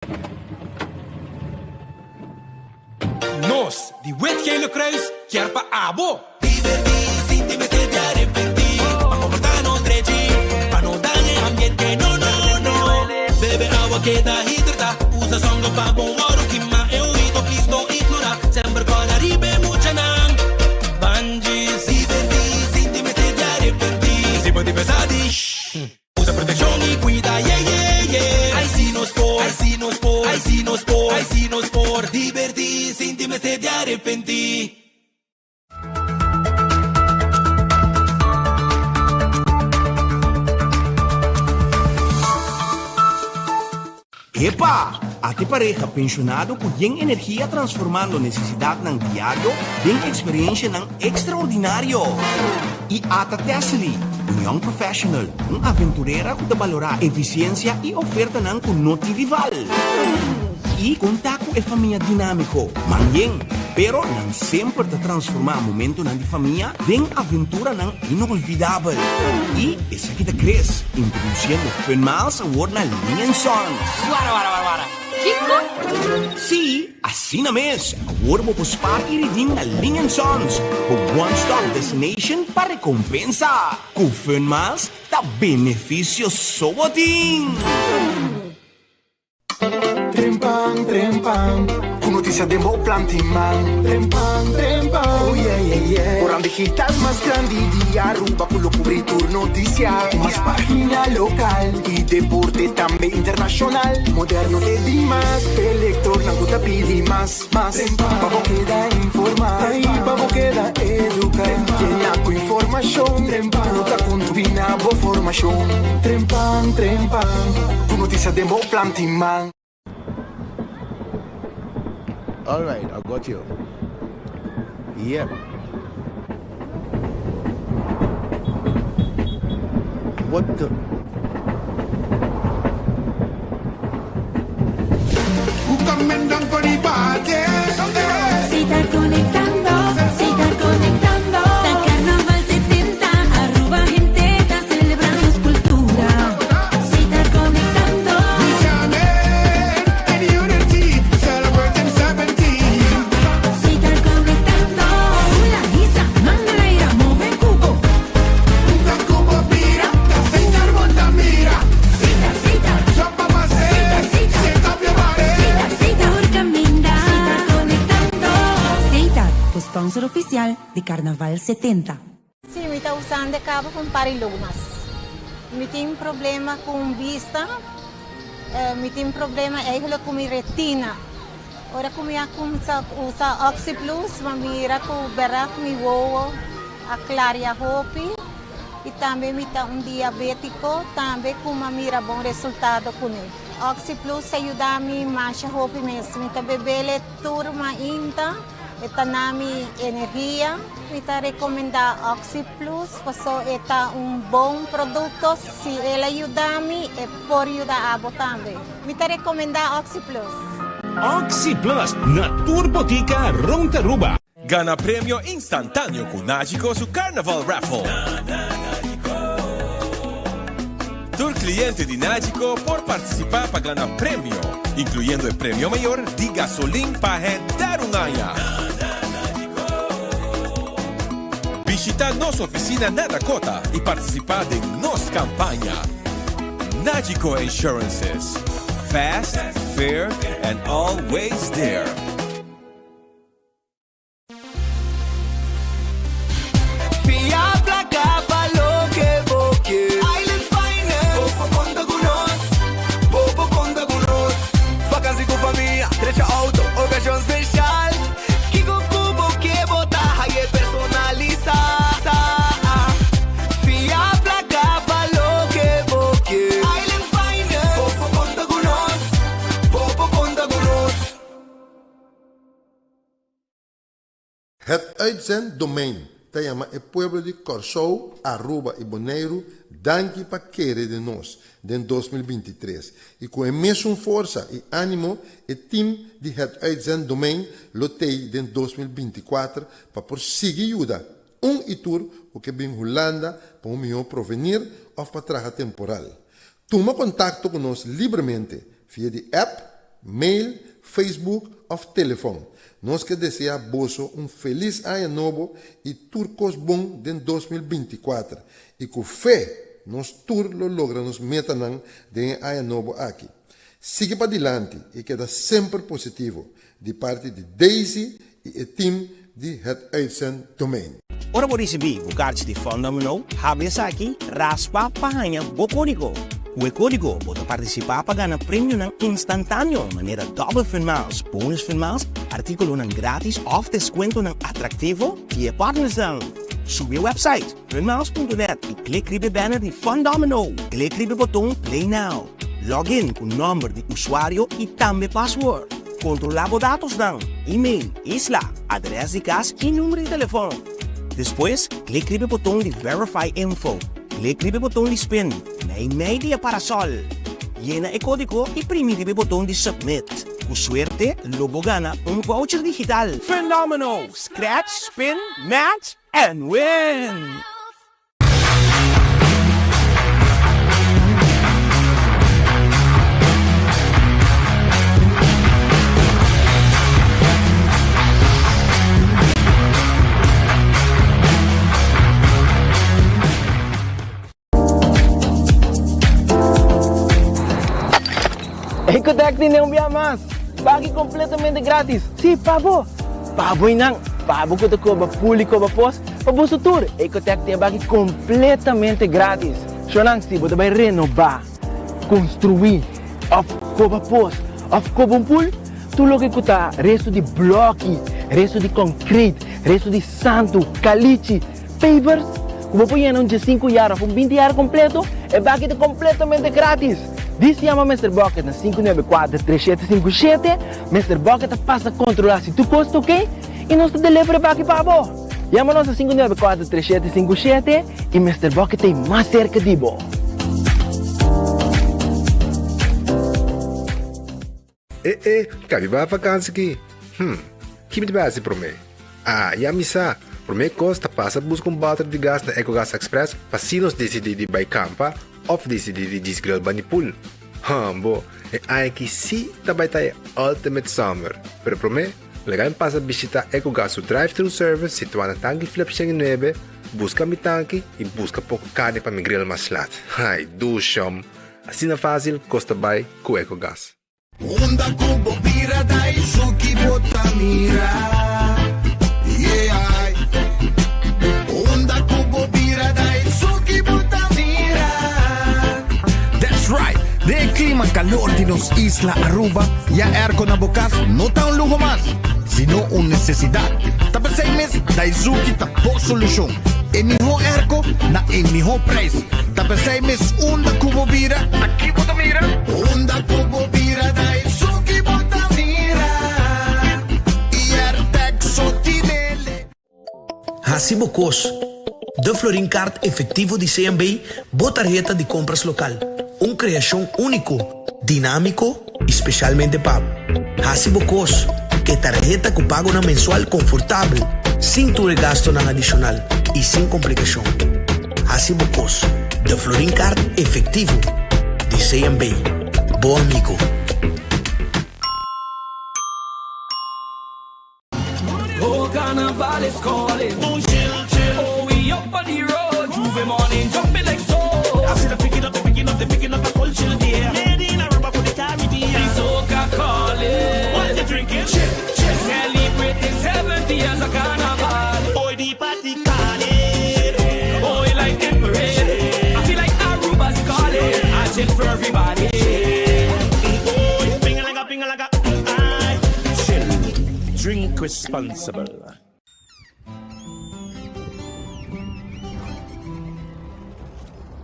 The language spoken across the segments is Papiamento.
Nos di Wit Gele Kruis kier pa abo divertí sin tin mester di arepentí. Pa komportá nos drechi, pa no daña e ambiente, no no no. Bebe awa keda hidratá, usa sòngo pa bon wòrdu kima e oido, please no ignorá, semper kòrda riba e muchanan. Ban djis divertí sin tin mester di arepentí. Si bo tin pensa di shh. Usa protekshon i kuida, ye ye ye. Ai si nos por, ai si nos por, ai si nos por, ai si nos por divertí sin tin mester di arepentí. Epa! Ate pareha penshonado ku yen energia transformando nesesidatnan diario den eksperiencianan ekstraordinario. I ata Tessely, un young professional, un aventurera ku ta balorá efisiensia i ofertanan ku no tin rival. I konta ku e famia dinámiko, man yen, pero nan semper ta transformá momentonan di famia den aventuranan inolvidabel. I esaki ta Chris, introduciendo Fun Miles awor na Ling and Sons. Wara wara wara wara. Kiko? Sí, asina mes! Awor bo por spaar i redeem na Ling and Sons, bo one stop destination pa recompensa. Cu Fun Miles ta beneficio so bo tin! Trempan, trempan, ku notisia den bo planti man. Trempan, trempan, oh yeah, yeah, yeah. Koran digital mas grandi di Aruba ku lo kubri tur notisia. Ku mas pagina lokal i deporte tambe internashonal. Moderno te dimas, p'e lektornan ku ta pidi mas, mas. Pa bo keda informá i pa bo keda eduká. Yena ku informashon ku ta kontribuí na bo formashon. Trempan, trempan, ku notisia den bo planti man. All right, I got you. Yep. What the? Si ta conectando, si ta conectando. Ta Carnaval 70, Aruba hende ta celebra nos cultura. Si ta conectando. Si ta conectando. Hula, hisa, manga laira, move cubo. Sita, sita. Sita, sita. Sita, tur caminda. Si ta conectando. Setar, bo sponsor oficial di Carnaval 70. Sí, mi ta usando e cabo pa un par di lunas. Mi tin problema cu bista, mi tin problema eigenlijk cu mi retina. Ora cu mi a cuminsa usa Oxyplus, mi a mira cu berdad mi wowo a claria hopi y tambe mi ta un diabetico tambe cu mi a mira bon resultado cune. Oxyplus a yuda mi masha hopi mes. Mi ta bebele tur mainta, e ta na mi energia. Mi ta recomenda Oxyplus paso e ta un bon producto. Si el a yuda mi, e por yuda abo tambe. Mi ta recomenda Oxyplus. Oxyplus na tur botica rond Aruba. Gana premio instantáneo ku Nagico su Carnaval Raffle. Tur kliente di Nagico por partisipá pa gana premio, inkluyendo e premio mayor di gasolin pa henter un aña. Bishitá nos ofisina na Dakota i partisipá den nos kampaña. Nagico Insurances, fast, fair and always there. Fia placa pa loke bo kier. Island Finance. Bo por conta cu nos. Bo por conta cu nos. Vakantie cu famia, drecha auto, ocasion special. Kico cu bo ke bo ta haye personalisa. Fia placa pa loke bo kier. Island Finance. Bo por conta cu nos. Bo por conta cu nos. Het uitzenddomein ta yama e pueblo di Kòrsou, Aruba i Boneiru danki pa kere den nos den 2023 i ku e mesun forsa i ánimo e tim di Het Uitzenddomein lo tei den 2024 pa por sigui yuda un i tur ku ke bin Hulanda pa un mihó provenir òf pa traha temporal. Tuma kontakto ku nos libremente via di app. mail, Facebook òf telefòn. Nos ke deseá boso un felis aña nobo i tur kos bon den 2024 i ku fe nos tur lo logra nos metanan den e aña nobo aki. Sigui padilanti i keda semper positivo di parti di Daisy i e team di Het Uitzenddomein. Ora bo risibí bo karchi di Fundamino, habri esaki, raspa pa haña bo kódigo. Ku e kódigo bo ta partisipá pa gana premionan instantáneo manera dòbel Fun Miles, bonus Fun Miles, artíkulonan grátis òf deskuentonan atraktivo di e partnersnan. Subi e wèpsait funmiles.net i klik riba e banner di Fundamino. Klik riba e boton Play Now. Log in ku nòmber di usuario i tambe password. Kontrolá bo datosnan, email, isla, adrès di kas i number di telefòn. Despues, klik riba e boton di Verify Info. Klik riba e boton di Spin, meimei di e parasòl. Yena e kódigo i primi riba e boton di Submit. Ku suerte, lo bo gana un voucher digital! Fenómeno! Scratch, spin, match and win! Ecotec tene un bia mas! Pagi completamente gratis! Sí, pa bo! Pa bo y nan! Pa bo cu ta coba pul y coba pos, pa boso tur! Ecotec tin e baki completamente gratis! Shonan, si bo ta bay renoba, construi, of coba pos, of coba un pul, tur loke cu ta resto di bloki, resto di concrete, resto di santo, calichi, Pavers ku bo por yena un diesinku yar òf un binti yar kompleto, e baki ta kompletamente gratis! Dis yama Mister Bucket na 594 3757, Mister Bucket ta pasa kontrolá si tur kos ta oke i nos ta deliver e baki pa bo! Yama nos na 594 3757 i Mister Bucket ta ei mas serka di bo! E e, ka mi bai vakansi ki? Hm, ki mi ta bai hasi promé? Ah, ya mi sa! Promé kos ta pasa buska un bòter di gas na Ecogas Express pa si nos disidí di bai kampa òf disidí di djis grill bani pool. Hambo, e aña aki sí ta bai ta e ultimate summer! Pero promé, laga mi pasa bishitá Ecogas su drive-thru service situá na Tanki Flip 109, buska mi tanki i buska poko karni pa mi grill mas lat. Ai, dushom! Asina fásil kos ta bai ku Ecogas. Unda ku bo bira Daisuki bo ta mira Yeah Unda ku bo bira Daisuki bo ta mira That's right! Den e klima kalor di nos isla Aruba, ya airco na bo kas no ta un luho mas, sino un nesesidat. Ta p'esei mes Daizuki ta bo solushon. E mihó airco na e mihó prijs. Ta p'esei mes unda ku bo bira, aki bo ta mira. Unda ku bo bira Daisuki bo ta mira. I Airtag so tinele. Hasi bo kos. De Florin Card Efectivo di CMB, bo tarheta di compras local. Un creacion unico, dinamico y specialmente pa bo. Hasi bo kos. E tarheta ku pagonan mensual konfortabel, sin tur e gastonan adishonal i sin komplikashon. Hasi bo kos. De Florin Card Efectivo di CMB. Bo amigo. Oh, carnaval is calling. Oh, chill, chill. Oh, we up on the road. J'ouvert morning, jumping like so. I see the picking up, the picking up, the picking up a culture there. Made in Aruba for the Caribbean. The soca calling. What you drinking? Chill, chill. Celebrating 70 years of carnival. Oh, the party calling. Oh, we like the parade. I feel like Aruba's calling. I chill for everybody. Oh, ping like a ping like a. I chill. Drink responsible.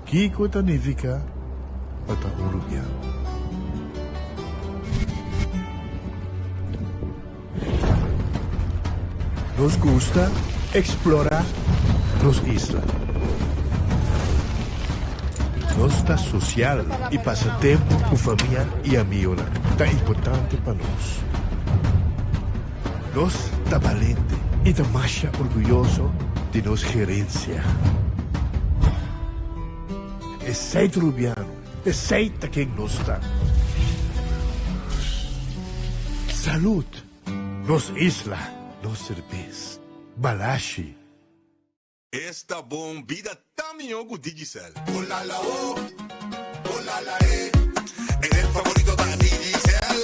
Kiko ta nifiká pa ta un rubiano? Nos gusta eksplorá nos isla. Nos ta sosial i pasa tempu ku famia i amigonan ta importante pa nos. Nos ta balente i ta masha orguyoso di nos gerensia. Esei ta Rubiano, esei ta ken nos ta. Salud! Nos isla, nos serbes. Balashi. Esta bon, bida ta mihó ku Digicel. Olala o, olala e, e red favorito ta Digicel.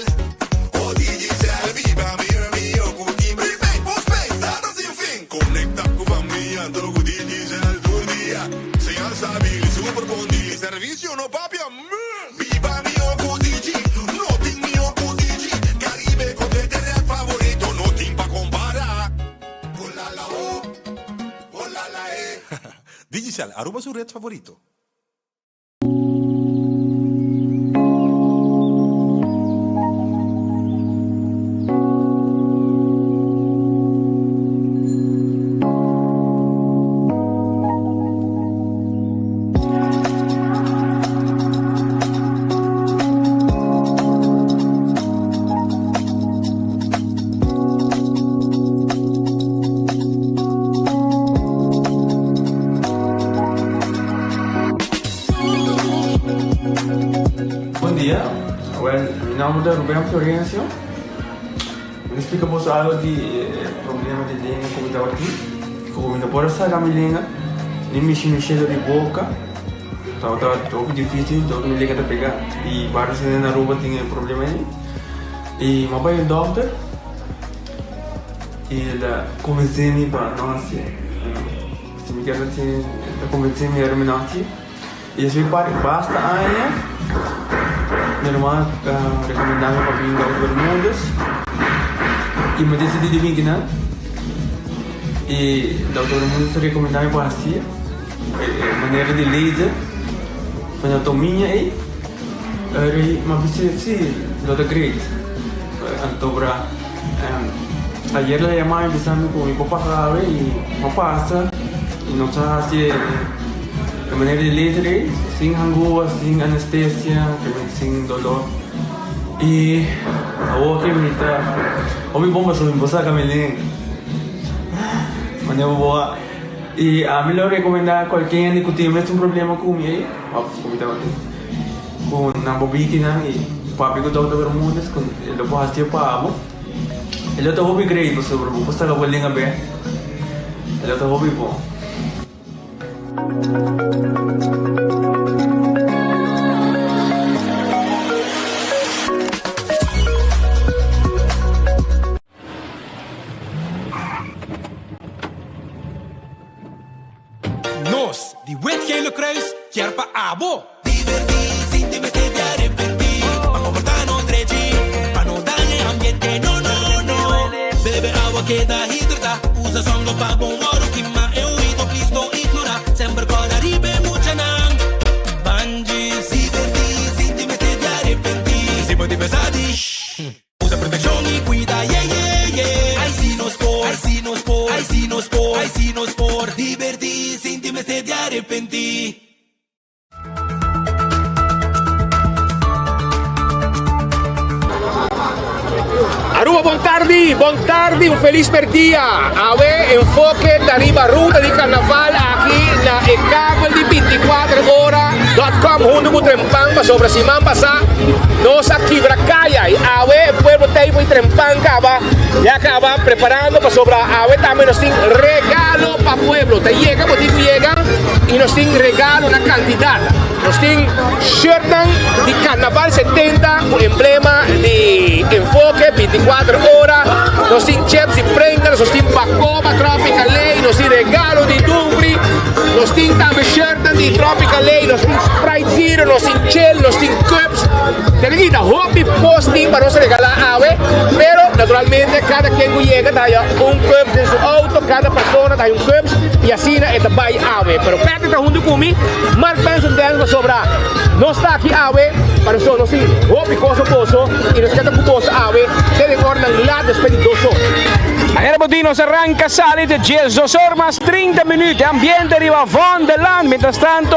Oh Digicel, biba mihó mihó ku tin prepaid, postpaid, data sin fin. Konekta ku famia anto ku Digicel tur dia. Señal stabil i super bon di servisio no papia mes. Biba mihó ku Digi, no tin mihó ku Digi. Karibe kompleto e red favorito, no tin pa kompará. Olala o. Olala e. Digicel, Aruba su red favorito. Bon dia, wel mi nomber ta Ruben Florencio. Mi ta splika boso algo di e problema di lenga ku mi tabatin. Ku mi no por a saka mi lenga ni mishi mi shelo di boka. Tabata hopi dificil, dor mi lenga ta pega. I varios hende na Aruba tin e problema ei. I mi a bai un dokter i el a konvensé mi pa no hasié. Si mi kier hasié, el a konvensé mi ora mi no hasié. I despues pa basta aña mi ruman a rekomendá mi pa bin Dokter Bermudez i mi a disidí di bin kinan. I Dokter Bermudez a rekomendá mi pa hasié. E manera di laser anatomia ei eri m'a bisa si lo ta great. Antobra ayer la yama mi bisa mi ku mi por pasa awe i m'a pasa i nos a hasi e manera di laser ei sin hangua, sin anestesia, sin dolor i awor ke mi ta hopi bon pasobra mi por saka mi lenga manera bo a. I ami lo rekomendá kualke hende ku tin mesun problema ku mi ei, òf ku mi tabatin, ku nan por bini kinan i papia ku Dòkter Bermudez ku e lo por hasié pa bo. E lo ta hopi great pasobra bo por saka bo lenga bèk. E lo ta hopi bon. Nos di Wit Gele Kruis kier pa abo. Divertí sin tin mester di arepentí. Pa komportá nos drechi, pa no daña e ambiente, no no no. Bebe awa keda hidratá, usa sòngo pa bon wòrdu kima e oido, please no ignorá, semper kòrda riba e muchanan. Bandjis. Divertí sin tin mester di arepentí. Si bo tin pensa di shh. Usa protekshon i kuida, ye ye ye. Ai si nos por, ai si nos por, ai si nos por, ai si nos por. Dibertí sin tin mester di arepentí. Aruba bon tardi, bon tardi, un feliz merdia. Awe enfoke ta riba ruta di carnaval aki na e kabel di 24 ora dot com hunto cu Trempan pasobra siman pasa nos a kibra kaya y awe e pueblo tei for di Trempan kaba ya kaba preparando pasobra awe tambe nos tin regalo pa pueblo ta yega bo tin cu yega y nos tin regalo na cantidad nos tin shirtnan di carnaval 70 cu emblema di enfoke 24 ora nos tin chips y prengers nos tin bacoba tropical ley nos tin regalo di Dufry nos tin tambe shirtnan di tropical ley nos tin Sprite Zero, nos tin chel, nos tin cups. Tene ki ta hopi kos tin pa nos regalá awe, pero naturalmente kada ken ku yega ta haya un cups den su auto, kada persona ta haya un cups y asina e ta bai awe. Pero Patrick ta huntu ku mi, Mark Benson Dance pasobra nos ta aki awe pa nos nos tin hopi kos pa boso y nos ke ta ku boso awe te den oranan lat despues di dos or. Manera bo. di nos arranca sali te 12 or mas 30 minuut. E ambiente riba Vondelland. Mientras tanto,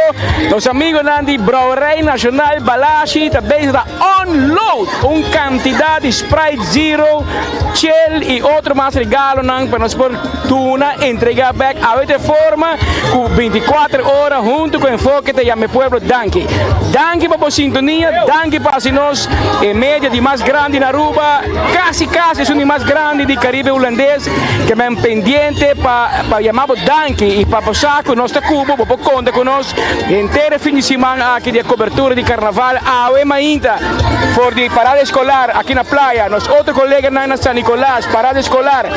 nos amigonan di Brouwerij Nacional Balashi ta bezig ta unload un cantidad di Sprite Zero, Chill y otro mas regalonan pa nos por duna entrega bek. Awe ta e forma cu 24 ora hunto cu Enfoke ta yama e pueblo danki. Danki pa bo sintonia, danki pa haci nos e media di mas grandi na Aruba, casi casi esun di mas grandi di Caribe Hulandes, ke men pendiente pa pa yama bo danki y pa bo sa cu nos ta cu bo, bo por conta cu nos henter e fin di siman aki di e cobertura di Carnaval. Awe mainta for di Parada Escolar aki na Playa, nos otro coleganan na San Nicolas, Parada Escolar.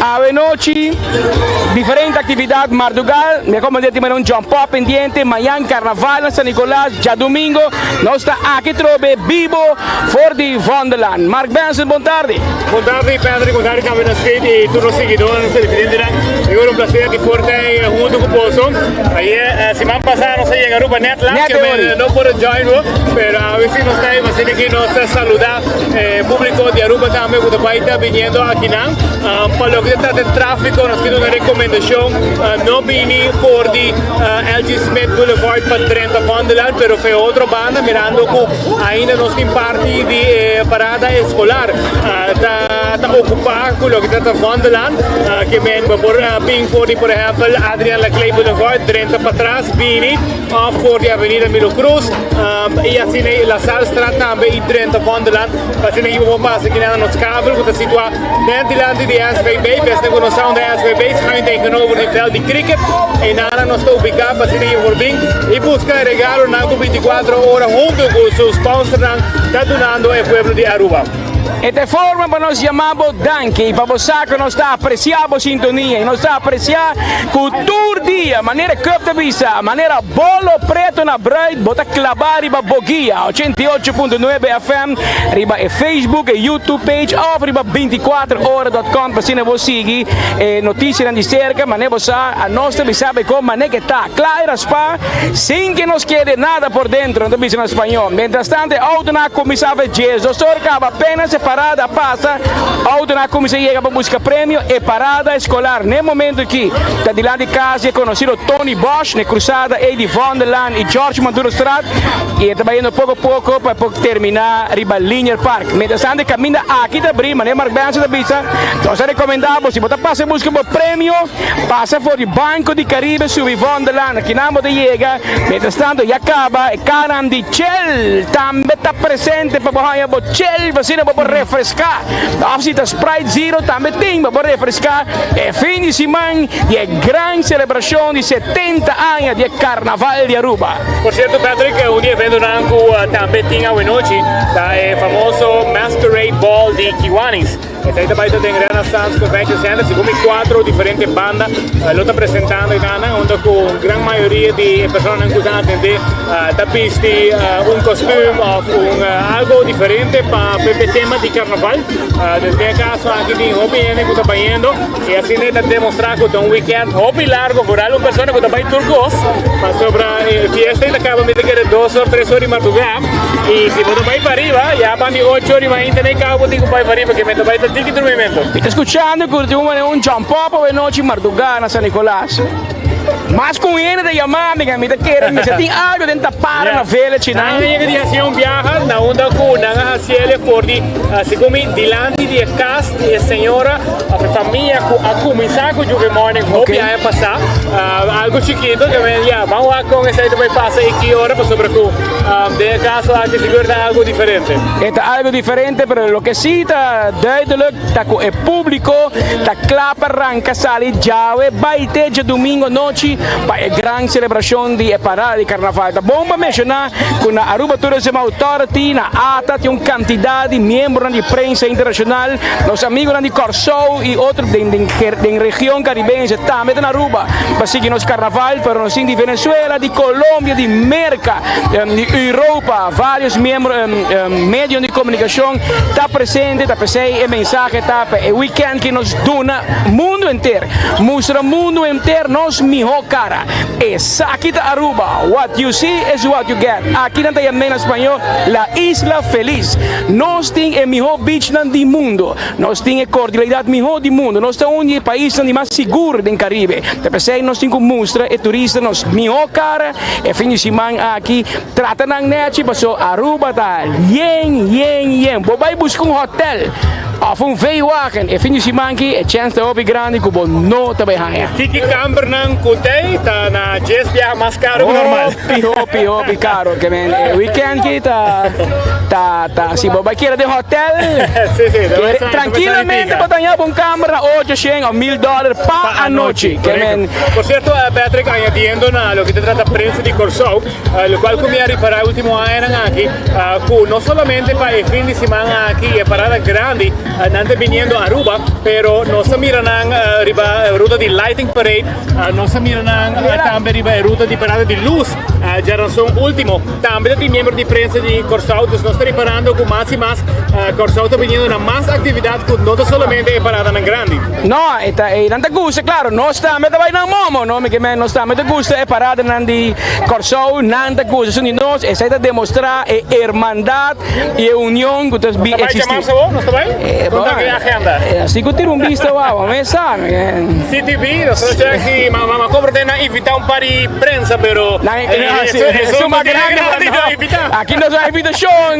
Awe nochi diferente actividad, mardugal, mi a comende tin un jump up pendiente, mañan Carnaval na San Nicolas, djadomingo nos ta aki trobe bibo for di Vondelland. Mark Benson, bon tardi. Bon tardi Patrick, bon tardi tambe na Speed y tur nos siguidornan, nos televidentenan. Sigur un placer di por ta hunto cu boso. Ayer, siman pasa nos a yega Aruba net laat, Net que no por join bo, pero awe si nos ta ahí, asina que nos ta saluda e publico di Aruba tambe cu ta bay ta biniendo akinan. Pa loke ta trata e trafico, nos kier duna recomendacion, no bini for di LG Smith Boulevard pa drenta Vondelland, pero fe otro banda, mirando cu ainda nos tin parti di e parada escolar ta ta ocupa cu loke ta trata Vondelland, ke men bo por bin for di por ehempel Adrian Laclé Boulevard drenta patras bini of for di Avenida Milo Cruz y asina e La Sallestraat tambe y drenta Vondelland pa asina bo por pasa kinan na nos kavel cu ta situa net dilanti di SVB, bes cu nos sa unda SVB schuin tegenover di veld di cricket. Einan nos ta ubica pa asina bo por bin y busca e regalonan cu 24 ora hunto cu su sponsornan ta dunando e pueblo di Aruba. E ta e forma pa nos yama bo danki y pa bo sa cu nos ta aprecia bo sintonia y nos ta aprecia cu tur dia, manera Cup ta bisa, manera bolo preto na bruid, bo ta claba riba bo guia, 88.9 FM, riba e Facebook, e YouTube page of riba 24ora dot com pa asina bo sigui e noticianan di cerca, manera bo sa, anos ta bisa bo con manera ke ta, cla y raspa, sin ke nos kede nada por dentro, nan ta bisa na spañol. Mientras tanto e autonan a cuminsa fe 12 or caba apenas e parada a pasa, autonan a cuminsa yega pa busca premio, e parada escolar n'e momento aki ta dilanti cas di e conocido Tony Bosch, n'e cruzada ey di Vondellaan y George Madurostraat, y e ta bayendo poco poco pa e por termina riba Linear Park. Mientras tanto e caminda aki ta abri, manera Mark Benson ta bisa, nos ta recomenda bo si bo ta pasa busca bo premio, Pasa for di Banco di Caribe subi Vondelland, akinan bo ta yega. Mientras tanto ya caba e carnan di Chel tambe ta presente pa bo haña bo Chel pa asina bo por refresca. Of si ta Sprite Zero tambe tin pa bo refresca e fin di siman di e gran celebracion di 70 aña di e Carnaval di Aruba. Por cierto Patrick, un di e eventonan cu tambe tin awenochi ta e famoso Masquerade Ball di Kiwanis. Esei ta bai ta den Renaissance Convention Center, segun mi cuatro diferente banda lo ta presentando einan, unda cu un gran mayoria di e personanan cu ta atende ta bisti un kostuum of un algo diferente pa e tema di carnaval. Dus den e caso aki tin hopi hende cu ta bayendo y asina ta demostra cu ta un weekend hopi largo, vooral un persona cu ta bay tur cos, pasobra e fiesta ei ta caba mi ta kere dos or tres or di marduga. Y si bo ta bay pariba, ya pa mi ocho ori mainta n'e cabo bo tin cu bay pariba, ke mi ta bay ta tiki drumimento. Mi ta scuchando cu tin un jump up awe nochi marduga na San Nicolas. Mas cu un hende ta yama mi, mi ta kere mester tin algo den ta para na village nan. Nan a yega di haci un biaha na unda cu nan a haci el for di, segun mi, dilanti di e cas di e señora of e famia cu a cuminsa cu Juve Morning hopi aña pasa. Algo chikito, ke men ya, ban wak con esey ta bay pasa y ki ora, pasobra cu. Den e caso aki sigur ta algo diferente. E ta algo diferente, pero loke si ta duidelijk ta cu e publico ta cla pa ranca sali djawe bay te djadomingo anochi pa e gran celebracion di e parada di carnaval. Ta bon pa menciona cu na Aruba Tourism Authority, na ata, tin un cantidad di miembronan di prensa internacional, nos amigonan di Corsou y otro den region caribense tambe ta na Aruba pa sigui nos carnaval, pero nos tin di Venezuela, di Colombia, di Merca, di Europa, varios miembro, medionan di comunicacion ta presente, ta p'esey e mensahe ta pa e weekend ki nos duna mundo henter, mustra mundo henter nos miho. mihó kara. Esaki ta Aruba, what you see is what you get. Aki nan ta yam'é na spañó La Isla Feliz. Nos tin e mihó beachnan di mundo. Nos tin e cordialidad mihó di mundo. Nos ta un di e paisnan di mas sigur den Caribe. Ta p'esei nos tin cu mustra e turista nos mihó cara e fin di siman aki. Trata nan nechi paso Aruba ta yen, yen, yen. Bo bay busca un hotel of un V-wagen e fin di siman aki e chens ta hopi grandi cu bo no ta bay haña. Kiki kambernan cu tey ta na djes biaha mas caro cu normal. Hopi, hopi, hopi caro. Ke men e weekend ki ta, ta, ta, si bo bay keda den hotel, kere trankilamente bo ta haña bo un kamber na ocho shen of mil dollar pa anochi. Ke men. Por cierto, Patrick, añadiendo na loke ta trata prensa di Corsou, Locual cu mi a ripara e ultimo añanan aki, cu no solamente pa e fin di siman aki y e parada grandi nan ta biniendo Aruba, pero nos ta mira nan riba e ruta di Lighting Parade, nos ta mira nan tambe riba e ruta di parada di luz djaranson ultimo. Tambe ta tin miembro di prensa di Corsou, dus nos ta riparando cu mas y mas Corsou ta biniendo na mas actividad cu no ta solamente e paradanan grandi. No, e ta, e nan ta gusta, claro, nos tambe ta bay nan momo, no, mi ke men nos tambe ta gusta e paradanan di Kòrsou, nan ta gusta esun di nos, esei ta demostrá e hermandat i e union ku ta Nos ta bai eksistí. djamarse awor? Nos ta bai? Kon ta e agenda? Así ku tira un bista wou, mi sa. CTV, nos ta check si mama Cobra den nan invitá un par di prensa, pero esun mas grandi no invitá. Aki nos a invitashon,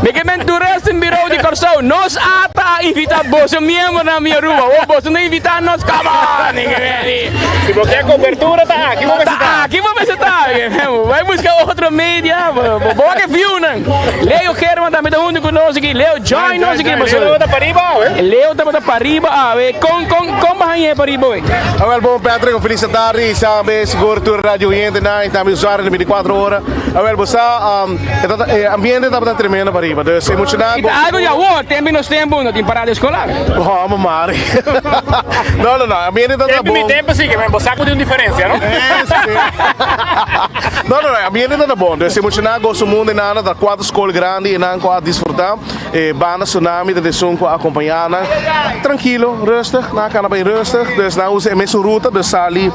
mi ke men Toeristen Bureau di Kòrsou, nos ata a invitá boso miembronan mi Aruba, awor boso no invitá nos, come on! Si bo ke kobertura ta aki bo mester ta. Aki bo mester ta. Bai buska otro media. Bo wak e viewnan. Leo German tambe ta hunto ku nos aki. Leo join nos aki. Leo tabata pariba awe. Leo tabata pariba awe. Kon kon kon bo hañ'é pariba awe? Awel bon Patrick, un felis tardi y sabe sigur tur radio oyentenan y tambe usuario di 24 ora. Awel bo sa e ambiente tabata tremendo pariba. Dus e muchanan. Y ta algo di awor, tempo nos tempo no tin parada escolar. Oh, amo mari. No, no, no. Ambiente ta Tempo bon. mi tempo sí, que bo saco di un diferencia, no? No, no, no. Ambiente ta bon. Dus e muchanan gozo mundo e nan ta cuatro school grandi e nan cu a disfruta. E banda Tsunami ta esun cu a acompaña nan. Tranquilo, rustig. Nan a cana bay rustig. Dus nan usa e mesun ruta. Dus sali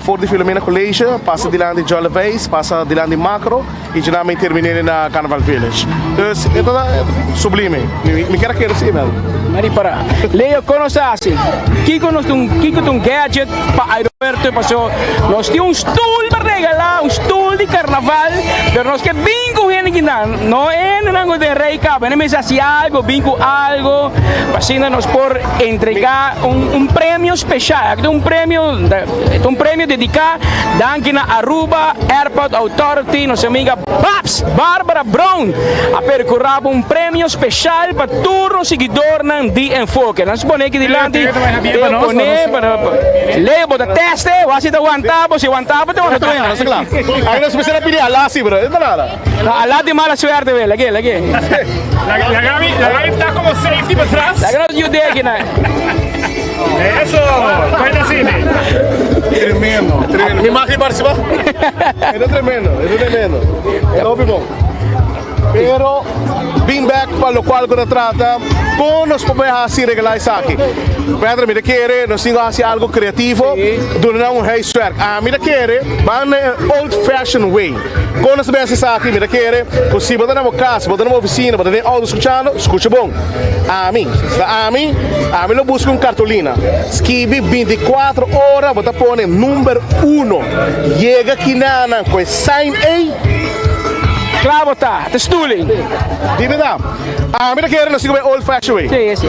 for di Filomena College, pasa dilanti Jolly Vijs, pasa dilanti Macro. Y dje nan mi terminé na Carnaval Village. Dus e ta sublime. Mi kier a kere si wel. Mi a ripará. Leo, kon nos ta hasi? Kiko nos ta un, kiko ta un gadget pa aeropuerto? Paso nos tin un stoel pa regalá, un stoel di carnaval, pero nos ke bin ku hende kinan. No e hendenan ku den rei kaba. Hende mester hasi algo, bin ku algo, pa asina nos por entregá un, un premio speshal. Aki ta un premio, ta un premio dediká danki na Aruba Airport Authority, nos amiga Babs, Barbara Brown, a percura pa un premio special pa tur nos siguidornan di Enfoke. Nan pone aki dilanti, Leo pone, Leo bo ta teste, wak si ta wanta bo, si wanta bo te wanta tu hende. Aki nos mester a pidi Alá si bro, e ta nada. No, Alá tin mala suerte be, lag'e, lag'e. Laga mi, laga mi ta como safety pa tras. Laga nos yude aki nan. Eso, buena cine. Tremendo, tremendo. Mi mag participa? E ta tremendo, e ta tremendo. E ta hopi bon. Pero, bin back pa locual cu ta trata, con nos por bay haci regala esaki? Pedro, mi ta kere nos tin cu haci algo creativo, duna nan un huiswerk. Ami ta kere ban na e old fashion way. Con nos ta bay haci esaki? Mi ta kere cu si bo ta na bo cas, bo ta na bo oficina, bo ta den auto scuchando, scucha bon. Ami, si ta ami, ami lo busca un cartulina, skibi binticuatro ora bo ta pone number uno, yega kinanan cu e sign ey. Claro ta, ta stoeling. Di berdad, ami ta kere nos tin cu bay old fashion way. Si, si.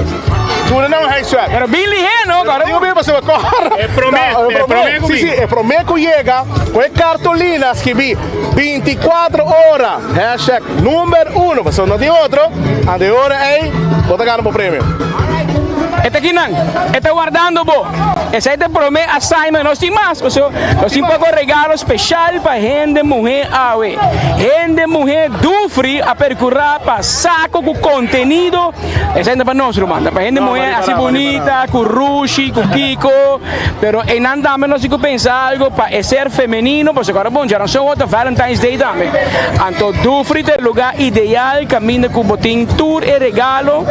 Duna nan un huiswerk. Pero bin lihe no, cora. Digo bin pasobra cora. E prome, e prome cu bin. Si, si, e prome cu yega cu e cartulina skibi binticuatro ora. Hashtag number uno, pasobra no tin otro, anto e ora ei bo ta gana bo premio. E ta kinan, e ta wardando bo. Esei ta e prome assignment. Nos tin mas, pasobra nos tin poko regalo special pa hende muhe awe. Hende muhe Dufry a percura pa saco cu contenido. Esei no ta pa nos, ruman, ta pa hende muhe asi bunita, cu Rushi, cu Kiko. Pero einan tambe nos tin cu pensa algo pa e ser femenino, pasobra ora bon djaranson wou ta Valentine's Day tambe. Anto Dufry ta e lugar ideal caminda cu bo tin tur e regalo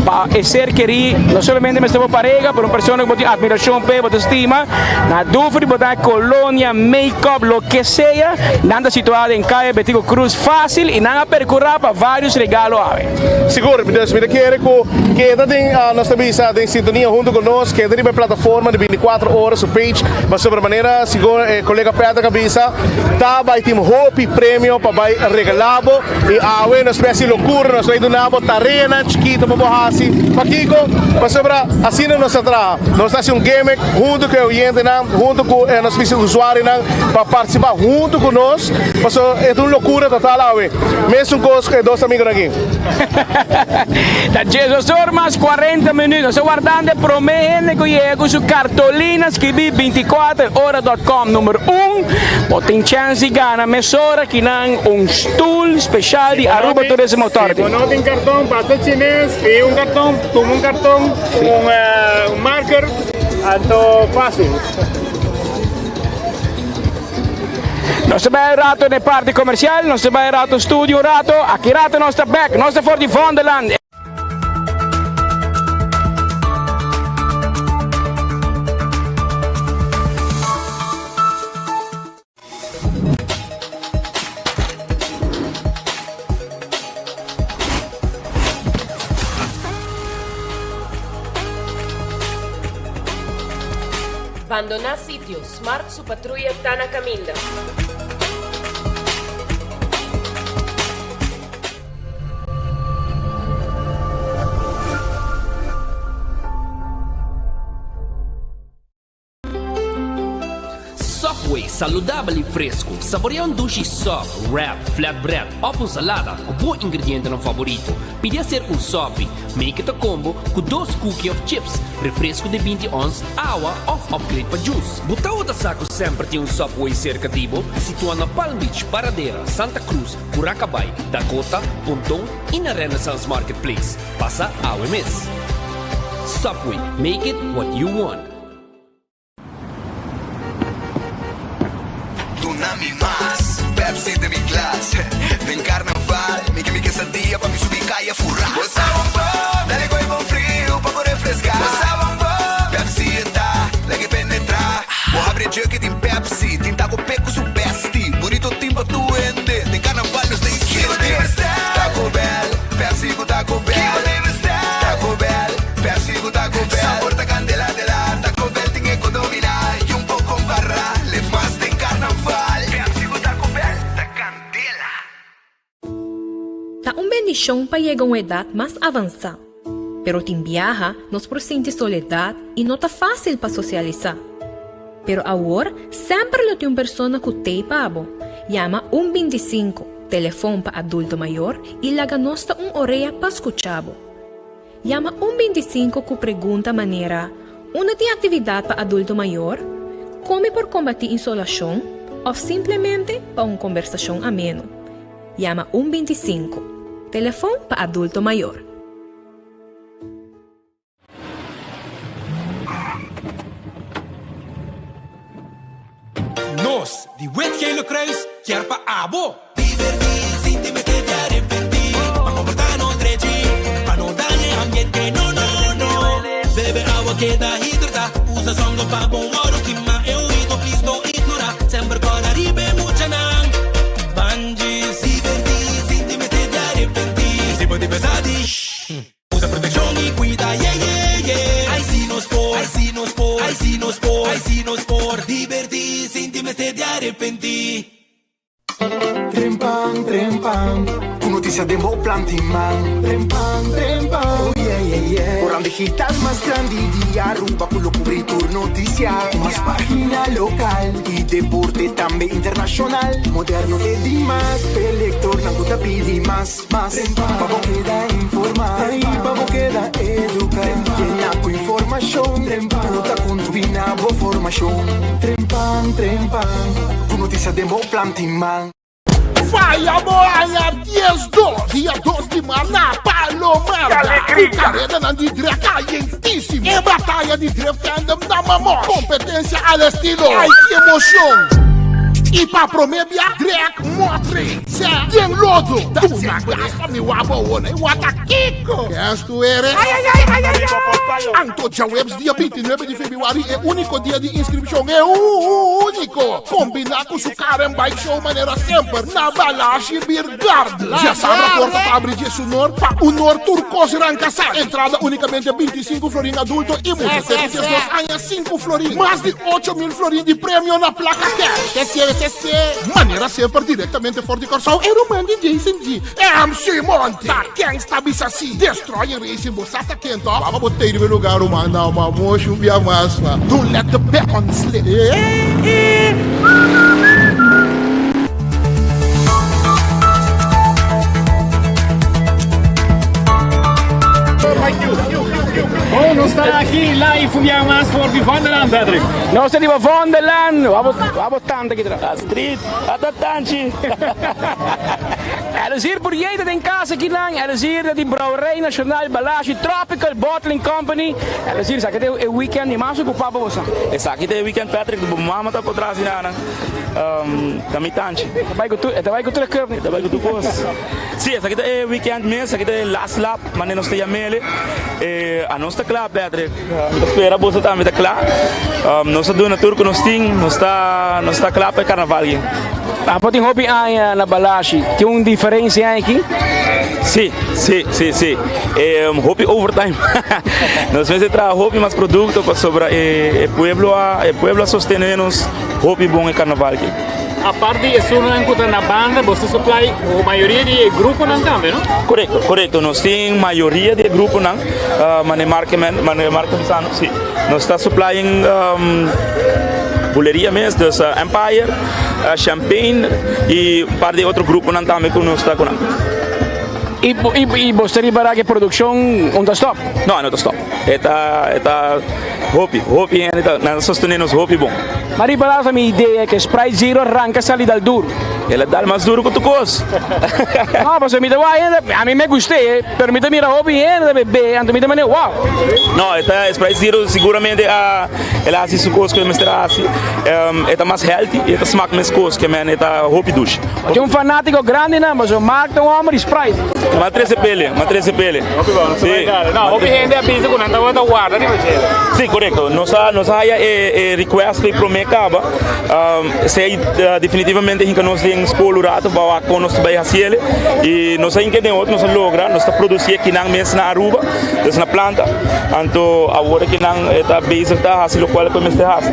pa e ser keri, no solamente mester bo parega, pero un persona cu bo tin admiracion. p'e, bo ta stima. Na Dufry bo ta colonia, make-up, loke sea. Nan ta situa den Calle Betico Cruz facil y nan a percura pa varios regalo awe. Sigur, dus mi ta kere cu keda den, nos ta bisa, den sintonia hunto cu nos, keda riba e plataforma di 24 ora su page, pasobra manera segun e colega Patrick a bisa, ta bay tin hopi premio pa bay regala bo y awe nos ta haci locura, nos ta bay duna bo tareanan chikito pa bo haci. Pakico? Pasobra asina nos ta traha, nos ta haci un gimmick hunto cu e oyentenan, hunto cu e nos bisa usuarionan pa participa hunto cu nos, pasobra e ta un locura total awe. Mesun cos cu e dos amigonan aki. Ta Jesus or mas 40 minuut. Nos ta wardando e prome hende cu yega cu su cartolina scribi 24 ora dot com number un. Bo tin chance di gana mesora kinan un stoel special di Aruba Tourism Authority. Si bo no tin carton, pasa chines, fia un carton, tuma un carton, un marker, anto facil. Nos ta bai un rato na e parti comercial, nos ta bai un rato studio un rato, aki rato nos ta back, nos ta for di Vondelland. Bandoná sitio, Smart su patruya ta na kaminda. Subway, saludabel y fresco. Saborea un dushi sub, wrap, flatbread of un salada cu bo ingredientenan favorito. Pidi hacer un sopi. Make it a combo cu dos cookie of chips, refresco di 20 ons, awa of upgrade pa juice. Bo tawata sa cu semper tin un Subway cerca di bo? Situa na Palm Beach, Paradera, Santa Cruz, Curacabay, Dakota, Ponton y na Renaissance Marketplace. Pasa awe mes. Subway, make it what you want. Duna mi mas Pepsi den mi glas Den carnaval mi ke mi quesadilla pa mi subi caya fura Bo sa bon bon, dale gooi bon friu pa bo refresca Bo sa bon bon, Pepsi e ta, lag'e penetra Bo habri e jug e tin Pepsi, tin taco pe cu su bestie Burrito tin pa tur hende, den carnaval nos ta insiente Taco Bell, Pepsi cu Taco Bell Taco Bell, Pepsi cu Taco Bell Sabor ta candela de la Taco Bell tin e codomina y un poco compara Lef mas den carnaval Pepsi cu Taco Bell ta candela. Ta un bendishon pa yega un edat mas avansá. Pero tin biaha nos por sinti soledat i no ta fásil pa sosialisá. Pero awor semper lo tin un persona ku t'ei pa bo. Yama un 25, telefon pa adulto mayor, i laga nos ta un orea pa skucha bo. Yama un 25 ku pregunta manera, Unda tin aktividat pa adulto mayor? Kon mi por kombatí insolashon? Òf simplemente pa un kombersashon ameno. Yama un 25, telefon pa adulto mayor. Nos di Wit Gele Kruis kier pa abo. Divertí sin tin mester di arepentí. Pa comportá nos drechi, pa no daña e ambiente, no no no. Bebe awa keda hidratá, usa sunblock pa bon wòrdu kima e oido, please no ignorá, semper kòrda riba e muchanan. Bandjis. Divertí sin tin mester di arepentí. Si bo tin pensa di shh. Usa protekshon i kuida, ye ye ye. Ai si nos por, ai si nos por, ai si nos por, ai si nos por. Divertí sin tin mester di arepentí. Trempan, trempan, ku notisia den bo plan tin man. Trempan, trempan, oh yeah yeah yeah. Koran digital mas grandi di Aruba ku lo kubri tur notisia. Ku mas pagina lokal i deporte tambe internashonal. Moderno te dimas, p'e lektornan ku ta pidi mas. Mas pa bo keda informá i pa bo keda eduká. Yena ku informashon ku ta kontribuí na bo formashon. Trempan, trempan, ku notisia den bo plan tin man. Faya bo aña 12, dia 2 di maart na Palomar. Ku karedanan di drift kalientísimo. E bataya di drift tandem na Mamor. Kompetensia al estilo. Ai ki emocion! I pa promé bia drag mòtre sè den lodo. Duna gas pa mi waba awor e wata kiko. Kes tu eres? Anto djaweps dia 29 di febrüari e úniko dia di inskripshon e úniko kombiná ku su car and bike show manera semper na Balashi Beer Garden. Djasabra porta ta abri dje sunor pa unor tur kos ranka sa. Entrada únikamente 25 florin adulto i mucha te ku 12 aña 5 florin. Mas di 8000 florin di premio na plaka cash. Manera semper direktamente for di Kòrsou e ruman di Jason G. MC Monty. Ta ken sta bisa si? Destroyer Racing bo sa ta ken to? Baba bo tei riba e lugar ruman na ma moshi un bia mas ma. Don't let the bacon slip. Bon, nos ta aki live un bia mas for di Wonderland, Patrick. Nos ta riba Wonderland. Wabo tanta aki tras. Astrid, ata tanchi. Elzier Bourrier ta den cas akinan. Elzier ta di Brouwerij Nacional Balashi Tropical Bottling Company. Elzier, esaki ta e weekend di mas ocupa pa boso. Esaki ta e weekend, Patrick. Bo mama ta por tras di nan. Ta mi tanchi. E ta bai cu tur e cup. E ta bai cu tur cos. Si, esaki ta e weekend mes. Esaki ta e last lap, manera nos ta yam'el. Anos ta cla, Patrick. Mi ta spera boso tambe ta cla. Nos a duna tur cu nos tin. Nos ta nos ta cla pa e carnaval aki. Apo tin hopi aña na Balashi. Tin un diferencia aki? Si, si, si, si. Hopi overtime. Nos mester traha hopi mas producto pasobra e pueblo a e pueblo a sostene nos hopi bon e carnaval aki. Apart di esunnan ku ta na banda, bo ta supply mayoria di e gruponan tambe, no? Korekto, korekto. Nos tin mayoria di e gruponan, mane Markeman, mane Marke Bisano, si. Nos ta supplying buleria mes, dus Empire, Champagne i un par di otro gruponan tambe ku nos ta ku nan. I i bo ta riba ku e produkshon no ta stòp? No, e no ta stòp. E ta, e ta hopi, hopi hende ta, nan ta sostené nos hopi bon. Ma riba laatste mi idea ke Sprite Zero ranka sali dal duru. El a dal mas duru ku tur kos. No, pasobra mi ta wak hende, ami me gust'é, pero mi ta mira hopi hende ta bebé, anto mi ta manera wow. No, e ta Sprite Zero siguramente a el a hasi su kos ku e mester a hasi. E ta mas healthy i e ta smak mes kos ke men e ta hopi dushi. Tin un fanátiko grandi nan, pasobra Mark ta un hòmber di Sprite. M'a trese pele, m'a trese pele. Hopi bon, nos ta bai dale. No, hopi hende a bisa ku nan tabata warda riba djele. Sí, korekto. Nos a nos a haya e e request di promé kaba. Esei definitivamente hinka nos den skol un rato pa wak kon nos ta bai hasi ele. I nos a hinka den otro, nos a logra, nos ta produsí akinan mes na Aruba, dus na planta. Anto awor akinan e ta bezig ta hasi lokual ku e mester hasi.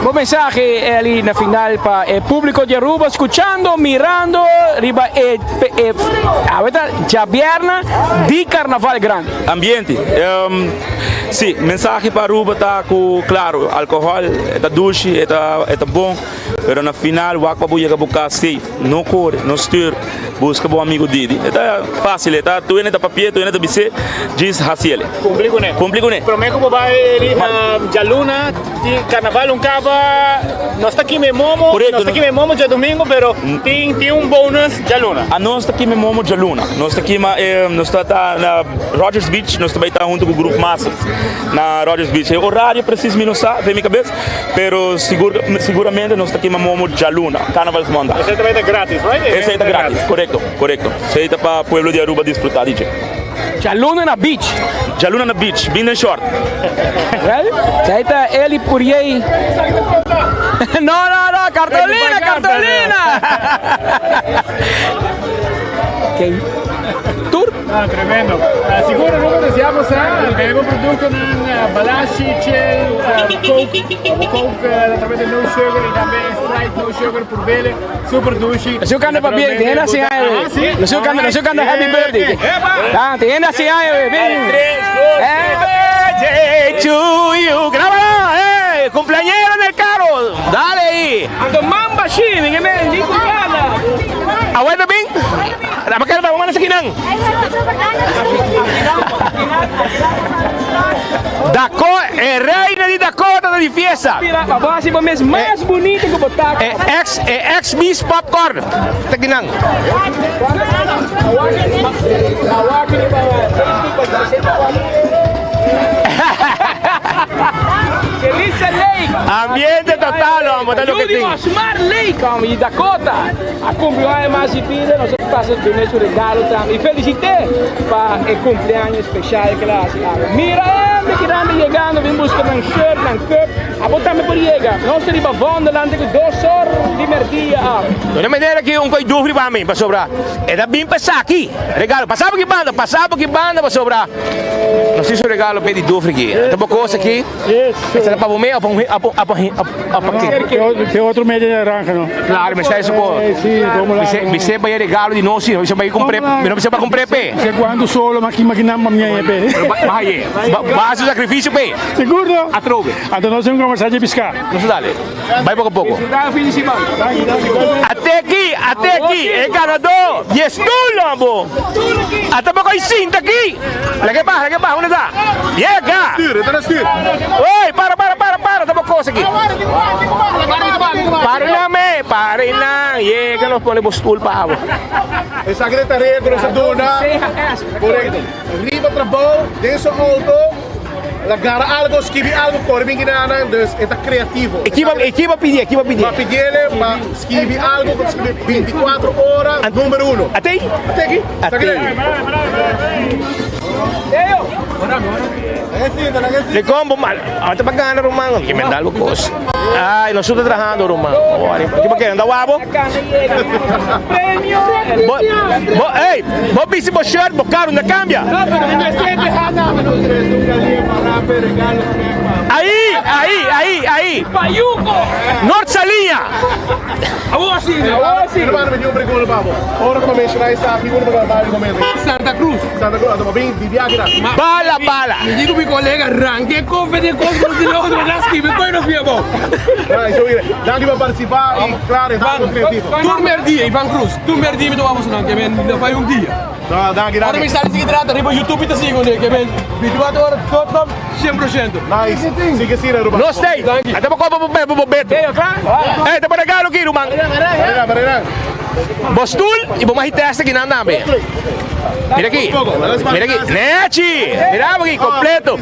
Bo mensahe Eli na final pa e publico di Aruba scuchando, mirando riba e e awe ta djabièrnè di Carnaval Grandi. Ambiente, Si, mensahe pa Aruba ta cu claro alcohol e ta dushi, e ta e ta bon, pero na final wak pa bo yega bo cas safe, no core, no stuur, busca bo amigo Didi. E ta facil, e ta tur hende ta papia, tur hende ta bis'é, djis haci el. Cumpli cu ne. Cumpli cu ne. Prome cu bo bay Eli, djaluna di carnaval un caba, nos ta kima e momo, Correcto. nos ta kima e momo djadomingo, pero tin tin un bonus djaluna. Anos ta kima e momo djaluna. Nos ta kima e, nos ta ta na Rogers Beach, nos ta bay ta hunto cu Groove Masters na Rogers Beach. E horario precies mi no sa, ven mi cabes, pero sigur, siguramente nos ta kima momo djaluna, Carnaval's Monday. Esey ta bay ta gratis, right? Esey ta gratis, correcto, correcto. Esey ta pa pueblo di Aruba disfruta di dje. Djaluna na beach. Djaluna na beach, bin den short. Well, esei ta Eli Puriey. No, no, no, cartolina, cartolina! Ken? Tur? Ah, tremendo. Sigur Aruba deseamos a bebe productonan Balashi, Chill, Coke, Coke a través de No Sugar y tambe Sprite No Sugar por bele. Super dushi. Lo sigo canta pa bien, te hende hasi aña be. Lo sigo canta, lo sigo canta happy birthday. Ah, te hende hasi aña be. Bin. Happy birthday to you. Grábalo, cumpleañero en el carro. Dale ahí. Anto mamba shi, mi me di cuñada. Abuelo bin. Dame que vamos a sakinan. Dakota, e reina di Dakota ta di fiesta. Bo hasi bo mes mas bunito ku bo ta. E ex, e ex Miss Popcorn ta kinan. Elisa Lake. Ambiente total, hombre, ta loke tin. Junior Smart Lake, hombre, y Dakota. A cumpli un aña mas y pide, nos a pasa duna su regalo tambe. Y felicité pa e cumpleaños special que la haci awe. Mira hende ki nan ta yegando, bin busca nan shirt, nan cup. Abo tambe por yega. Nos ta riba Vondelland te cu dos or di merdia awe. Duna manera ki un coi dufri pa mi, pasobra e ta bin pa esaki. Regalo, pasa bo ki banda, pasa bo ki banda, pasobra nos tin su regalo p'e di dufri aki. Ta bo cos aki. Esta ta pa bo me o pa un o pa o pa ken? Ke otro media naranja no? Claro, mi sa eso ko. Mi se bai regalo di nos, mi se bai compre, mi no se bai compre pe. Se cuanto solo ma imagina ma mi pe. Ba haye. Ba haci sacrificio pe. Seguro. Atrobe. Anto nos un conversa dje pisca. Nos dale. Bai poco poco. Ate aki, ate aki, e ganador di e stoel abo. Ata poco y sinta aki. Laga e baha, laga e baha, unda ta? Yega! Stuur, e ta na stuur. Oi, para, para, para, para, ta bo kos aki. Para nan me, para nan. Yega, nos pone bo stoel pa abo. Esaki ta e tarea ku nos a duna. Korekto. Riba trabou, den su outo, el a gara algo, skibi algo, kore bin kinanan, dus e ta kreativo. E kiba, e kiba pidi, e kiba pidi? M'a pidiele pa skibi algo ku ta skibi bintikuatro ora, numero uno. Atei? Atei aki. Atei. Dikon bo mal? Ata pa gana ruman, ke men dal bo kos. Ay, nos ta trahando ruman. Ki bo kere anda wabo? Bo, bo, ey, bo bisti bo shirt, bo karo na kambia. Ahí, ahí, ahí, ahí. North Saliña. Hermano, mi tin un pregunta pa bo. Ora ku bo menshoná esaki, unda bo ta bai momento? Santa Cruz. Santa Cruz, anto bo bin di biahe nan. Bala, bala. Mi di ku mi kolega, ranka e kofe di e kos ku nos tin otro nan skibi koe nos bia abou. Nice, oye, danki pa partisipá i klaro e ta algo kreativo. Tur merdia, Ivan Cruz, tur merdia mi ta wak boso nan, ke men no fai un dia. No, danki, danki. Ora mi sali sigui trata riba YouTube mi ta sigui kuné, ke men 24 ora top top. 100%. Nice. Sigue asina, Ruman. No stay. Ata bo kopa bo bebe bo beto. Ey, ta bo regalo ki, Ruman. Barena, barena. Bo stoel y bo mahi test aki nan tambe. Mira aki. Mira aki. Nechi. Mira bo aki completo.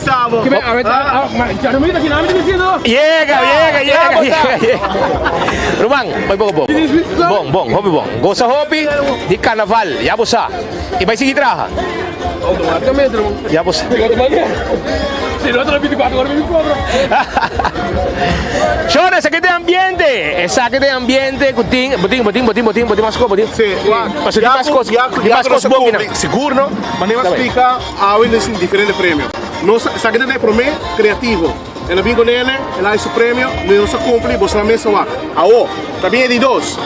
Yega, yega, yega, yega. Ruman, bai poco poco. Bon, bon, hopi bon. Goza hopi di carnaval, ya bo sa. Y bai sigui traha. Automaticamente, ruman. Ya bo sa. Si no, ta 24 ora mi cobra. Shon, esaki ta e ambiente. Esaki ta e ambiente ku tin, bo tin, bo tin, bo tin, bo tin, bo tin mas kos, bo tin. Sí, wak. Pasobra tin mas kos, tin mas kos bo kinan. Sigur no, manera mi a splika, awe nos tin diferente premio. Nos, esaki ta e prome creativo. El a bin con ele, el a haci su premio, nos a cumpli, boso nan mes a wak. Awo, ta bin e di dos.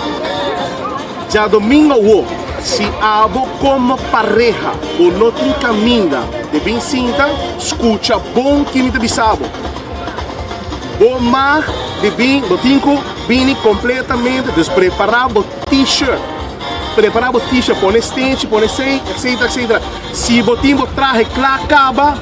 Djadomingo awo, si abo komo pareha bo no tin kaminda di bin sinta, skucha bon ki mi ta bisa bo. Bo mag di bin, bo tin ku bini kompletamente, dus prepará bo t-shirt. Prepará bo t-shirt, pone stenchi, pone esei, etcetera, etcetera. Si bo tin bo trahe kla kaba,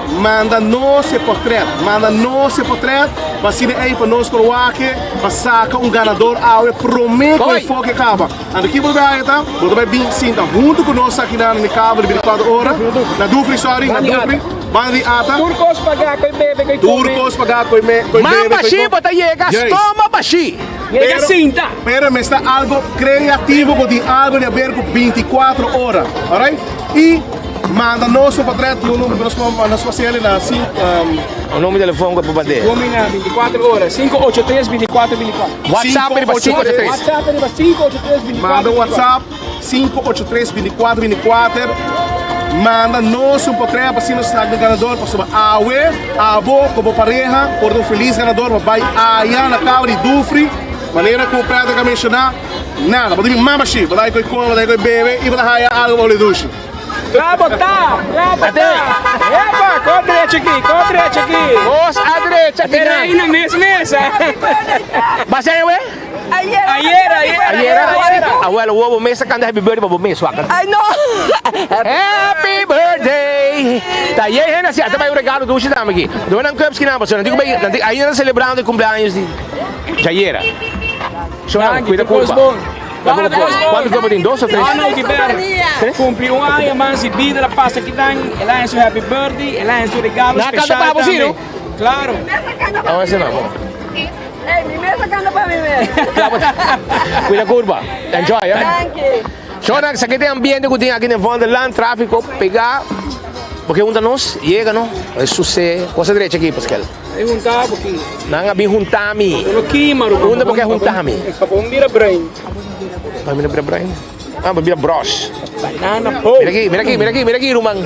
Manda nos e portret, manda nos e portret pa asina ei pa nos por wak pa saka un ganador awe prome ku e foke kaba. Anto ki bo ta bai ta? Bo ta bai bin sinta huntu ku nos aki nan na kaba di 24 ora na Dufri, sorry, na Dufri, banda di ata. Tur kos pagá ku e bebe ku e kome. Tur kos pagá ku e bebe ku e kome. Man bashí bo ta yega stoma bashí. Yega sinta. Pero mester algo kreativo ku tin algo di aber ku 24 ora, alright? I manda nos un portret un numero nos por nos por haciele na si Un numero di telefon ku por mand'é. Domina 24 ora 583 24 24. WhatsApp riba 583. WhatsApp riba 583 24 Manda un WhatsApp 583 24 24 Manda nos un portret pa asina nos sabi un ganador pasobra awe abo ku bo pareha por ta un felis ganador pa bai aya na Cabo di Dufri manera ku Patrick a menshoná. Nada, bo ta bin mama shi, bo ta hay koe come, bo ta hay koe bebe y bo ta haya algo pa holi dushi. Kla bo ta, kla bo ta. Epa, ko drecha aki, ko drecha aki. Nos a drecha aki nan. Reina mes mesa. Basa awe? Ayera, ayera, Ayera? Abuelo, wo bo mes a canta happy birthday pa bo mes wak. Ay no. Happy birthday. Ta yey hende asi, ata bay un regalo dushi tambe aki. Duna nan cups kinan pasobra nan tin ku bay, nan tin, ainda nan ta celebrando e cumpleaños di Jayera. Shonan, cuida curpa. Cuanto cuerpo tin? Dos o tres? No, no, di ber. Cumpli un aña mas di bida la pasa kitan. El a haci su happy birthday, el a haci su regalo Na special canta pa bo, tambe. si, no? Claro. Awa ese no, bon. Ey, mi mes a canta pa mi mes. Cuida curva. Enjoy, eh. Danki. Shona, sa ke te ambiente ku tin aki den Vondelland, tráfiko pegá. Porque unta nos yega no, e suse, cosa derecha aki, Pascal. E hunta bo ki. Nan a bin hunta mi. Uno kima, Ruben. Unda bo ke hunta mi? Pa bo mira bruin. Pa mi mira bruin? Ah, pa mira bros. Banana boat. Mira aki, mira aki, mira aki, mira aki, ruman.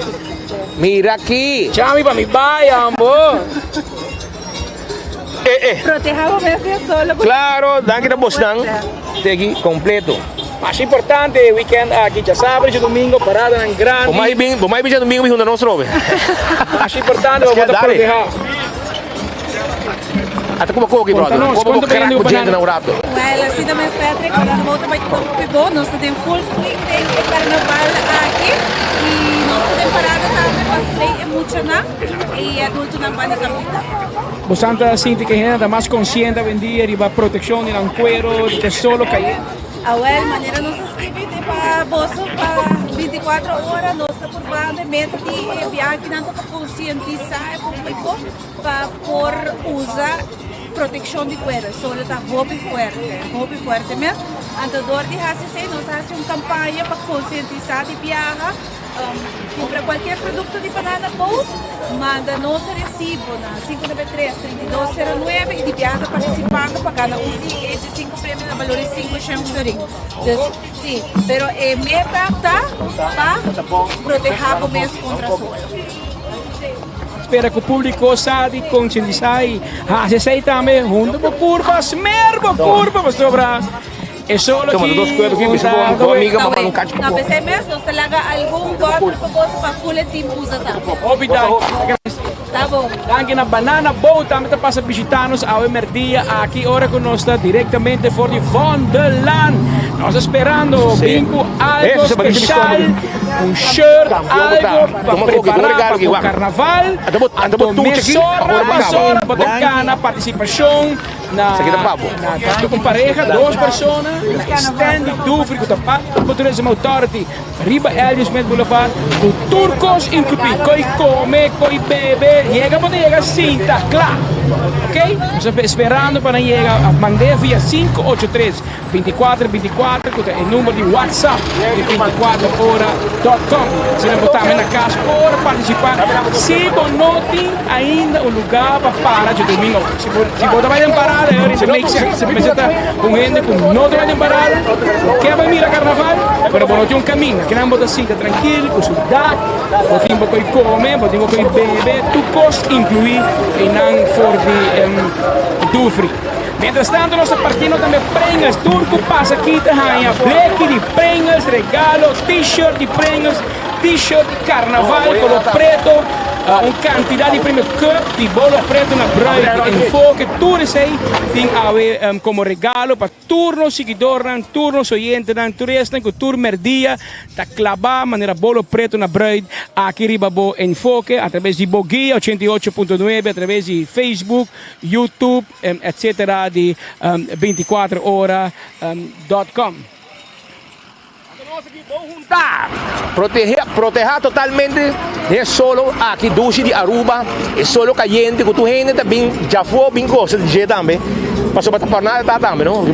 Mira aki. Chami pa mi bai, ambo. Eh, eh. Proteha bo mes den solo. Claro, danki na bosnan. Te aki completo. Mas importante weekend aki, djasabra y djadomingo, paradanan grandi. Bo mai bin, bo mai bin djadomingo bin hunta nos robe. Mas importante, bo ta proteha. Ata kuma koki, brother. Contanos, Como bo cuanto crack bende ku bo gente banana? na un rato. Well, asina mes Patrick, ora bo ta bai hopi bon, nos ta den full swing den e carnaval aki y nos ta den parada tambe pa strei e muchanan y adultonan banda capital. Bo santa sinti ke hende ta mas konsiente awendia riba protekshon di nan kuero di ke solo kayente? Awel, manera nos a skibi di pa boso pa 24 ora nos ta purbando e meta di e biahenan ta pa konsientisá e públiko pa por usa protekshon di kuero. E solo ta hopi fuerte, hopi fuerte mes. Anto dor di hasi esei nos a hasi un kampaña pa konsientisá di biaha. Kumpra kualkier produkto di Banana Boat, manda nos e resibo na 593 3209 i di biaha ta partisipando pa gana un di e djesinku premio na balor di 500 florin. Dus, si, pero e meta ta pa protehá bo mes kontra solo. Spera ku públiko sa di konsientisá i hasi esei tambe huntu bo kurpa, smer bo kurpa pasobra e solo Toma, ki dos cuerpo aquí, bisa unta bo amiga, mama un cacho Na pesei mes nos ta laga algun bòter pa boso pa full e team usa tambe. Hopi danki. Ta bon. Danki na Banana Boat tambe ta pasa bishita nos awe merdia aki ora ku nos ta direktamente for di Vondelland. Nos ta sperando bin ku algo speshal, un shirt, algo pa prepara pa bo karnaval. Anto mesora pasora bo ta gana partisipashon na na un pareha, dos persona, na e stand di Dufry ku ta pa Tourism Authority riba Elio Smith Boulevard ku tur kos inkluí, koi kome, koi bebe, yega bo ta yega sinta kla, ok? Nos ta esperando pa nan yega, mand'é via 583 24 24 ku ta e number di WhatsApp di 24 ora dot com. Asina bo tambe na kas por partisipá si bo no tin ainda un lugá pa para djadumingo. Si bo si bo ta bai den parada e ora make sense. Mester ta un hende ku no ta bai den parada, bo ke bai mira karnaval, pero bo no tin un kaminda. Kinan bo ta sinta trankil ku su dak, bo tin bo koi kome, bo tin bo koi bebe, tur kos inkluí einan for di Dufry. Mientras tanto nos ta partiendo tambe Pringles. Tur ku pasa aki ta haña bleki di Pringles, regalo, t-shirt di Pringles, t-shirt di karnaval kolor preto, un kantidat di premio, cup di bolo preto na bruid di Enfoke. Tur esei tin awe komo regalo pa tur nos siguidornan, tur nos oyentenan, tur esnan ku tur merdia Ta klabá manera bolo preto na bruid aki riba bo Enfoke a traves di bo guia 88.9 a traves di Facebook, YouTube, etc. Di 24 ora dot com. Proteha, proteha totalmente den e solo aki dushi di Aruba, e solo cayente cu tur hende ta bin djafo bin goza di dje tambe, pasobra ta por nada ta tambe no,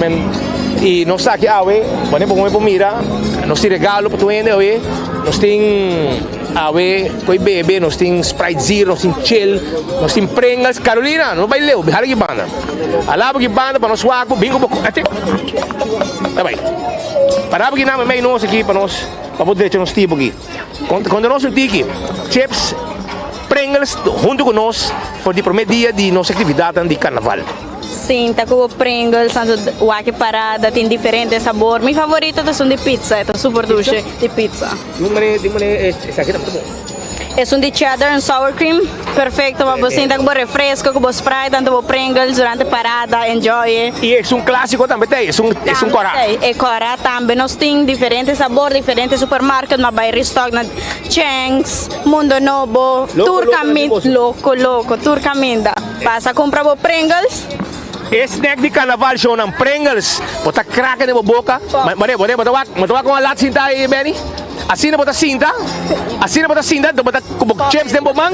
y nos ta aki awe, wanneer bo por mira nos tin regalo pa tur hende awe, nos tin awe koe bebe, nos tin Sprite Zero, nos tin Chill, nos tin Pringles, Carolina no bai leu, hala aki banda, hala aki banda pa nos wak bo bin ku bo, ta bai, para aki nan mei nos aki pa nos pa por drecha nos tipo aki, konta nos un tiki, chips, Pringles hunto ku nos for di prome dia di nos aktividatnan di karnaval. Sinta cu bo Pringles, anto wak e parada, tin diferente sabor. Mi favorito ta esun di pizza, e ta super dulce di pizza. Di manera, di manera esaki ta bon. Esun di cheddar en sour cream, perfecto pa bo sinta cu bo refresco, cu bo Sprite, anto bo Pringles durante parada, enjoy e. Y esun clasico tambe ta ey, esun, esun cora. Tambe ta ey, e cora tambe. Nos tin diferente sabor, diferente supermarket, ma bay restock na Cheng's, Mundo Nobo, tur caminda, loco, loco, tur caminda. Pasa cumpra bo Pringles. E snack di carnaval shownan Pringles bo ta kraka den bo boca. Mane bo ta wak bo ta wak con a lat sinta ayi Benny? Asina bo ta sinta asina bo ta sinta bo ta cu bo chips den bo man.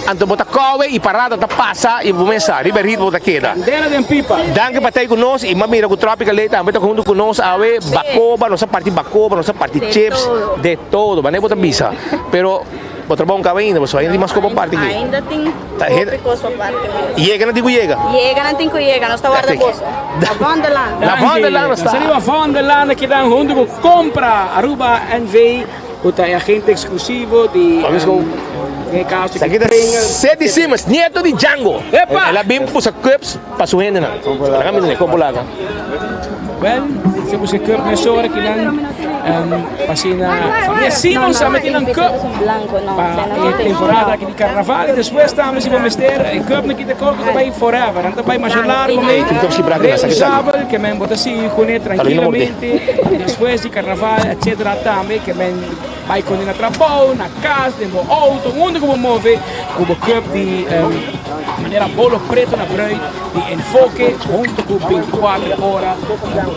Anto bo ta kowe i parada ta pasa i bo mesa riba e ritmo bo ta keda. Kandela den pipa. Danki pa ta ei ku nos i m'a mira ku Tropical Lake tambe ta huntu ku nos awe. Bakoba, nos a parti bakoba, nos a parti chips, de todo. Manera bo ta bisa. Pero bo trabou un kaba ainda, pasobra ainda tin mas kos pa parti aki. Ainda tin hopi kos pa parti mes. Yega nan tin ku yega. Yega nan tin ku yega, nos ta warda boso. Na Vondeland. Na Vondeland nos ta. Nos ta riba Vondeland aki nan huntu ku Compra Aruba NV. Ku ta e agente eksklusivo di den e kaso di Pringles. Seti Simmons, nieto di Django. Epa! El a bin pusa cups pa su hendenan. Laga mi tene, kon por laga? Wel, si pusa cup mesora ki nan pa asina familia Simmons a meti nan cup pa e temporada aki di carnaval y despues tambe si bo mester e cup nan kita kor ku ta bai forever, nan ta bai masha largo mei, reusabel ke men bo ta sigui kuné trankilamente. Despues di carnaval etc tambe ke men bai kone na trabou, na cas, den bo auto, unda ku bo move ku bo cup di manera bolo preto na bruid di Enfoke hunto ku 24 ora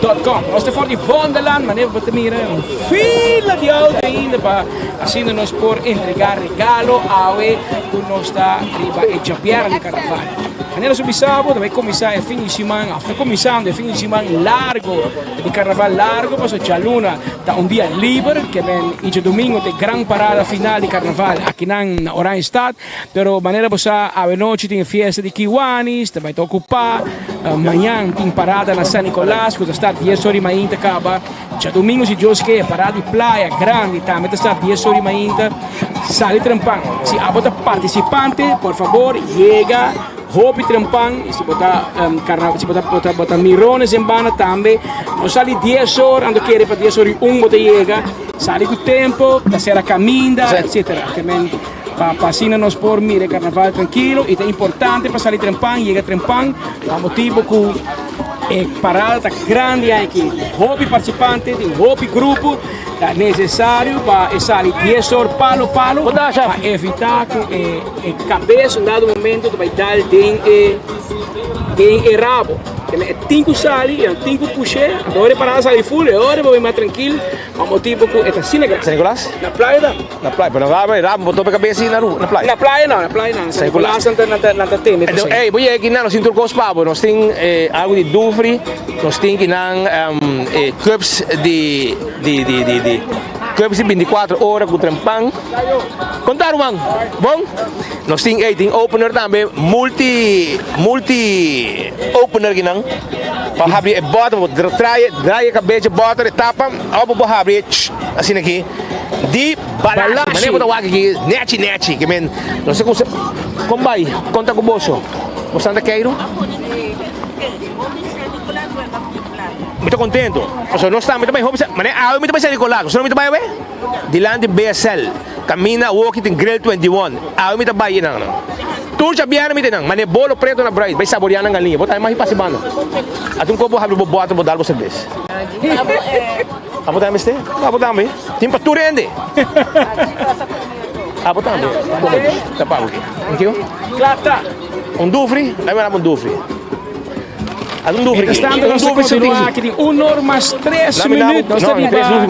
dot com. Nos ta for di Vondelland manera bo ta mira un fila di auto ainda pa asina nos por entrega regalo awe ku nos ta riba e djabièrnè di carnaval. Manera su bisa bo ta bai kuminsá e fin di siman òf ta kuminsando e fin di siman largo di karnaval largo pasobra djaluna ta un dia liber ke men i djadumingo ta e gran parada final di karnaval akinan na Oranjestad pero manera bo sa awenochi tin e fiesta di Kiwanis ta bai ta okupá mañan tin parada na San Nicolas ku ta start dies ora di mainta kaba djadumingo si Dios ke parada di playa grandi tambe ta start dies ora di mainta. Sali trempan. Si abo ta participante, por favor yega hopi trempan. Y si bo ta carna, si bo ta bo ta bo ta mirones en banda tambe, no sali dies or, anto kere pa dies or y un bo ta yega. Sali cu tempo, ta cera caminda, etcetera. Te men pa pa asina nos por mira e carnaval trankilo y ta importante pa sali trempan, yega trempan, pa motibo cu e parada ta grandi aki. Hopi participante, tin hopi grupo. Ta necesario pa e sali dies or palo palo pa evita cu e cabes un dado momento ta bay dal den e den e rabo. E tin cu sali, e tin cu pushe, anto ora e parada sali full e ora bo bay mas trankil pa motibo cu e ta asina grandi. San Nicolas? Na playa ta. Na playa, pero na rabo bo topa e cabes na na playa. Na playa no, na playa no. San Nicolas nan ta tende. Ey, bo yega aki nan nos tin tur cos pa bo, nos tin algo di dufri. Nos tin ki nan e cups di di di di di cups di 24 ora ku trempan. Konta ruman, bon? Nos tin ey tin opener tambe multi multi opener ki nan pa habri e bottle bo trae draai e kabecha bottle e tapa of bo habri e asina aki di balashi manera bo ta wak aki nechi nechi ke men no se kon kon bai konta ku boso bo santa keiru. Mi ta contento. Pasobra nos tambe ta bai hopi sa, manera awe mi ta bai San Nicolas, bo sa mi ta bai awe? Dilanti BSL, caminda awoki tin Grill 21, awe mi ta bai einan. Tur djabièrnè mi ta einan, manera bolo preto na bruid, bai saborea nan galiña, bo ta mai pasa e banda. Ata un cop bo habri bo bottle bo dal bo cerveza. Abo tambe este? Abo tambe? Tin pa tur hende. Abo tambe? Ta pa abo aki. Thank you. Un dufri? Dame un dufri. Mientras tanto nos ta continua aki di un or mas tres minuut. Nos ta riba,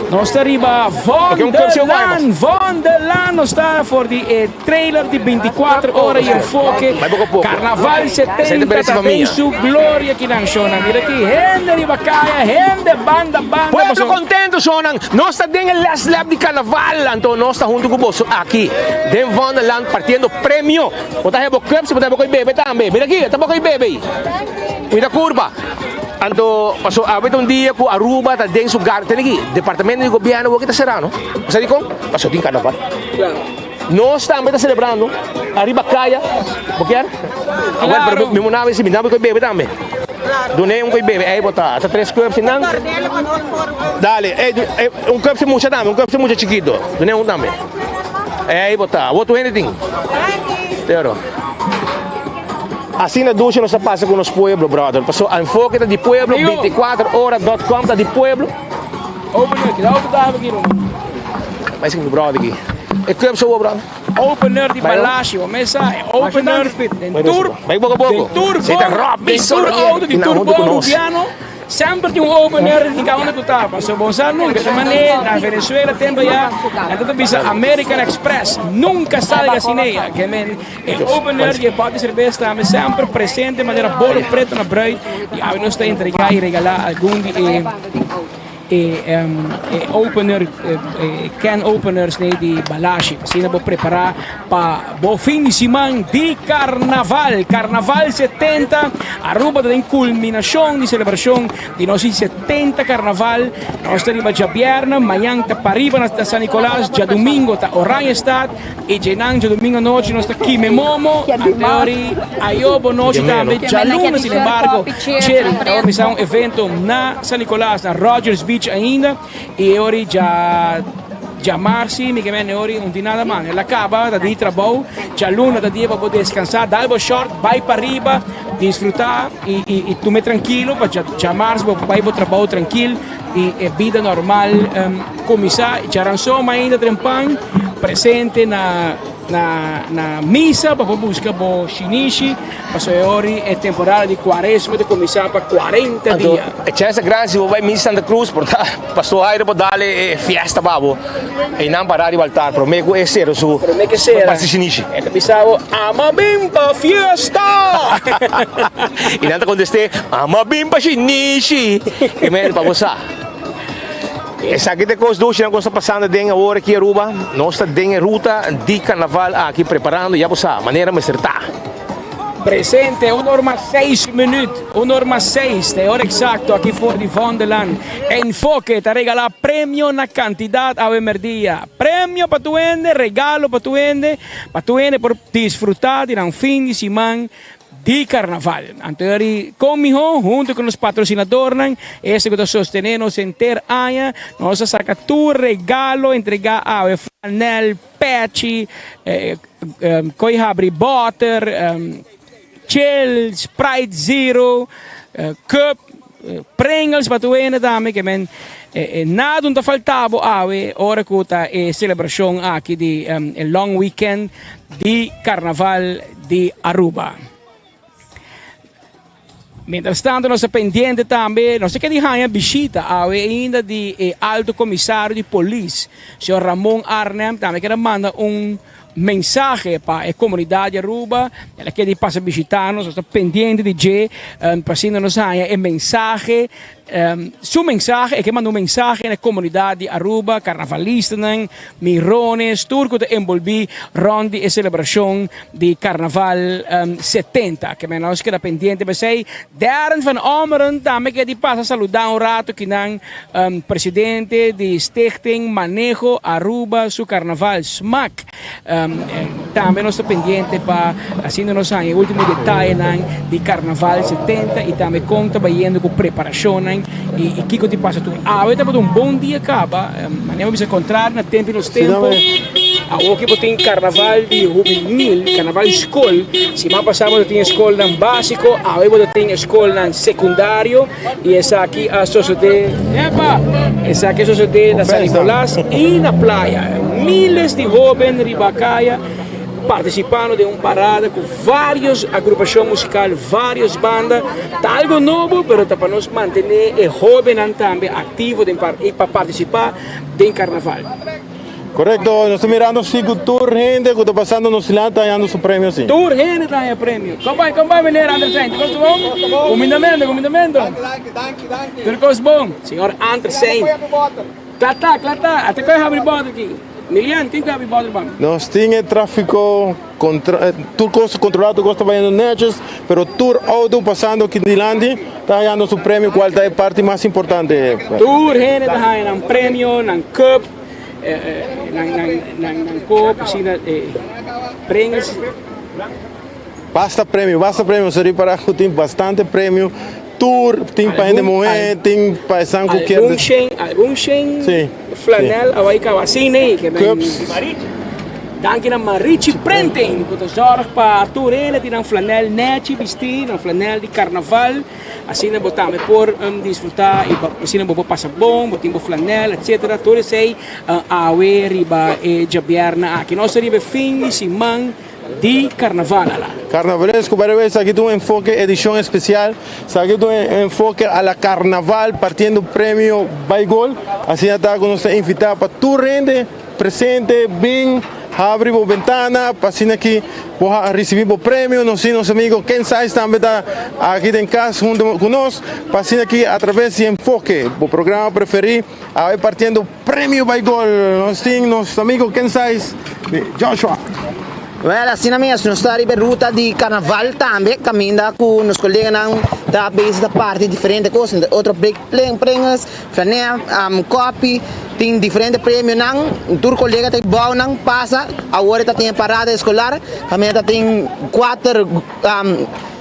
nos ta riba Vondelaan, Vondelaan. Nos ta for di e trailer di 24 ora y enfoke. Carnaval 70 ta den su gloria aki nan shownan. Mira aki hende riba caya, hende banda banda. Pueblo contento shownan. Nos ta den e last lap di carnaval. Anto nos ta hunto cu boso aki den Vondelaan partiendo premio. Bo ta hebo cups, bo ta hebo koe bebe tambe. Mira aki, e ta bo koe bebe ei. Cuida curpa. Anto, paso awe ta un dia cu Aruba ta den su gar. Tene aki, departamento di gobierno awor ki ta cera, no? Bo sa dicon? Paso tin carnaval. Nos tambe ta celebrando ariba caya. Bo kier? Awel, pero mi mi nabe si mi nabe koe bebe tambe. Dune un koe bebe. Ei bo ta. Ta tres cups nan. Dale. Ei, un cups di mucha tambe, un cups di mucha chikito. Dune un tambe. Ey bo ta. Awor tur hende tin. Pero. Asina dushi nos ta pasa ku nos pueblo, brother. Paso Enfoke ta di pueblo, 24 ora dot com ta di pueblo. Opener, keda open ta aki no. Bai sigi mi brother aki. E club so brother. Opener di Balashi, bo mesa e opener den tur Bai boko boko. Den tur Sita Robby den tur auto di tur bo Rubiano. Semper tin un opener di cada unda cu ta, pasobra bo no sa nunca. Ta mane na Venezuela tempo ya, nan ta bisa American Express, nunca salga sin ella. Ke men e opener di e pot di cerbes tambe semper presente manera bolo preto na bruid y awe nos ta entrega y regala algun di e e e opener e can openers nei di Balashi. Asina bo prepara pa bo fin di siman di Carnaval. Carnaval 70, Aruba ta den culminacion di celebracion di nos 70 Carnaval. Nos ta riba djabièrnè, mañan ta pariba na San Nicolas, djadumingo ta Oranjestad y djenan djadumingo anochi nos ta Kime Momo, anteori ayo bo nochi tambe djaluna sinembargo Cheri ta organisa un evento na San Nicolas na Rogers Beach ainda y e ori dja djamarsi mi ke mende ori un di nada man el a caba ta di trabou djaluna ta dia pa bo descansa dal bo short bay pariba disfruta y y tume trankilo pa djamars bo bay bo trabou trankil y e bida normal cuminsa djaranson ainda trempan presente na Na na misa pa por busca bo shinishi, pasobra e ori e temporada di cuaresma ta cuminsa pa cuarenta Anto, dia. e chance grandi si bo bai misa Santa Cruz por ta Pastor Jairo por dale e fiesta pa bo. Einan para riba altar prome cu e cera su Prome cu e cera. parti shinishi. E ta bisa bo, Ama bin pa fiesta! Y nan ta conteste, Ama bin pa shinishi! E mende pa bo sa. Esaki ta e kos dushinan ku nos ta pasando den awor aki Aruba. Nos ta den e ruta di karnaval aki preparando, ya bo sa, manera mester ta. Presente, un or mas seis minuut, un or mas seis, ta e ora eksakto aki for di Vondeland. Enfoke ta regalá premio na kantidat awe merdia. Premio pa tur hende, regalo pa tur hende, pa tur hende por disfrutá di nan fin di siman Di Carnaval. Anto eri con miho hunto cu nos patrocinadornan, ese cu ta sostene nos henter aña, nos a saca tur regalo entrega awe, flanel, pechi, coy habri boter, chel, Sprite Zero, cup, Pringles pa tur hende tambe ke men nada no ta falta bo awe ora ku ta e selebrashon aki di e long weekend di Karnaval di Aruba. Mientras tanto nos ta pendiente tambe, nos ta ke di haña bishita awe ainda di e alto komisario di polis, señor Ramon Arnhem, tambe keda manda un Mensahe pa e comunidad di Aruba, el a keda di pasa bishita nos, nos ta pendiente di dje, pa asina nos haña e mensahe, su mensahe, e ke manda un mensahe na e comunidad di Aruba, carnavalistanan, mirones, tur cu ta envolvi rond di e celebracion di Carnaval 70. Ke men nos keda pendiente pa esey. Darren van Ommeren tambe ke di pasa saluda un rato kinan. Presidente di Stichting Maneho Aruba su Carnaval, smac, tambe nos ta pendiente pa asina nos haña e ultimo detayenan di Carnaval 70 y tambe con ta bayendo cu preparacionnan y kico tin pasa tur. Awe tabata un bon dia caba, manera bo bisa contrario na tempo y nos tempo. Awor ki bo tin carnaval di hubenil, carnaval di scol, siman pasa bo ta tin e scolnan basico, awe bo ta tin e scolnan secundario. Y esaki a sosode, epa, esaki a sosode na San Nicolas y na playa. Miles di hoben riba caya participando den un parada cu varios agrupacion musical, varios banda. Ta algo nobo, pero ta pa nos mantene e hobennan tambe activo den y pa participa den carnaval. Correcto, nos ta mirando si cu tur hende cu ta pasando nos dilanti ta hañando su premio si. Tur hende ta haña premio. Con bai, con bai meneer Andersen? Tur cos bon? Cumindamento, cumindamento. Tur cos bon. Señor Andersen. Cla ta, cla ta. Ate coge habri boter aki. Milian, ken cu habri boter pa mi? Nos tin e trafico contra, tur cos controla, tur cos ta bayendo netjes, pero tur auto pasando aki dilanti ta hañando su premio cual ta e parti mas importante. Tur hende ta haña nan premio, nan cup. Nan kop asina Pringles. Basta premio, basta premio. Seri para ku tin bastante premio. Tur tin pa hende muhé, tin pa esan ku kier. Algun shen, algun shen flanel a bai kaba asina ei. Cups. Danki na Marichi Printing ku ta zorg pa tur hende tin nan flanel nechi bisti, nan flanel di karnaval. Asina bo tambe por disfruta y asina bo por pasa bon, bo tin bo flanel etcetera. Tur esey awe riba e djabièrnè aki. Nos ta riba e fin di siman Di Carnaval ala. Carnavalesco, by the way, esaki ta un enfoke edicion especial, esaki ta un enfoke a la carnaval partiendo premio bay gol, asina ta cu nos ta invita pa tur hende presente bin habri bo bentana pa asina ki bo a ricibi bo premio, nos tin nos amigo Ken Sais tambe ta aki den cas hunto cu nos pa asina ki a traves di enfoke bo programa preferi awe partiendo Premio bay gol nos tin nos amigo Ken Sais Joshua. Wel asina mes nos ta riba e ruta di carnaval tambe caminda cu nos coleganan ta bezig ta parti diferente cos entre otro break pringles, flanea, kopi, tin diferente premionan tur colega ta bou nan pasa awor ta tin e parada escolar caminda ta tin cuater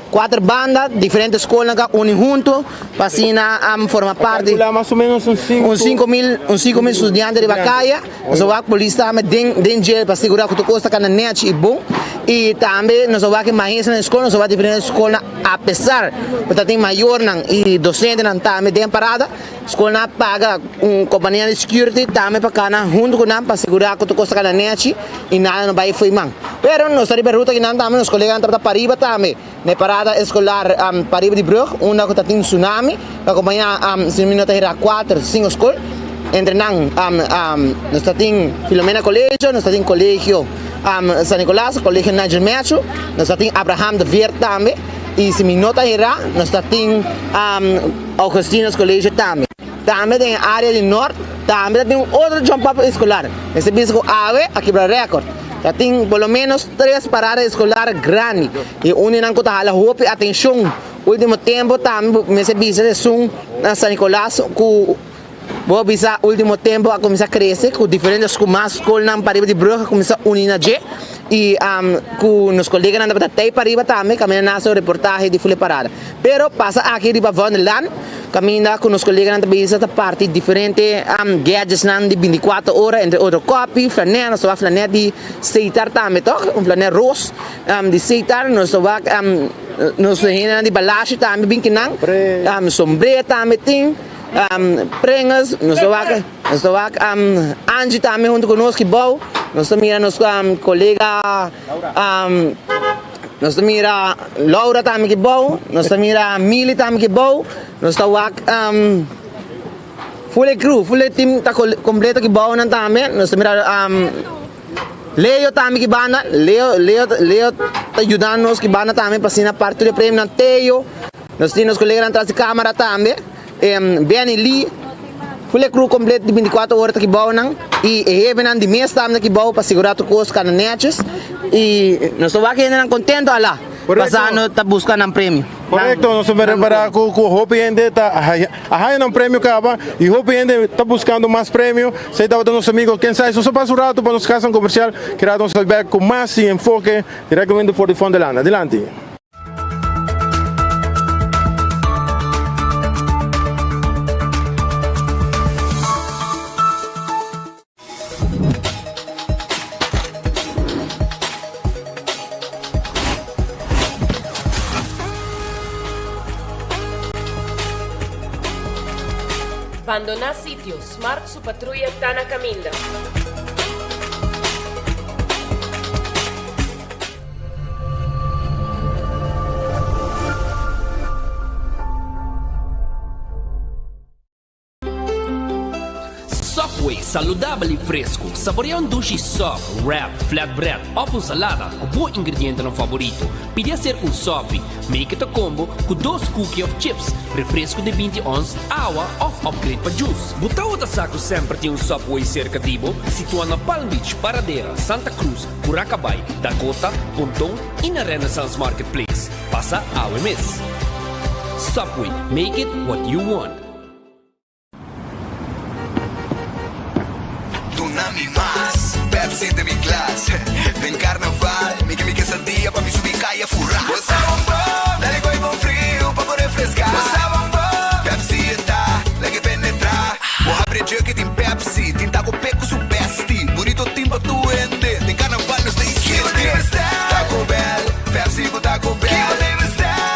Cuater banda, diferente scolnan ca uni hunto pa asina forma parti. Calcula mas o menos un cinco. Un 5000, un 5000 studiante riba caya. Nos a wak polis tambe den den dje pa sigura cu tur cos ta cana nechi y bon. Y tambe nos a wak e maestronan di scol, nos a wak diferente scolnan apesar cu ta tin mayornan y docentenan tambe den parada. Scolnan a paga un compania di security tambe pa cana hunto cu nan pa sigura cu tur cos ta cana nechi y nada no bay fo'i man. Pero nos ta riba e ruta kinan tambe, nos coleganan tabata pariba tambe na e parada escolar pariba di brug unda cu ta tin tsunami pa acompaña si mi no ta hera cuater cinco scol. Entre nan nos ta tin Filomena Colegio, nos ta tin Colegio San Nicolas, Colegio Nigel Matthew, nos ta tin Abraham de Weert tambe. Y si mi no ta hera, nos ta tin Augustinus Colegio tambe. Tambe den e area di Noord, tambe ta tin un otro jump up escolar. Mester bisa cu awe a kibra record. Ta tin por lo menos tres parada escolar grandi. Y un di nan cu ta hala hopi atencion ultimo tempo tambe mester bisa esun na San Nicolas cu Bo bisa ultimo tempo a cuminsa crece cu diferente mas scolnan pariba di brug a cuminsa uni na dje y cu nos coleganan tabata tey pariba tambe caminda nan haci un reportahe di fule parada. Pero pasa aki riba Vondellaan caminda cu nos coleganan ta bisa ta parti diferente gadgetsnan di binticuatro ora entre otro kopi, flanel, nos ta wak flanel di Seitar tambe toch, un flanel ros di Seitar, nos ta wak nos hendenan di Balashi tambe bin kinan, sombre tambe tin. Pringles, nos ta wak, nos ta wak Angie tambe hunto ku nos ki bou, nos ta mira nos kolega nos ta mira Laura tambe ki bou, nos ta mira Mili tambe ki bou, nos ta wak full e crew, full e team ta kompleto ki bou nan tambe, nos ta mira Leo tambe ki banda, Leo, Leo, Leo ta yuda nos ki banda tambe pa asina parti tur e premionan, Teo. Nos tin nos coleganan tras di camara tambe, Benny Lee, full e crew completo di 24 ora ta kibao nan y e hefenan di mes tambe ta kibao pa sigura tur cos cana netjes y nos ta wak hendenan contento ala pasando ta busca nan premio. Correcto, nos ta repara cu hopi hende ta a haya nan premio caba y hopi hende ta buscando mas premio. Esey tabata nos amigo Ken Sais. Nos a pasa un rato pa nos casanan comercial, keda nos ta bek cu mas y enfoke directamente for di Vondellaan. Adelante. Bandoná sitio, Smart su patruya ta na kaminda. Subway, saludabel y fresco. Saborea un dushi sub, wrap, flatbread of un salada cu bo ingredientenan favorito. Pidi hacer un sopi. Make it a combo cu dos cookie of chips, refresco di binti ons, awa of upgrade pa juice. Bo tawata sa cu semper tin un Subway cerca di bo? Situa na Palm Beach, Paradera, Santa Cruz, Curacabai, Dakota, Ponton y na Renaissance Marketplace. Pasa awe mes. Subway, make it what you want. Duna mi mas Pepsi den mi glas Den carnaval mi ke mi quesadilla pa mi subi caya fura Bo sa bonbon, dale gooi bon friu pa bo refresca Bo sa bonbon, Pepsi e ta lag'e penetra Bo habri e jug y tin Pepsi Tin taco pe cu su bestie Burrito tin pa tur hende Den carnaval nos ta hiciente Taco Bell, Pepsi cu Taco Bell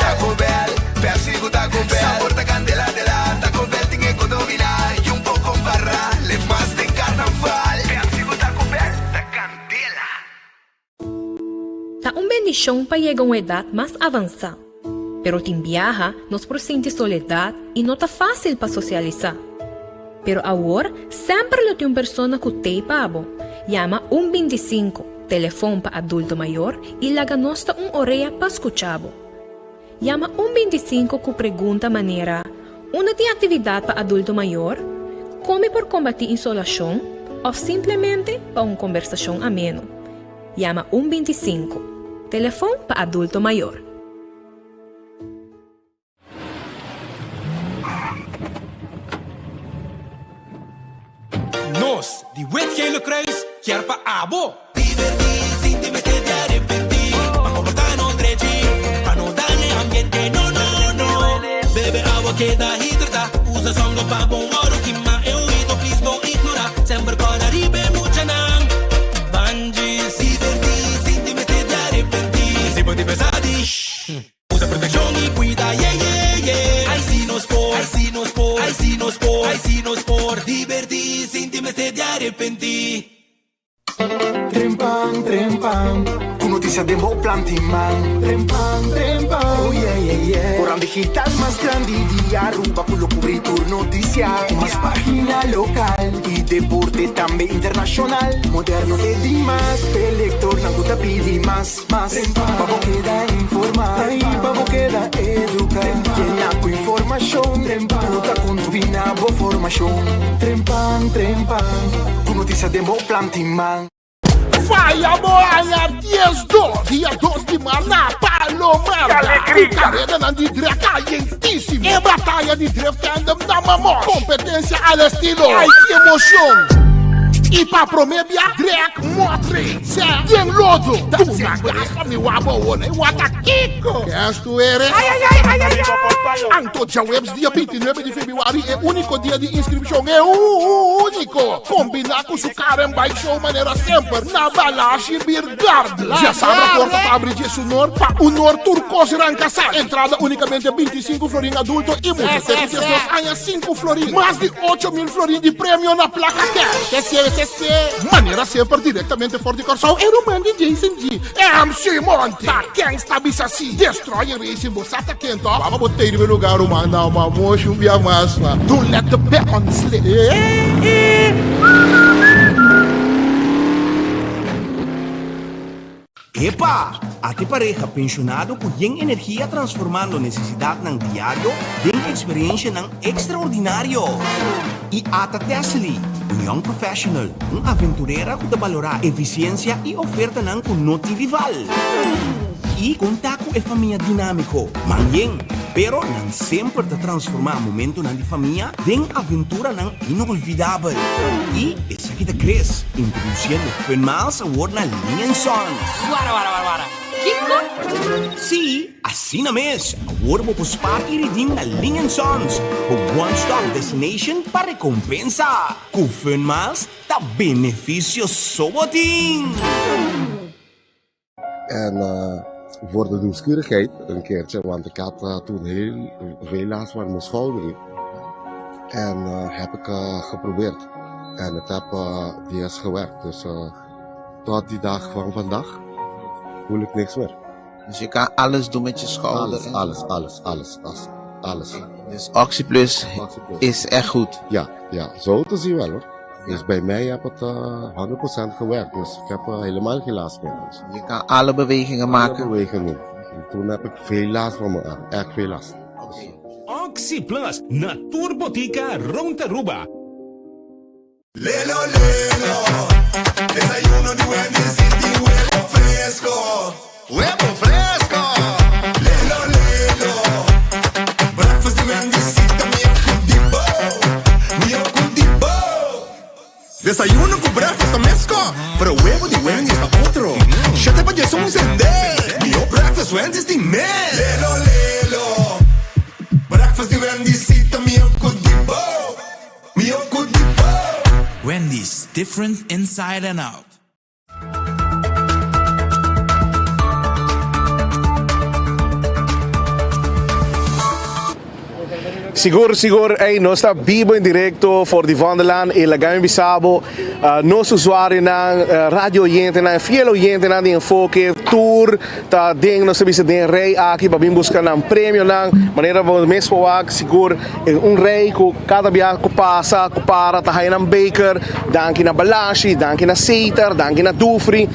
Taco Bell, Pepsi cu Taco Bell Sabor ta candela de la. bendishon pa yega un edat mas avansá. Pero tin biaha nos por sinti soledat i no ta fásil pa sosialisá. Pero awor semper lo tin un persona ku t'ei pa bo. Yama un 25, telefon pa adulto mayor, i laga nos ta un orea pa skucha bo. Yama un 25 ku pregunta manera, Unda tin aktividat pa adulto mayor? Kon mi por kombatí insolashon? Òf simplemente pa un kombersashon ameno. Yama un 25, telefon pa adulto mayor. Nos di Wit Gele Kruis kier pa abo. Divertí sin tin mester di arepentí. Pa komportá nos drechi, pa no daña e ambiente, no no no. Bebe awa keda hidratá, usa sòngo pa bon wòrdu kima e oido, please no ignorá, semper kòrda riba e muchanan. Bandjis. Divertí sin tin mester di arepentí. Si bo tin pensa di shh. Usa protekshon i kuida, ye ye ye. Ai si nos por, ai si nos por, ai si nos por, ai si nos por. Divertí sin tin mester di arepentí. Trempan, trempan, ku notisia den bo plan tin man. Trempan, trempan, oh yeah yeah yeah. Koran digital mas grandi di Aruba ku lo kubri tur notisia. Ku mas pagina lokal i deporte tambe internashonal. Moderno te dimas, p'e lektornan ku ta pidi mas. Mas pa bo keda informá i pa bo keda eduká. Yena ku informashon ku ta kontribuí na bo formashon. Trempan, trempan, ku notisia den bo plan tin man. Faya bo aña 12, dia 2 di maart na Palomar. Ku karedanan di dreft kalientísimo. E bataya di drift tandem na Mamor. Kompetensia al estilo Ay ki emocion! I pa promé bia drag Motre, sè, den lodo. Duna gas pa mi wak bo wona i wak ta kiko. Kes tu eres? Anto djaweps dia 29 di febrüari e úniko dia di inskripshon, e úniko! Kombiná ku su Car and Bike Show manera semper na Balashi Beer Garden. Djasabra porta ta abri dje sunor pa unor tur kos ranka sa. Entrada únikamente 25 florin adulto i mucha te ku 12 aña sinku florin. Mas di 8000 florin di premio na plaka cash. Te siebe se se. Manera semper direktamente for di Kòrsou e ruman di Jason G. MC Monty. Ta ken sta bisa si? Destroyer Racing bo sa ta ken to? Baba bo tei riba e lugar ruman na ma moshi un bia mas ma. Don't let the baton slip. Epa! Ate pareha penshonado ku yen energia transformando nesesidatnan diario den eksperenshanan ekstraordinario. I ata Tessely, un young professional, un aventurera ku ta balorá efisiensia i ofertanan ku no tin rival. I konta ku e famia dinámiko, man yen, pero nan semper ta transformá momentonan di famia den aventuranan inolvidabel. I esaki ta Chris, introduciendo Fun Miles awor na Lee and Sons. Wara wara wara wara. Kiko? Sí, asina mes! Awor bo por spaar i redeem na Lee and Sons, bo one stop destination pa recompensa. Cu Fun Miles ta beneficio so bo tin! En voor de nieuwsgierigheid een keertje, want ik had uh, toen heel veel last van mijn schouder. En uh, heb ik uh, geprobeerd. En het heb uh, DS gewerkt. Dus tot die dag van vandaag voel ik niks meer. Dus je kan alles doen met je schouder? Alles, alles, alles, alles, alles. alles. Dus OxyPlus, OxyPlus is echt goed? Ja, ja, zo te zien wel hoor. Dus bij mij heb het uh, 100% gewerkt. Dus ik heb uh, helemaal geen last meer. Dus. Je kan alle bewegingen alle maken? bewegingen. En toen heb ik veel last van mijn arm. Echt veel last. Okay. OxyPlus na tur botica rond Aruba. Lelo lelo, desayuno di Wendy's y tin webo fresco. Webo fresco. Lelo lelo, breakfast di Wendy's ta mihó cu di bo, mihó cu di bo. Desayuno cu breakfast ta mesco, pero webo di Wendy's ta otro. Shete pa diesun sende, mihó breakfast Wendy's tin mes. Lelo lelo, breakfast di Wendy's ta mihó cu di bo. Mihó cu di bo. Wendy's, different inside and out. Sigur, sigur, ey, nos ta bibo en directo for di Vondellaan y laga mi bisa bo, nos usuarionan, radio oyentenan, fiel oyentenan di Enfoke, tur ta den, nos ta bisa den rij aki pa bin busca nan premionan, manera bo mes por wak, sigur, un rij cu cada bia cu pasa, cu para, ta haya nan beker, danki na Balashi, danki na Seter, danki na Dufry,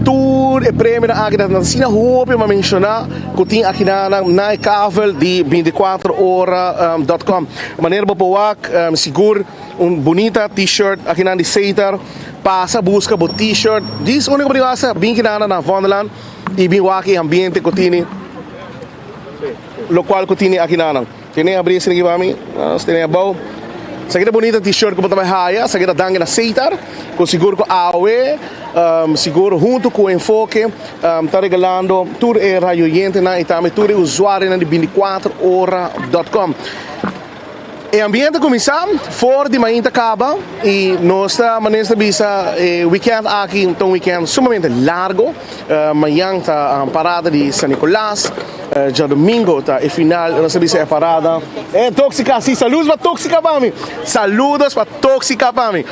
tur e premionan aki ta asina hopi pa menciona. Ku tin akinanan na e kavel di 24 ora dot com. Manera bo por wak sigur un bunita t-shirt akinan di Setar. Pasa buska bo t-shirt. Dis uniko bo tin hasi bin kinanan na Vondelland i bin wak e ambiente ku tini lokual ku tini akinanan. Tene abri esaki pa mi. Nos tene abou. Esaki ta bunita t-shirt ku bo ta bai haya. Esaki ta danki na Setar. Ku sigur ku awe sigur huntu ku Enfoke ta regalando tur e radioyentenan i tambe tur e usuarionan di 24 ora dot com. E ambiente a kuminsá for di mainta kaba i nos ta manera ta bisa e weekend aki ta un weekend sumamente largo. Mañan ta parada di San Nicolas, djadomingo ta e final, nos ta bisa e parada. E Toxica, si, saludos pa Toxica pa mi. Saludos pa Toxica pa mi.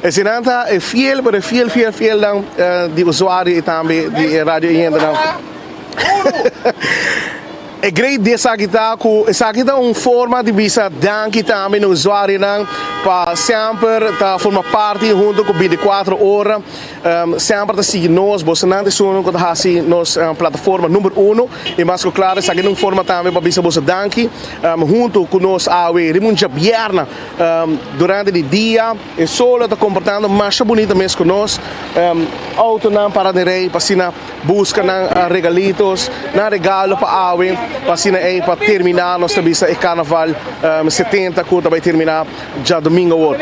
Eseinan ta e fiel, pero e fiel, fiel, fielnan di usuario i tambe di e radio oyentenan. E great di esaki ta ku esaki ta un forma di bisa danki tambe na usuarionan pa semper ta forma parti hunto ku 24 ora, semper ta sigui nos, bosonan ta esun ku ta hasi nos plataforma number uno i mas ku klaro esaki ta un forma tambe pa bisa boso danki hunto ku nos awe riba un djabièrna durante di dia. E solo ta komportando masha bunita mes ku nos. Outonan para den rei pa asina buska nan regalitos, nan regalo pa awe, pa asina ei pa terminá nos ta bisa e karnaval 70 ku ta bai terminá djadumingu awor.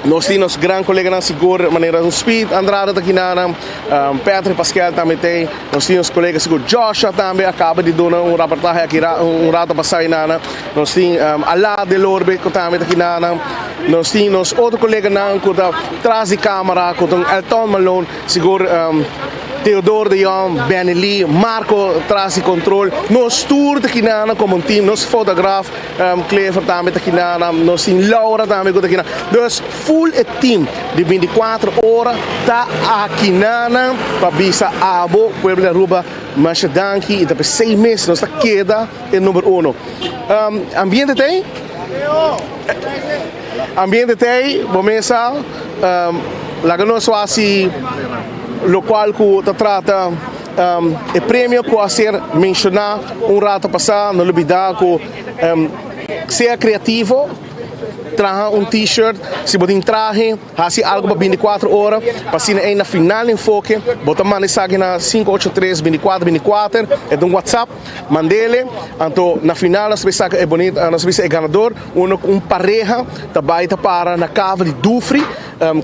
Nos tin nos gran koleganan sigur manera Speed Andrade ta kinanan, Patrick Pasquel tambe t'ei, nos tin nos kolega sigur Joshua tambe a kaba di duna un raportahe aki un rato pasá einana, nos tin Alaa Delorbe ku tambe ta kinanan. Nos tin nos otro coleganan cu ta tras di camara, cu ta Elton Malone, sigur Theodore de Jong, Benny Lee, Marco tras di control. Nos tur ta kinana como un team, nos fotograaf Clever tambe ta kinana, nos tin Laura tambe cu ta kinana. Dus full e team di 24 ora ta akinana pa bisa abo, pueblo di Aruba, masha danki y ta p'esey mes nos ta keda e number uno. Ambiente ta ey? Ambiente ta ei, bo mesa laga nos hasi lokual ku ta trata e premio ku a ser menshoná un rato pasá. No lubidá ku sea kreativo, traha un t-shirt, si bo tin trahe. Hasi algo pa 24 ora, pa asina ei na final enfoke bo ta manda esaki na 583 24 24, e ta un whatsapp, mandele, anto na final nos ta bay saka e bonita, nos ta bisa e ganador, uno ku un pareha ta bay ta para na kava di Dufry,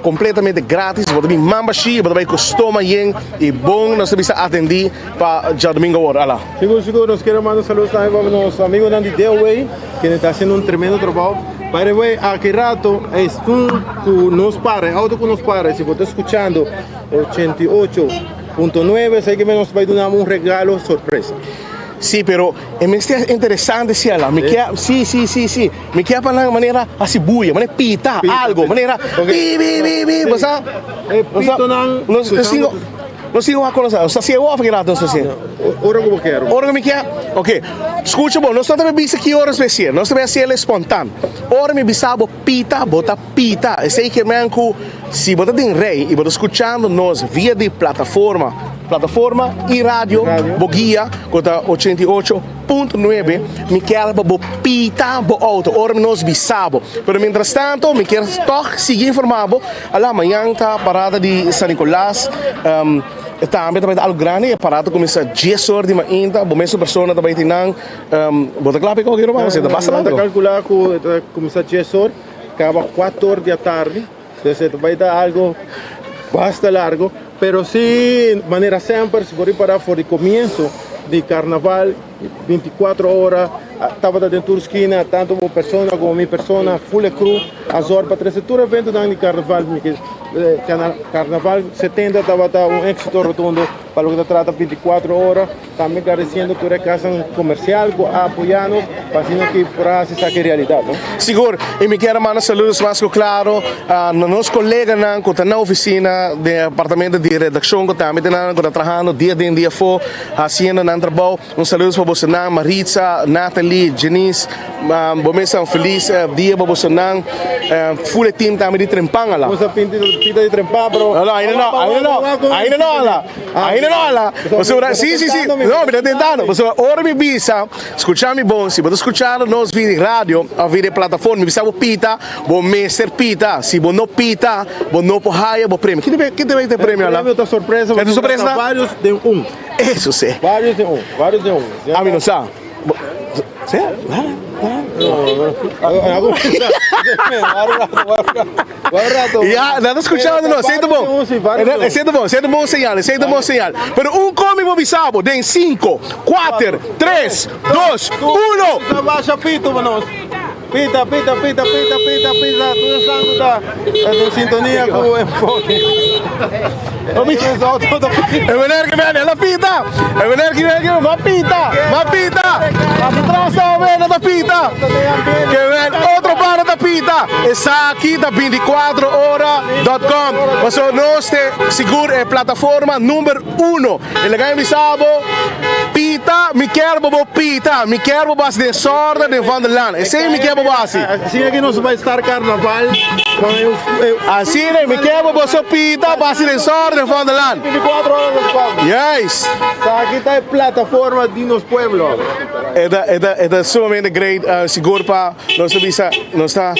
completamente gratis, bo ta bin man bashi, bo ta bay ku stoma yen y bon nos ta bisa atendi pa djadomingo awor, ala. Sigur sigur, nos kier a manda saludos tambe pa nos amigonan di Deaway, kende ta haciendo un tremendo trabao. By the way, aki rato esun cu nos para, e auto cu nos para, si bo ta scuchando 88.9, esey que nos bay duna un regalo sorpresa. Sí, pero e mester interesante si ala. Mi kia, sí, sí, sí, sí. Mi kia pa nan manera hasi buya, manera pita, algo, manera pi, pi, pi, pi, bo sa? E pitonan, Nos, nos tin, nos tin wak kono sa. Nos ta hasi e of ki rato nos ta hasi? Ora ku bo kier. Ora ku mi kier? Ok. Skucha bo, nos no ta bisa ki ora nos ta hasié. Nos ta hasié el spontan. Ora mi bisa bo pita, bo ta pita. Esei ke men ku si bo ta den rei i bo ta skuchando nos via di plataforma, plataforma i radio, bo guia ku ta 88.9, mi kier pa bo pita bo outo ora nos bisa bo. Pero mientrastanto mi kier tòg sigui informá bo, ala mañan ta parada di San Nicolas. E tambe ta bai ta algo grandi, e aparato cuminsa dies or di mainta, bo mesun persona ta bai tin nan, bo ta cla pa e coge ruman, pasobra ta basta largo. Nan ta calcula cu e ta cuminsa dies or, caba cuatro or di atardi, dus e ta bai ta algo basta largo, pero si manera semper, si bo ripara for di comienso di carnaval, 24 ora tabata den tur skina, tanto bo persona como mi persona, full e crew a zorg pa trece tur eventonan di carnaval. Carnaval 70 tabata un exito rotundo. Pa loke ta trata 24 ora, tambe gradeciendo tur e casnan comercial cu a apoya nos pa asina ki por a haci esaki realidad, no? Sigur, y mi kier a manda saludos mas cu claro na nos coleganan cu ta na oficina den departamento di redaccion cu tambe ta nan cu ta trahando dia den dia afo haciendo nan trabao. Un saludos pa bosonan Maritza, Nathalie, Janice, bo mes un feliz dia pa bosonan. Full e team tambe di Trempan ala. Nos a pinti pita di Trempan pero No no ainda no ainda no ainda no ala ainda no ala pasobra si si si no mi ta tentando pasobra ora mi bisa scucha mi bon si bo ta scuchando nos via di radio of via di plataforma mi bisa bo pita bo mester pita si bo no pita bo no por haya bo premio ki ta e premio ala? E premio ta sorpresa pasobra ta varios den un. Eso si. Varios den un varios den un. Ami no sa. Sí? Ya, nan ta skuchando no, esei ta bon. Esei ta bon, esei ta bon señal, esei ta bon señal. Pero un komi bo bisa bo den sinku, kuater, tres, dos, uno. Basha pito pa nos. Pita, pita, pita, pita, pita, pita. Tur esnan ku ta den sintonia ku Enfoke. E meneer ki bene, el a pita. E meneer ki bene, ma pita, ma pita. Aki tras tambe no ta pita. Ke ben otro banda ta pita. Esaki ta 24 ora dot com. Pasobra nos te sigur e plataforma number uno. E laga mi bisa bo, pita, mi kier bo bo pita, mi kier bo bo hasi den sòrda den van der Laan. Esei mi kier bo bo hasi. Asina ki nos bai start karnaval con e. Asina mi kier bo boso pita bo hasi den sòrda den van der Laan. 24 ora nos kom. Juist. Esaki ta e plataforma di nos pueblo. E ta e ta e ta sumamente great sigur pa nos ta bisa nos ta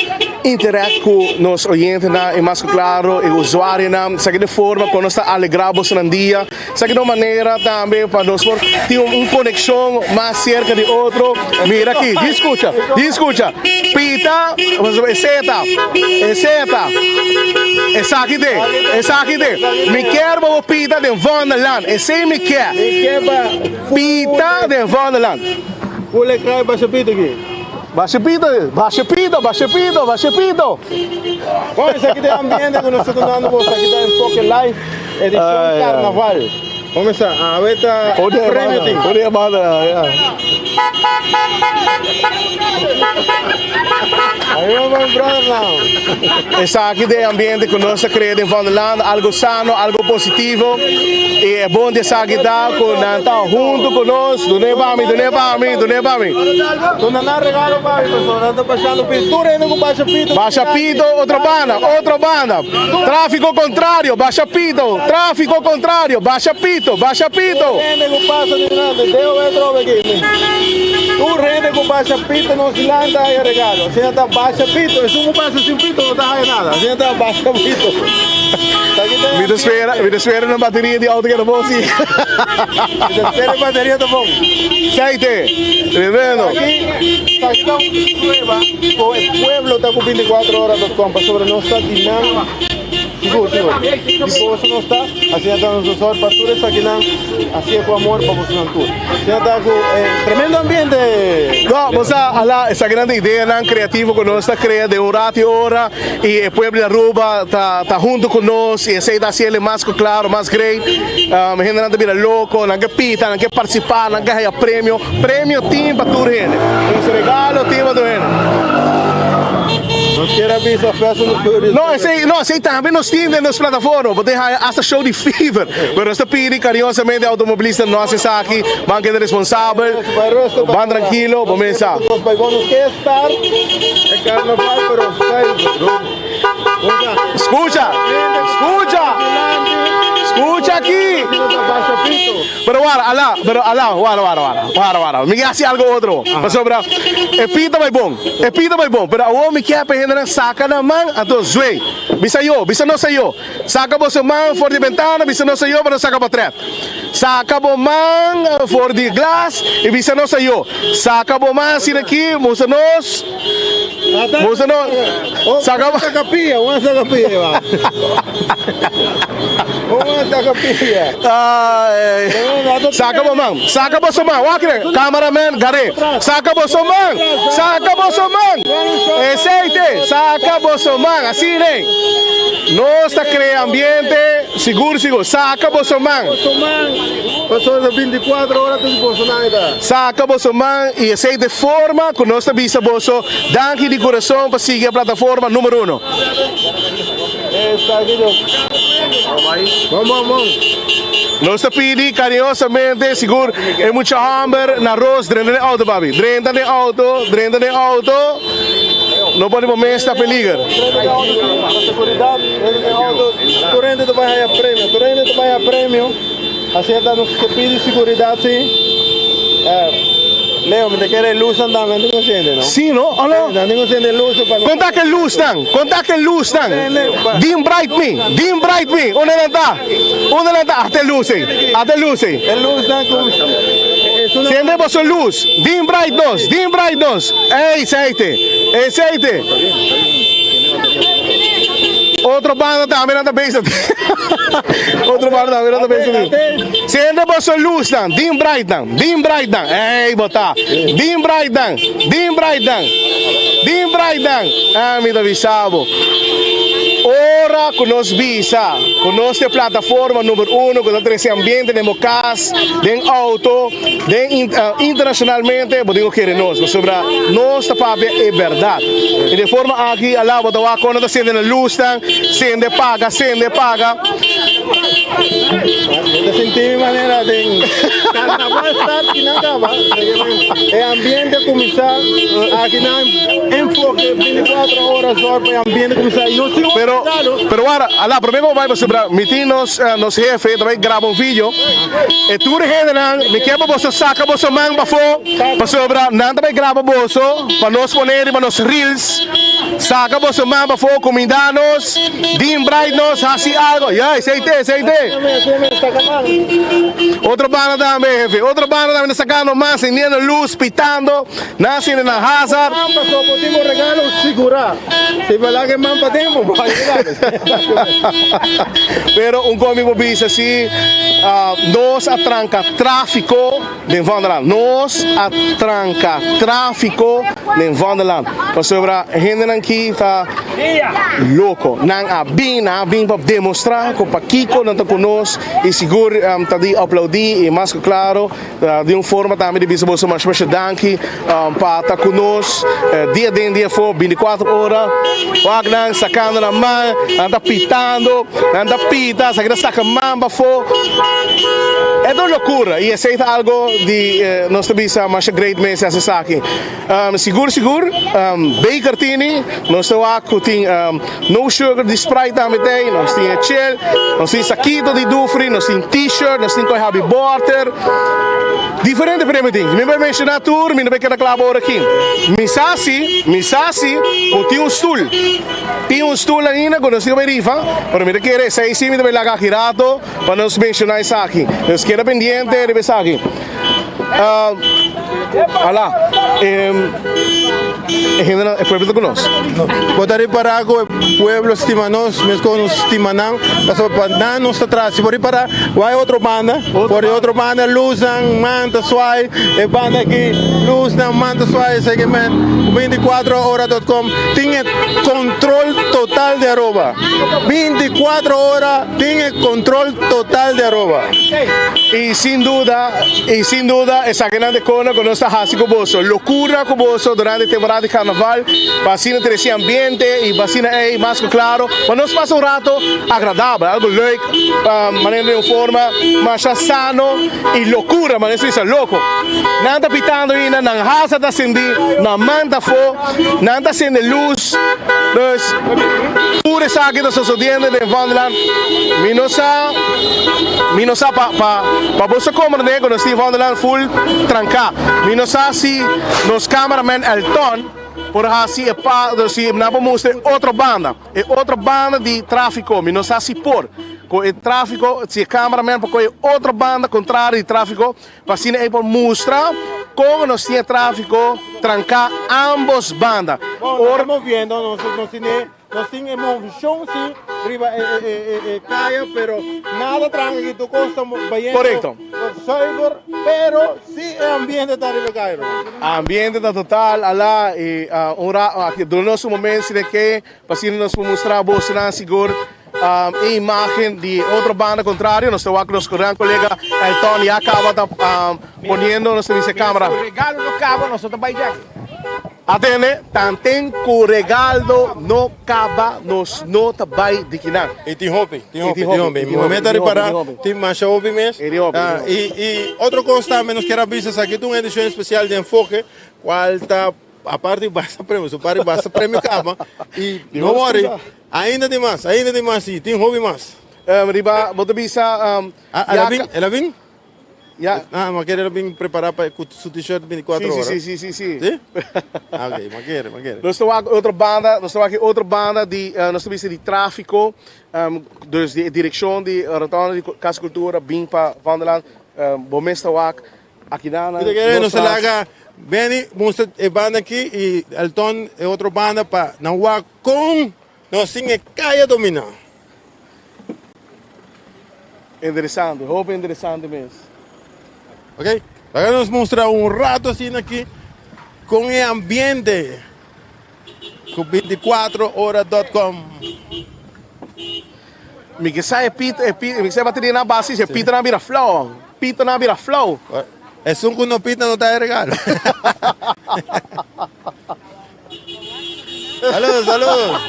interact ku nos oyentenan i mas ku klaro e usuarionan. Esaki ta e forma ku nos ta alegrá bosonan dia. Esaki ta un manera tambe pa nos por tin un konekshon mas serka di otro. Mira aki, di skucha, di skucha. Pita, e seta, e seta. Esaki te, esaki te. Mi kier pa bo pita den Vondelland. Esei mi kier. Pita den Vondelland. Kule krai basha pita aki. Basha pita, basha pita, basha pita, basha pita. Bon, esaki ta e ambiente ku nos ta dunando bo. Esaki ta Enfoke Live. Edicion Carnaval. Comenzá, awe ta premio tin. Por e banda, ya. Ahí va my brother now. Esaki ta e ambiente ku nos ta krea den Vondelland, algo sano, algo positivo. I e bon di esaki ta ku nan ta huntu ku nos. Dun'é pa mi, dun'é pa mi, dun'é pa mi. Duna nan regalo pa mi, pasobra nan ta bashando pito. Tur hende ku basha pito. Basha pito, otro banda, otro banda. Tráfiko kontrario, basha pito, tráfiko kontrario, basha pito, basha pito. Tur hende ku pasa dilanti, deo e trobe aki. Tur hende ku basha pito nos dilanti ta haya regalo. Asina ta basha pito, esun ku pasa sin pito no ta haya nada. Asina ta basha pito. Mi ta spera, mi ta spera na bateria di auto keda bon si. Mi ta spera e bateria ta bon. Seite, tremendo. Aki, aki ta un prueba. Ku e pueblo ta ku 24 ora dot com pasobra nos ta di nan sigur sigur di boso nos ta asina ta nos sor pa tur esakinan hacié ku amor pa bosonan tur asina ta ku e tremendo ambiente. No, bo sa ala esakinan ta ideanan creativo ku nos ta crea den un rato y ora y e pueblo di Aruba ta ta hunto ku nos y esey ta haciele mas ku claro mas great hendenan ta bira loco nan ke pita nan ke participa nan ke haya premio. Premio tin pa tur hende. Nos regalo tin pa tur hende. Nos kier a bisa Fast and the Furious. No, esei, no, esei tambe nos tin den nos plataforma. Bo tin haya hasta show di fever. Pero nos ta pidi cariñosamente automobilista no haci esaki. Ban keda responsabel. Ban trankilo, bo mesa. Nos bai bon, nos ke start e carnaval pero safe. Scucha, scucha, scucha aki. Pero wara, ala, pero ala, wara, wara, wara, wara, wara. Mi ke hasi algo otro. Pasobra e pita bai bon, e pita bai bon. Pero awor mi ke pa e hendenan saka nan man, anto zwei. Bisa yo, bisa nos ayo. Saka boso man for di bentana, bisa nos ayo pa nos saka potret. Saka bo man for di glas i bisa nos ayo. Saka bo man asina aki, mustra nos. Mustra nos. Saka bo. Saka pia, un saka pia. Un saka pia. Saka bo man, saka boso man. Wak re, cameraman gar'é. Saka boso man, saka boso man. Esei te, saka boso man, asina. Nos ta crea ambiente, sigur sigur. Saca boso man. Boso man. Pasobra ta 24 ora tur boso nan ta. Saca boso man y esey ta e forma cu nos ta bisa boso danki di curason pa sigui e plataforma numero uno. Bon bon bon. Nos ta pidi cariñosamente sigur e mucha homber na ros drenta den auto papi. Drenta den auto, drenta den auto. No pone bo mes na peliger. Drenta den auto pa seguridad, drenta den auto. Tur hende ta bay haya premio, tur hende ta bay haya premio. Así ta nos ke pidi seguridad si. Leo, mi ta kere e luznan tambe nan tin consciente no? Si no, o no? Nan tin consciente e luz pa. Conta ke luznan, conta ke luznan. Dim bright mi, dim bright mi. Unda nan ta? Unda nan ta? Ata e luz ei, ata e luz ei. E luznan ku Sende boso luz, dim bright nos, dim bright nos. Ey, seite, ey seite. Otro banda tambe nan ta bezig. Otro banda tambe nan ta bezig. Sende boso luznan, dim bright nan, dim bright nan. Ey, bo ta. Dim bright nan, dim bright nan, dim bright nan. Ah, mi ta bisa bo. Ora ku nos bisa ku nos ta e plataforma number uno ku ta trese ambiente den bo kas, den auto, Den internacionalmente bo tin cu kere nos pasobra nos ta papia e berdad y den forma aki ala bo ta wak con nan ta sende nan luznan sende paga sende paga. Mi ta sinti mi manera den carnaval start ki nan caba e ambiente a cuminsa aki nan enfoke 24 ora zorg pa e ambiente cuminsa y nos tin un Pero pero wara ala prome cu bo bay pasobra mi tin nos nos hefe ta bay graba un video. E tur hendenan, mi ke pa boso saka boso man pafó, pasobra nan ta bai graba boso pa nos pone riba nos reels. Saka boso man pafó, kumindá nos, din bright nos, hasi algo. Ya, esei te, esei te. Otro banda tambe, hefe, otro banda tambe ta sakando man, sindiendo lus, pitando, nan haciendo nan hazard. Man pasó bo tin bo regalo sigurá. Si bo laga e man paden, bo bai regalo. Pero un komi bo bisa si nos a tranka trafiko den Vondelland. Nos a tranka trafiko den Vondelland. Pasobra hendenan ki ta loko. Nan a bin, nan a bin pa demostra ku pakiko nan ta ku nos i sigur ta di aplaudi i mas ku klaro Di un forma tambe di bisa boso masha masha danki pa ta ku nos dia den dia afó bintikuater ora. Wak nan sakando nan man, nan ta pitando, nan ta pita, esaki ta saka man pafó. E ta un lokura i esei ta algo di nos ta bisa masha great mes hasi esaki. Sigur sigur Baker tini, nos ta wak ku tin no sugar di Sprite tambe t'ei, nos tin e chel, nos tin sakito di Dufry, nos tin t-shirt, nos tin koi habi bòter, diferente premio tin. Mi bai menshoná tur, mi no bai keda kla bo ora aki. Mi sa si, mi sa si ku tin un stul, tin un stul ainda ku nos tin ku bai rifa, pero mi ta kere esei si mi ta bai laga aki rato pa nos menshoná esaki. Nos keda pendiente riba esaki. Ala, e hendenan, e pueblo ta ku nos. Bo ta ripará ku e pueblo stima nos meskos nos stima nan, pasobra pa nan nos ta traha. Si bo ripará, wak e otro banda, for di otro banda lusnan man ta swai, e banda aki lusnan man ta swai, esei men 24 ora dot com tin e kontrol total di Aruba. 24 ora tin e kontrol total di Aruba. Y sin duda, y sin duda esakinan ta kona ku nos ta hasi ku boso, lokura ku boso durante temporada di karnaval, pa asina trese ambiente y pa asina ey mas ku klaro pa nos pasa un rato agradabel, algo leuk, manera di un forma masha sano y lokura, manera si bisa loko. Nan ta pitando ainda, nan hasa ta sindi, nan man ta afó, nan ta sende lus, dus tur esaki ta sosodiendo den Vondelland, mi no sa. Mi no sa pa pa pa boso komprende ku nos tin Vondelland full tranká. Mi no sa si nos cameraman Elton por hasi e pa si nan por mustra e otro banda, e otro banda di trafiko. Mi no sa si por ku e trafiko si e cameraman por kohe e otro banda kontrario di trafiko pa asina e por mustra kon nos tin e trafiko tranká ambos banda. Ora moviendo nos nos tin Nos tin e movishon si riba e kaya pero nada tranka aki tur kos ta bayendo Korekto. zuiver pero si e ambiente ta riba e kaya ruman. Ambiente ta total ala y un ra aki duna nos un momento si den ke pa asina nos por mustra bosonan sigur. Um, e imagen di otro banda contrario, nos ta wak nos gran colega Elton ya caba ta um, poniendo nos ta bisa camera. Regalo no caba, nos no ta bay djaki. Atende, tanten cu regalo no caba, nos no ta bay di kinan. Y tin hopi, tin hopi, tin hopi. Mi meta a ripara, tin masha hopi mes. Ah, y, y otro cos tambe nos kier a bisa, esaki ta un edicion especial di Enfoke, cual ta aparte di basta premio, so pari basta premio caba. Y no worry, ainda tin mas, ainda tin mas y tin hopi mas. Riba, bo ta bisa, Ah, el a bin? El a bin? Ya. Ah, ma kere el a bin prepara pa cu su t-shirt 24 Sí, ora. sí, sí, sí, sí. Sí? Ah, ok, ma kere, ma kere. Nos ta wak otro banda, nos ta wak otro banda di, eh, nos ta bisa di trafico, um, dus di direccion di rotonde di Cas Cultura bin pa Vondellaan, um, bo mes ta wak akinan Kita kere nos ta laga Benny mustra e banda aki y Elton e otro banda pa nan wak con nos tin e caya domina. Interesante, hopi interesante mes. Ok, laga nos mustra un rato asina aki con e ambiente cu 24 ora dot com. Mi ke sa e pita, e pita, mi ke sa e bateria na base, si e pita na bira flauw, pita na bira flauw. Esun cu no pita no ta e regalo. Saludos, saludos.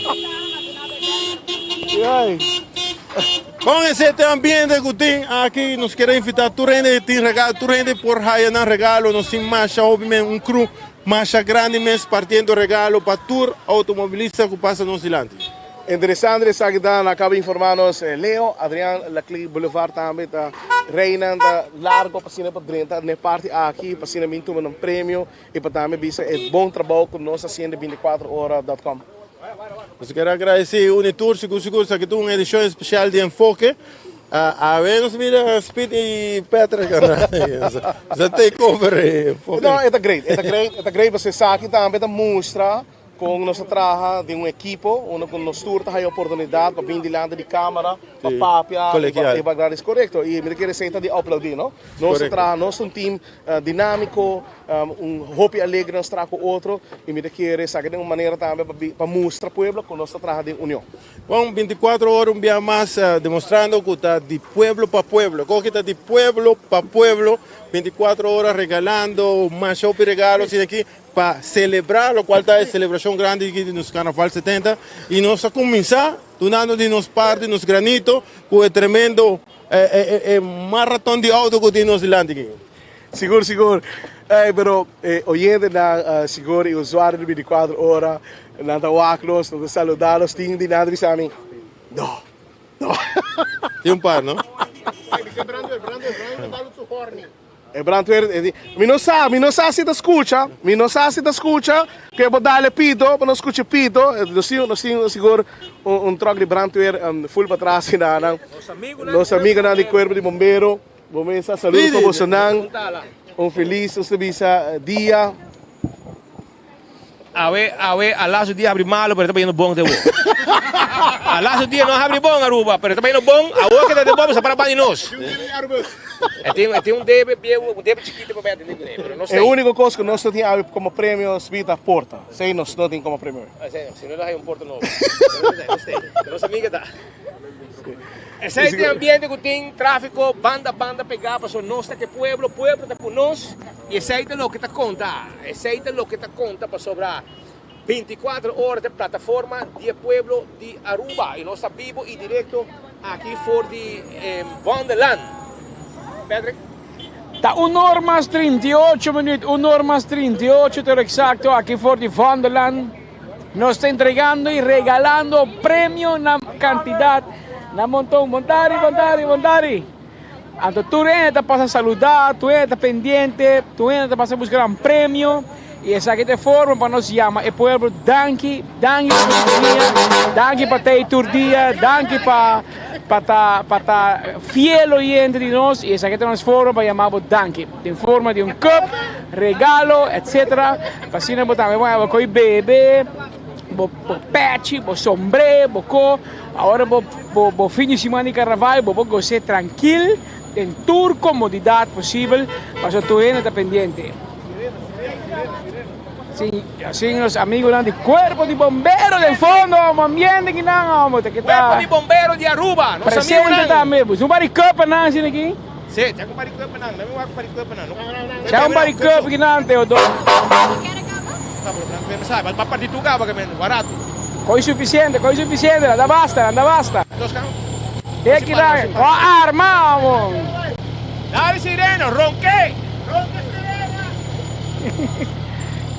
Con ese te ambiente cu tin aki, nos quiere invita tur hende tin regalo, tur hende por haya nan regalo, nos tin masha hopi men, un crew masha grandi mes partiendo regalo pa tur automovilista cu pasa nos dilanti. Interesante esaki ta, nan acaba informa nos Leo, Adrian Laclé Boulevard tambe ta reynan ta largo pa asina pa drenta n'e parti aki pa asina bin tuma nan premio. I pa tambe bisa e bon trabou ku nos hasiendo 24 ora dot com. Nos kier agradeci Unitur, sigur sigur esaki ta un edicion especial di Enfoke. Awe nos mira Speed y Patrick sa take over e Enfoke. No, e ta great, e ta great, e ta great pasobra esaki tambe ta mustra Con nos ta traha den un ekipo unda cu nos tur ta haya oportunidad pa bin dilanti di camera, pa papia y pa grandi. Corecto. Y mi ta kere esey ta di aplaudi, no? Nos ta traha, nos ta un team dinamico, un hopi alegre nos traha cu otro y mi ta kere esaki den un manera tambe pa mustra pueblo cu nos ta traha den union. Bon, 24 ora un bia mas demostrando cu ta di pueblo pa pueblo. Coge ta di pueblo pa pueblo, 24 ora regalando masha hopi regalo asina aki. Pa celebra locual ta e celebracion grandi aki di nos Carnaval 70 y nos a cuminsa dunando di nos parti, nos granito cu e tremendo e maraton di auto cu tin nos dilanti aki. Sigur sigur ey pero e oyentenan sigur y usuario di 24 ora nan ta wak nos, nan ta saluda nos tin di nan ta bisa mi no no. Tin un par no. E brandweer e di, Mi no sa, mi no sa si ta scucha, mi no sa si ta scucha, ke bo dale pito, bo no scucha pito. Nos tin, nos tin sigur un, un truck di brandweer full patras y nan. Nos amigonan di cuerpo di bombero, bo mesa saludo pa bosonan. Un feliz, nos ta bisa, dia. Awe, awe, a laatste dia habri malo, pero ta bayendo bon te awor. A laatste dia no habri bon Aruba, pero ta bayendo bon. Awor ke ta den bon, sa para bani nos. E tin, e tin un debe bieu, un debe chikito pa bay atende kuné, pero no E úniko kos ku nos no tin awe komo premio sbi ta porta. Esei nos no tin komo premio. Esei no, si no lo hay un porta nobo. Pero no sé, no sé. Pero nos amiga ta. Esei ta e ambiente ku tin tráfiko banda banda pegá pasobra nos ta ke pueblo, pueblo ta ku nos i esei ta loke ta konta. Esei ta loke ta konta pasobra 24 ora ta e plataforma di e pueblo di Aruba i nos ta bibo i direkto aki for di Wonderland. Patrick. Ta un or mas 38 minuut, un or mas 38 te lo eksakto aki for di Wonderland. Nos ta entregando y regalando premio na cantidad, na monton. Bontari, bontari, bontari. Anto tur hende ta pasa saluda, tur hende ta pendiente, tur hende ta pasa busca nan premio. Y esaki ta e forma pa nos yama e pueblo danki, danki pa boso dia, danki pa tei tur dia, danki pa pa ta pa ta fiel oyente di nos. Y esaki ta nos forma pa yama bo danki. Den forma di un cup, regalo, etc. Pa asina bo tambe por haba koe bebe, bo bo pechi, bo sombré, bo ko. Ahora bo bo bo fin di siman di karnaval bo por gos'é trankil den tur komodidat posibel pasobra tur hende ta pendiente. Sí, así los amigos di Cuerpo di Bombero den fondo, amo ambiente ki nan amo, te kita. Cuerpo di Bombero di Aruba, nos Presente amigunan. tambe, pues un par di cup nan asina aki. Sí, cha un par di cup nan, dame wak un par di cup nan. Cha un par di cup ki nan, Teodoro. Pa parti tu caba que men, barato. Coi suficiente, coi suficiente, anda basta, anda basta. Te ki nan, ko arma amo. Dale sirena, ronque.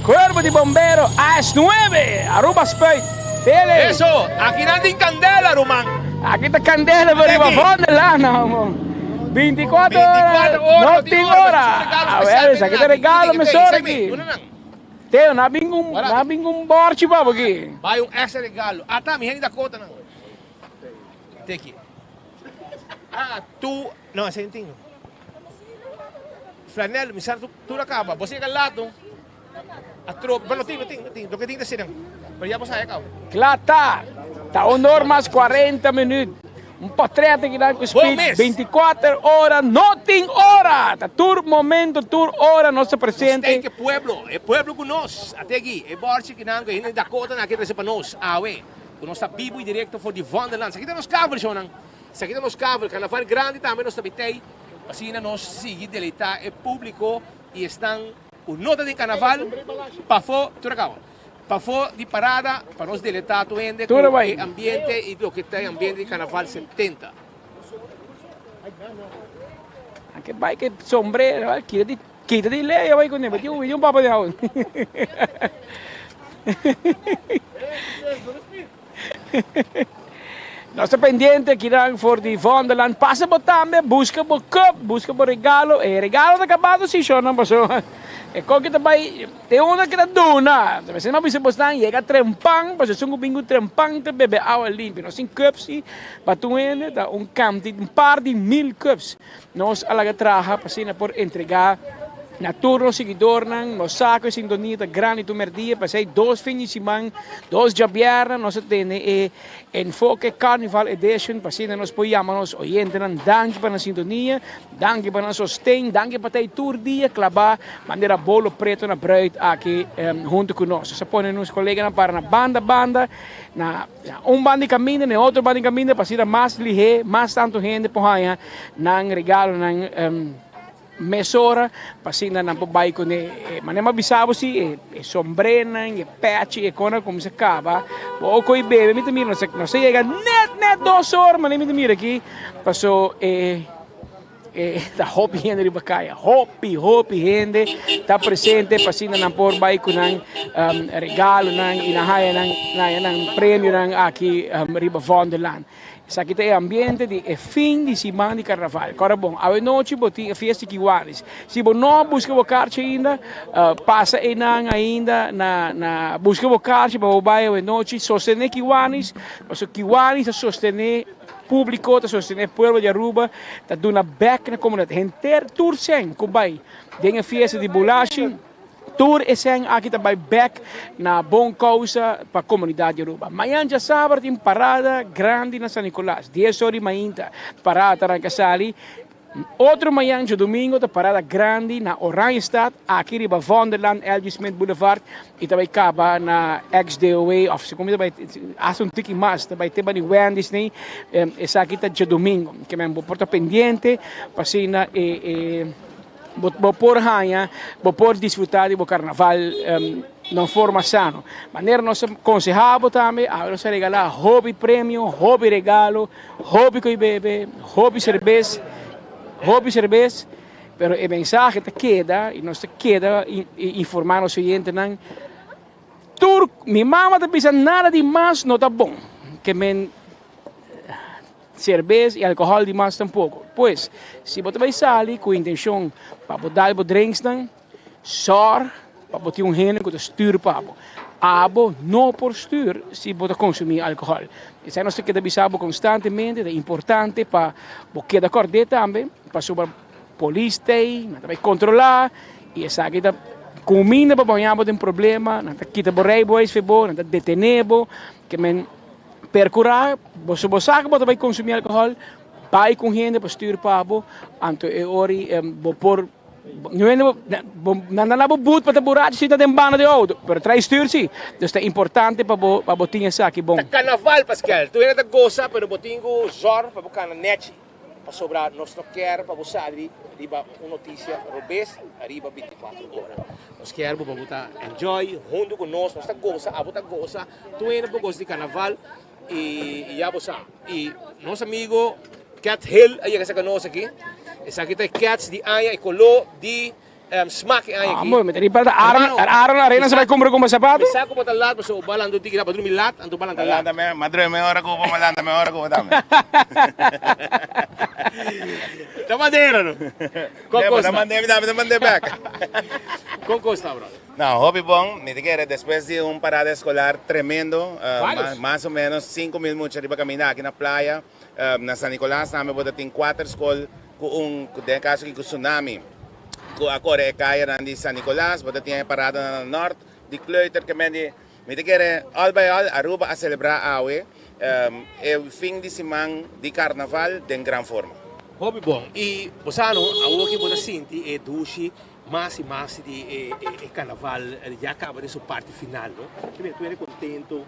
Cuerpo di Bombero, AS 9, Aruba Spuit, Tele. Eso, aki nan tin candela, ruman. Aki ta candela pa riba Vondelana, amo. 24 ora, no tin ora. A ver, aki ta regalo mesora aki. Teo, na bin un, na bin un borchi pa bo aki. Bai un extra regalo. Ata, mi hende Dakota nan. Teki. Ah, tu, no, esei no tin. Flanel, mi sa tur a kaba. Bo siga lato. A tropa, pero no tin, no tin, no tin. Loke tin ta sinan. Pero ya bo sa ya kaba. Kla ta. Ta un or mas 40 minuut. Un potret aki nan ku speed 24 ora no tin ora. Ta tur momento, tur ora nos ta presente. Nos ta e pueblo, e pueblo ku nos. Ate aki, e borchi ki nan ku e hende di Dakota nan a kere trese pa nos awe. Ku nos ta bibu i direkto for di Vondelland. Esaki ta nos kavel, shownan. Esaki ta nos kavel. Karnaval grandi tambe nos ta bitei. Asina nos sigui deleitá e públiko i esnan ku no ta den karnaval pafó tur a kaba. Pafó di parada pa nos deleitá tur hende ku e ambiente i loke ta e ambiente di karnaval 70. Anke bai ke sombrero, kita di kita di lei bai kuné, tin un papa di hou. Nos ta pendiente kinan for di Vondelland. Pasa bo tambe, busca bo cup, busca bo regalo. E regalo ta cabado si shornan paso e koki ta bay te unda ki ta duna. Mester no bisa bosnan yega trempan paso esun ku bin ku trempan ta bebe awa limpio. Nos tin cups si pa tur hende ta un kanti un par di mil cups. Nos a laga traha pa asina por entrega na tur nos siguidornan. Nos sa ku e sintonia ta grandi tur merdia, p'esei dos fin di siman, dos djabièrnè nos a tene e Enfoke Carnival Edition pa asina nos por yama nos oyentenan danki pa nan sintonia, danki pa nan sosten, danki pa ta ei tur dia klabá manera bolo preto na bruid aki huntu ku nos. Nos a pone nos koleganan para na banda banda na. Na un banda di kaminda, na e otro banda di kaminda, pa asina mas lihé, mas tantu hende por haña nan regalonan mesora, pa asina nan por bai kuné. Manera mi a bisa bo si, e sombrénan, e pèchi, e kosnan a kuminsá kaba. Bo oko i bebe, mi ta mira, nos a yega nèt nèt dos or, manera mi ta mira aki, paso e. E ta hopi hende riba kaya, hopi, hopi hende ta presente pa asina nan por bai ku nan regalonan i nan haya nan haya nan premionan aki riba Vondelland. Esaki ta e ambiente di e fin di siman di karnaval. Kòrda bon, awe nochi bo tin e fiesta di Kiwanis. Si bo no a buska bo karchi ainda, pasa einan ainda na na buska bo karchi pa bo bai awe nochi sostené Kiwanis, pasobra Kiwanis ta sostené. Publico ta sostene pueblo di Aruba ta duna bek na comunidad. Henter tur cen cu bay den e fiesta di Bulashi, tur e cen aki ta bay bek na bon causa pa comunidad di Aruba. Mañan djasabra tin parada grandi na San Nicolas, dies or di mainta parada ta ranca sali. Otro mañan djadumingo ta parada grandi na Oranjestad, aki riba Vondelland, LG. Smith Boulevard y ta bay caba na ex-DOA of segun mi ta bay hasta un tiki mas, ta bay te bani Wendy's ney, esaki ta djadumingo. Ke men bo por ta pendiente pa asina e bo por haña, bo por disfruta di bo carnaval na un forma sano. Manera nos a conseha bo tambe, awe nos a regala hopi premio, hopi regalo. Hopi koe bebe, hopi serbes, hopi serbes, pero e mensahe ta keda y nos ta keda informa nos oyentenan. Tur, mi mama ta bisa nada di mas no ta bon, ke men serbes y alcohol di mas tampoco. Pues, si bo ta bay sali cu intencion pa bo dal bo drinksnan, Sòr pa bo tin un hende ku ta stür pa bo. Abo no por stür si bo ta konsumí alkohòl. Esei nos ta keda bisa bo konstantemente, ta importante pa bo keda kòrd'é tambe, pasobra polis t'ei, nan ta bai kontrolá i esaki ta kuminda pa bo haña bo den problema, nan ta kita bo rijbewijs for bo, nan ta detené bo. Ke men perkurá, bo si bo sa ku bo ta bai konsumí alkohòl, bai ku un hende pa stür pa bo, anto e ora ei bo por. Niun hende bo nan ta na bo but pa ta burachi si ta den banda di outo, pero trae stuur si. Dus ta importante pa bo pa bo tin esaki bon. Ta carnaval Paskel, tur hende ta gosa pero bo tin cu zorg pa bo cana nechi pasobra nos no kier pa bo sali riba un noticia robes ariba 24 ora. Nos kier bo pa bo ta enjoy hunto cu nos, nos ta gosa, abo ta gosa, tur hende por gosa di carnaval y ya bo sa. Y nos amigo Cat Hill a yega cerca nos aki. Esaki ta e cats di aña, e color di smaak e aña aki. Amo, mi ta riba ta Aaron, Aaron Arena sa bai cumpra como zapato? Mi sa como ta laat, pasobra bo a lanta un tiki, bo a drumi laat, anto bo a lanta laat. Lanta me, ma drumi ora cu bo, ma lanta me ora cu bo tambe. Ta manera no. Con cos ta? Mande mi tambe, ta mande bek. Con cos ta, brother? No, hopi bon. Mi ta kere despues di un parada escolar tremendo, mas o menos 5000 mucha riba caminda aki na playa. Na San Nicolas tambe bo ta tin kuater skol ku un, den e kaso aki ku tsunami ku a kore e kayanan di San Nicolas. Bo ta tin e paradanan na nort di Kleuter ke men di mi ta kere all by all Aruba a selebrá awe e fin di siman di karnaval den gran forma. Hopi bon. I bo sa no, awor ki bo ta sinti e dushi mas i mas di e karnaval ya kaba den su parti final no. Ki mira tur hende kontento.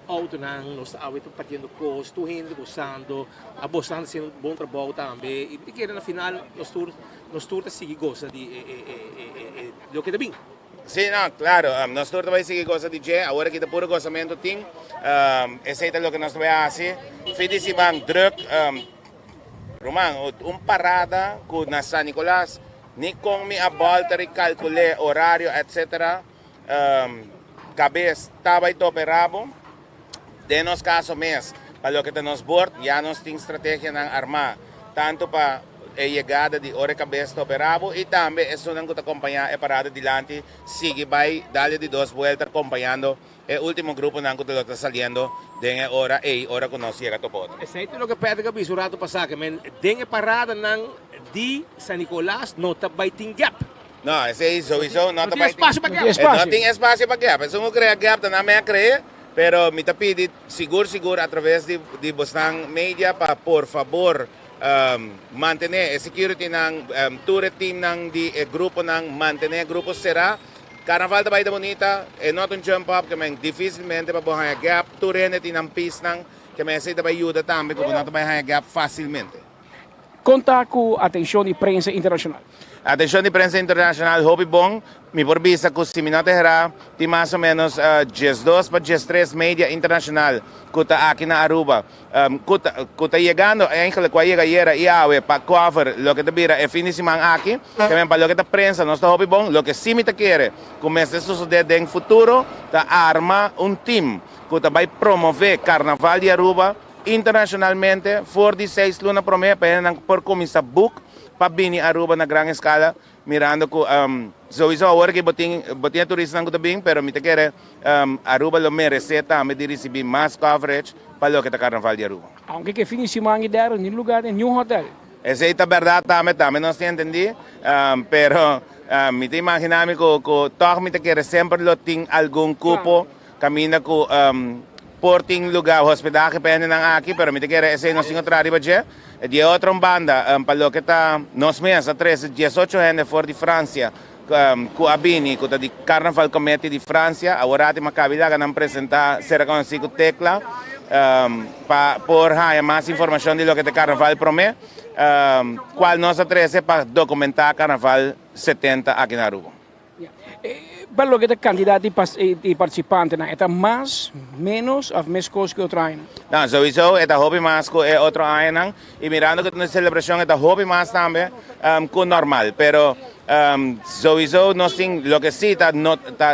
Autonan, nos ta awe ta partiendo cos, tur hende ta gozando, abosnan ta haciendo un bon trabou tambe y mi ta kere na final nos tur nos tur ta sigui goza di e e e e loke ta bin. Si, no, claro, nos tur ta bay sigui goza di dje, awor aki ta puro gozamento tin, esey ta loke nos ta bay haci, fin di siman druk, ruman, un parada cu na San Nicolas ni con mi a bolter y calcule horario etc. Kabes ta bai tope rabo. Den nos kaso mes, pa loke ta nos bord, ya nos tin strategianan armá, tantu pa e yegada di ora e kabes tope rabo i tambe esunnan ku ta kompañá e parada dilanti sigui bai dale di dos buelta kompañando e último gruponan ku ta lo ta saliendo den e ora ei, ora ku nos yega topa otro. Esei ta loke Patrick a bisa un rato pasá, ke men den e paradanan di San Nicolas no ta bai tin gap. No, esei souiso no ta tin bai espacio pa gap. No tin espacio pa gap. Esun ku krea gap ta nan me a krea, pero mi ta pidi sigur sigur a traves di di bosnan media pa por fabor mantene e securitynan, tur e teamnan di e gruponan mantene e grupo sera. Carnaval ta bai ta bunita, e no ta un jump up ke men dificilmente pa bo haña gap, tur hende tin nan pisnan ke men esei ta bai yuda tambe ku bo no ta bai haña gap facilmente. Konta ku atenshon di prensa internashonal. Atenshon di prensa internashonal hopi bon. Mi por bisa ku si mi no ta herá tin mas o ménos diesdos pa diestres media internashonal ku ta aki na Aruba ku ta ku ta yegando eigenlijk ku a yega ayera i awe pa cover loke ta bira e fin di siman aki. Tamen pa loke ta prensa nos ta hopi bon. Loke si mi ta kere ku mester sosodé den futuro ta arma un team ku ta bai promové karnaval di Aruba Internacionalmente, for di seis luna prome pa hendenan por cuminsa boek pa bini Aruba na gran escala, mirando cu sowieso awor aki bo tin bo tin e turistanan cu ta bin, pero mi ta kere Aruba lo merece tambe di ricibi mas coverage pa loke ta Carnaval di Aruba. Aunke ke fin di siman aki dero ni lugar den niun hotel. Esey ta berdad tambe, tambe nos tin entendi, pero mi ta imagina mi cu cu tog mi ta kere semper lo tin algun cupo Caminda cu por tin lugar hospedahe pa hendenan aki, pero mi ta kere esey nos tin cu traha riba dje. Di e otro banda, pa loke ta nos mes a trece diesocho hende for di Francia cu a bini, cu ta di Carnaval Committee di Francia. Awor rati mi a cabi laga nan presenta sera conoci cu Tecla pa por haya mas informacion di loke ta Carnaval prome, cual nos a trece pa documenta Carnaval 70 aki na Aruba. Pa loke ta kantidat di partisipantenan, e ta mas, ménos òf meskos ku e otro añanan? No, souiso e ta hopi mas ku e otro añanan i mirando ku ta un selebrashon e ta hopi mas tambe ku normal. Pero souiso nos tin loke si ta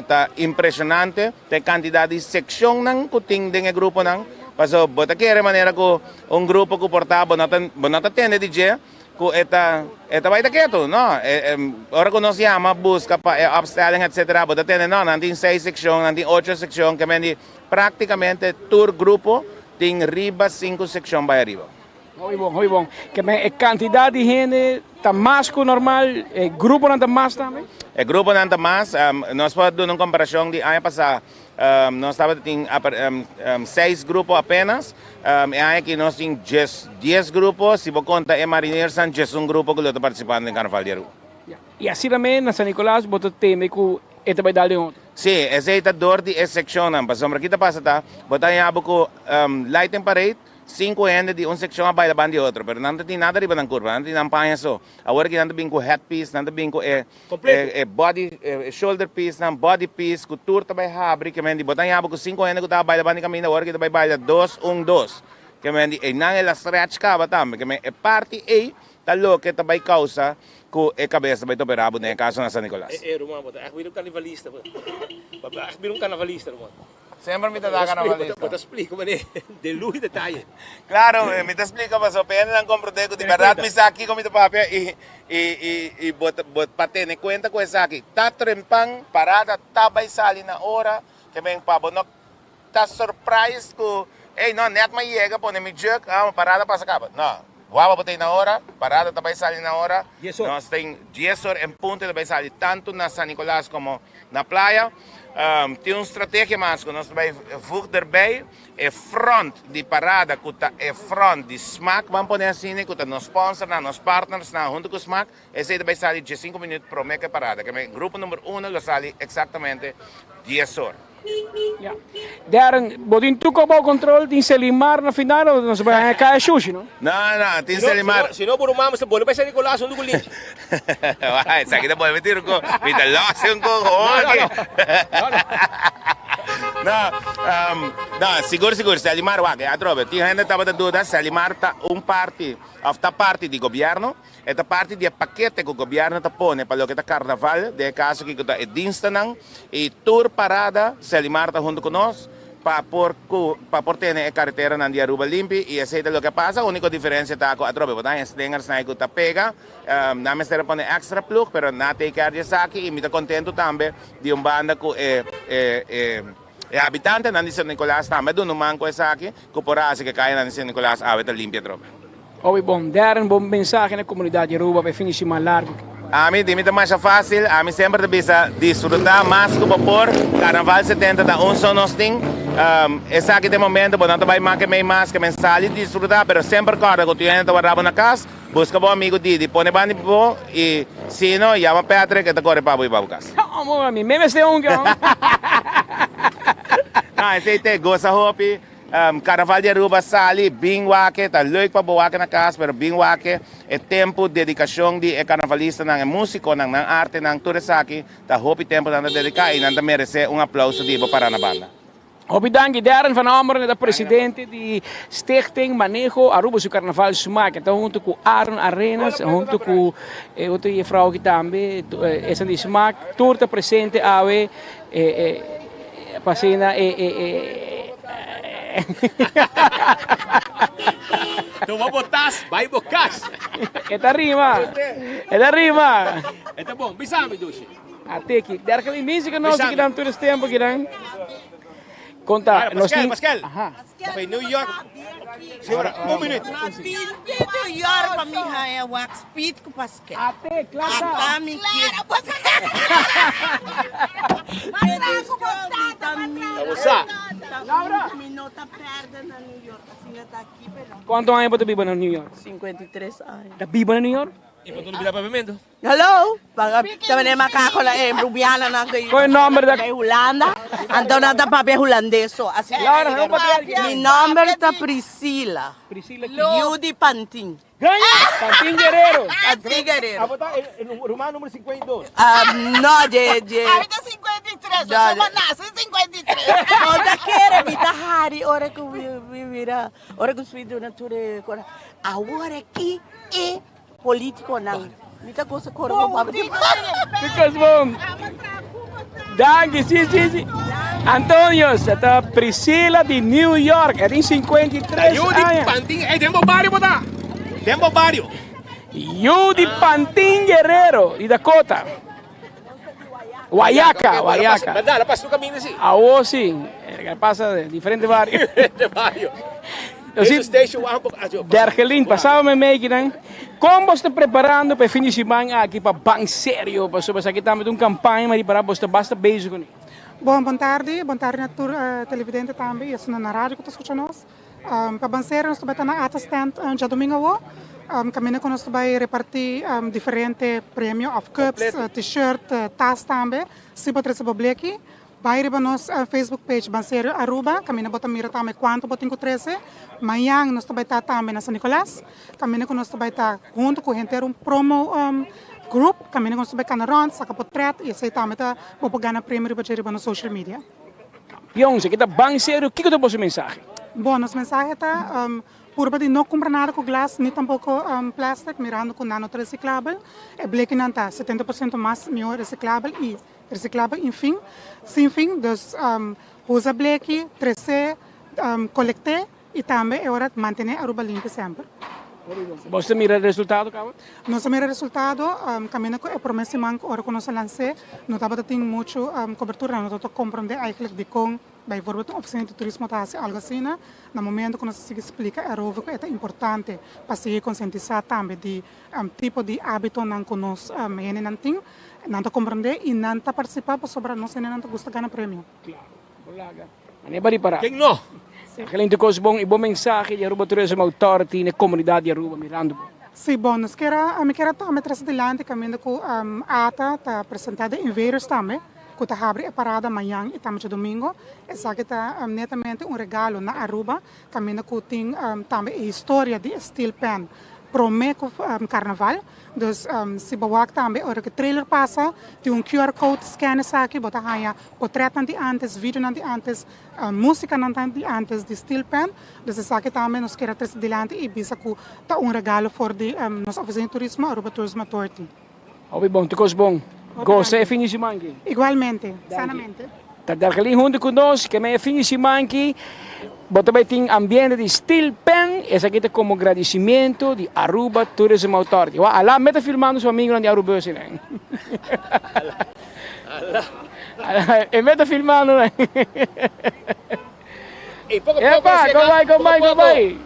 ta impreshonante ta e kantidat di sekshonnan ku tin den e gruponan. Pasobra bo ta kere manera ku un grupo ku por ta bo no ta bo no ta tende di dje. Ku e ta e ta bai ta ketu, no. E ora ku nos yama buska pa e opstelling etcetera bo ta tende no nan tin seis sekshon, nan tin ocho sekshon ke men di praktikamente tur grupo tin riba sinku sekshon bai ariba. Hopi bon, hopi bon. Ke men e kantidat di hende ta mas ku normal, e gruponan ta mas tambe? E gruponan ta mas, nos por duna un komparashon di aña pasá. Nos tabata tin seis grupo apenas. E aña aki nos tin dies grupo. Si bo konta e marinersnan, diesun grupo ku lo ta partisipando den Karnaval di Aruba. Y asina mes na San Nicolas bo ta tende cu e ta bay dal den otro. Sí, esey ta door di e seccionnan. Pasobra ki ta pasa ta, bo ta haña bo cu lighting parade, Sinku hende di un sekshon a baila ban di otro, pero nan ta tin nada riba nan kurpa, nan tin nan paña so. Awor aki nan ta bin ku headpiece, nan ta bin ku e e body, e shoulder piece nan, body piece, ku tur ta bai habri, ke men di bo ta haña bo ku sinku hende ku ta baila ban di kaminda, awor aki ta bai baila dos, un, dos. Ke men di einan el a stretch kaba tambe, ke men e parti ei ta loke ta bai kousa ku e kabes ta bai tope rabu den e kaso na San Nicolas. E ruman, bo ta ègt bira un karnavalista, bo ta ègt bira un karnavalista, ruman. Semper mi ta da carnavalista. Bo ta splika manera den luz y detaye. Claro, mi ta splika pasobra pa hendenan comprende cu di berdad mi sa kico mi ta papia y y y bo bo pa tene cuenta cu esaki ta trempan, parada ta bay sali na ora, ke men pa bo no ta surprise cu ey no net mi a yega pone mi juk, ah parada pasa caba. No, guaba bo ta ey na ora, parada ta bay sali na ora, nos tin dies or en punto ta bay sali tanto na San Nicolas como Na playa tin un strategia mas ku nos ta bai voeg derbij, e front di parada ku ta e front di smaak, ban pone asina, ku ta nos sponsornan, nos partnersnan huntu ku smaak, esei ta bai sali diesinku minuut prome ku e parada. Keme grupo number uno lo sali eksaktamente dies or. Ya. Darren, bo tin tur kos bou kontrol, tin Selimar na final o nos bai haña kaya shushi no? No, no, tin Selimar. Si no, bo ruman mester bolbe bai San Nicolas huntu ku Linchi. Wai, esaki ta bolbe tira un ko. Mi ta los un ko hoki. No, no, sigur sigur, Selimar wak, atrobe, tin hende tabata duda, Selimar ta un parti, of ta parti di gobierno, e ta parti di e pakete ku gobierno ta pone pa loke ta karnaval, den e kaso aki ku ta e dienstennan, i tur parada Selimar ta huntu ku nos, pa por cu pa por tene e careteranan di Aruba limpi y esey ta loke a pasa. Unico diferencia ta cu atrobe bo ta haña slingers nan cu ta pega, nan mester a pone extra ploeg pero na take care di esaki y mi ta contento tambe di un banda cu e e e e habitantenan di San Nicolas tambe a duna un man cu esaki cu por a haci cu e cayanan di San Nicolas awe ta limpi atrobe. Hopi bon. Darren, bo mensahe na comunidad di Aruba pa e fin di siman largo aki. Ami, di mi ta masha facil. Ami semper ta bisa disfruta mas cu bo por. Carnaval 70 ta un so nos tin. Esaki ta e momento bo no ta bay make mey mas ke men sali disfruta, pero semper corda cu tu hende ta warda bo na cas. Busca bo amigo Didi, pone banda di bo y si no, yama Patrick e ta core pa bo y ba bo cas. Como ami me mester un ke. No, esey te goza hopi. Carnaval di Aruba sali bin wak ta leuk pa bo wak na cas pero bin wak e tempo dedicacion di e carnavalistanan e musiconan nan artenan tur esaki ta hopi tempo nan ta dedica y nan ta merece un aplauso di bo para na banda. Hopi danki Darren van Ommeren e ta presidente di Stichting Maneho Aruba su Carnaval Smaak e ta hunto cu Aaron Arenas hunto cu e otro juffrouw aki tambe esan di Smaak tur ta presente awe Pa asina e e e Tuma bo tas, bai bo kas. E ta rima, e ta rima. E ta bon, bisa mi dushi. A teki, dergelijk musica nos kidan tur es tempo kidan. Konta, nos tin. Pascal, Pascal. Aha. New York. Señora, un minuut. New York pa mi haya wax speed ku Pascal. Ate, kla ta. Ata mi ke. Laura. Mi no ta perde na New York, asina ta aki pero. Cuanto aña bo ta biba na New York? 53 aña. Ta biba na New York? Y bo ta olbida papiamento? Hello, ta mene macaco na e rubiana nan ke Con e nomber da. Hulanda, anto nan ta papia hulandes so. Asina Laura, un papia. Mi nomber ta Priscila. Priscila Yu di Pantin. Pantin Guerrero. Pantin Guerrero. Abo ta ruman numero 52. No, dje, dje. Ami ta 53, so suma nase 53. No ta kere, mi ta hari ora ku mi mira, ora ku sweet duna tur e kora. Awor aki e politikonan, mi ta gosa kore ku papa di. Because bom. Danki, si, si, si. Antonio, sa ta Priscilla di New York. E tin 53 Yu di aña. Pantin, ey, den bo bario bo ta. Den bo bario. Yu di Pantin Guerrero, di Dakota. Guayaca, Guayaca. Berdad, la pasa tu caminda si. Awo si, eh, pasa de diferente barrio. Diferente barrio. Entonces, Dergelin, pasaba me mee kinan. Kon bos ta preparando pa e fin di siman aki pa ban serio? Pasobra esaki tambe ta un campaña, ma ripará bos ta basta bezig kuné. Bon, bon tardi. Bon tardi na tur televidente tambe y esunnan na radio cu ta scucha nos. Pa Bansera nos ta bai ta na Ata Stand djadomingo awo. Kaminda ku nos ta bai repartí diferente premio òf cups, t-shirt, tas tambe. Si bo trese bo bleki, bai riba nos Facebook page Banserio Aruba, kaminda bo ta mira tambe kuantu bo tin ku trese. Mañan nos ta bai ta tambe na San Nicolas, kaminda ku nos ta bai ta huntu ku henter un promo group, kaminda ku nos ta bai kana rònt, saka potrèt i esei tambe ta bo por gana premio riba dje riba nos social media. Pion, esaki ta ban serio, kiko ta boso mensahe? Bon, nos mensahe ta purba di no kumpra nada ku glas ni tampoko plastic, mirando ku nan no ta resiklabel. E blekinan ta 70% mas mihó resiklabel i resiklabel infin, sin fin. Dus usa bleki, tres'é, kolekt'é I tambe e ora mantené Aruba limpi semper. Boso ta mira resultado caba? Nos a mira resultado, caminda cu e prome siman cu ora cu nos a lans'é, no tabata tin mucho cobertura, no tabata comprende eigenlijk dicon bijvoorbeeld un oficina di turismo ta haci algo asina. Na momento cu nos a sigui splica erover cu e ta importante pa sigui concientisa tambe di tipo di habitonan cu nos hendenan tin, nan ta comprende y nan ta participa pasobra nos hendenan ta gusta gana premio. Mane ba ripará? Ken no? Excelente kos bon i bon mensahe di Aruba Tourism Authority na e komunidat di Aruba mirando bo. Sí, bon, nos kier a, mi kier a tuma tres adilanti kaminda ku ata ta presentá The Invaders tambe, ku ta habri e parada mañan i tambe djadumingu. Esaki ta netamente un regalo na Aruba, kaminda ku tin tambe e historia di e steel pan promé ku karnaval. Dus si bo wak tambe ora ku e trailer pasa tin un QR code, scan esaki bo ta haña potretnan di antes, videonan di antes, musikanan di antes di steel pan. Dus esaki tambe nos kier a trese dilanti i bisa ku ta un regalo for di nos ofisina di turismo Aruba Tourism Authority. Hopi bon, tur kos bon. Gosa e fin di siman aki. Igualmente, sanamente. Ta Dargelin huntu ku nos, ke men e fin di siman aki bo ta bai tin ambiente di steel pan, esaki ta komo gradisimiento di Aruba Tourism Authority. Wak, ala me ta filmando su amigonan di Arubus einan. Ala, e me ta filmando nan. Epa, kon bai, kon bai, kon bai.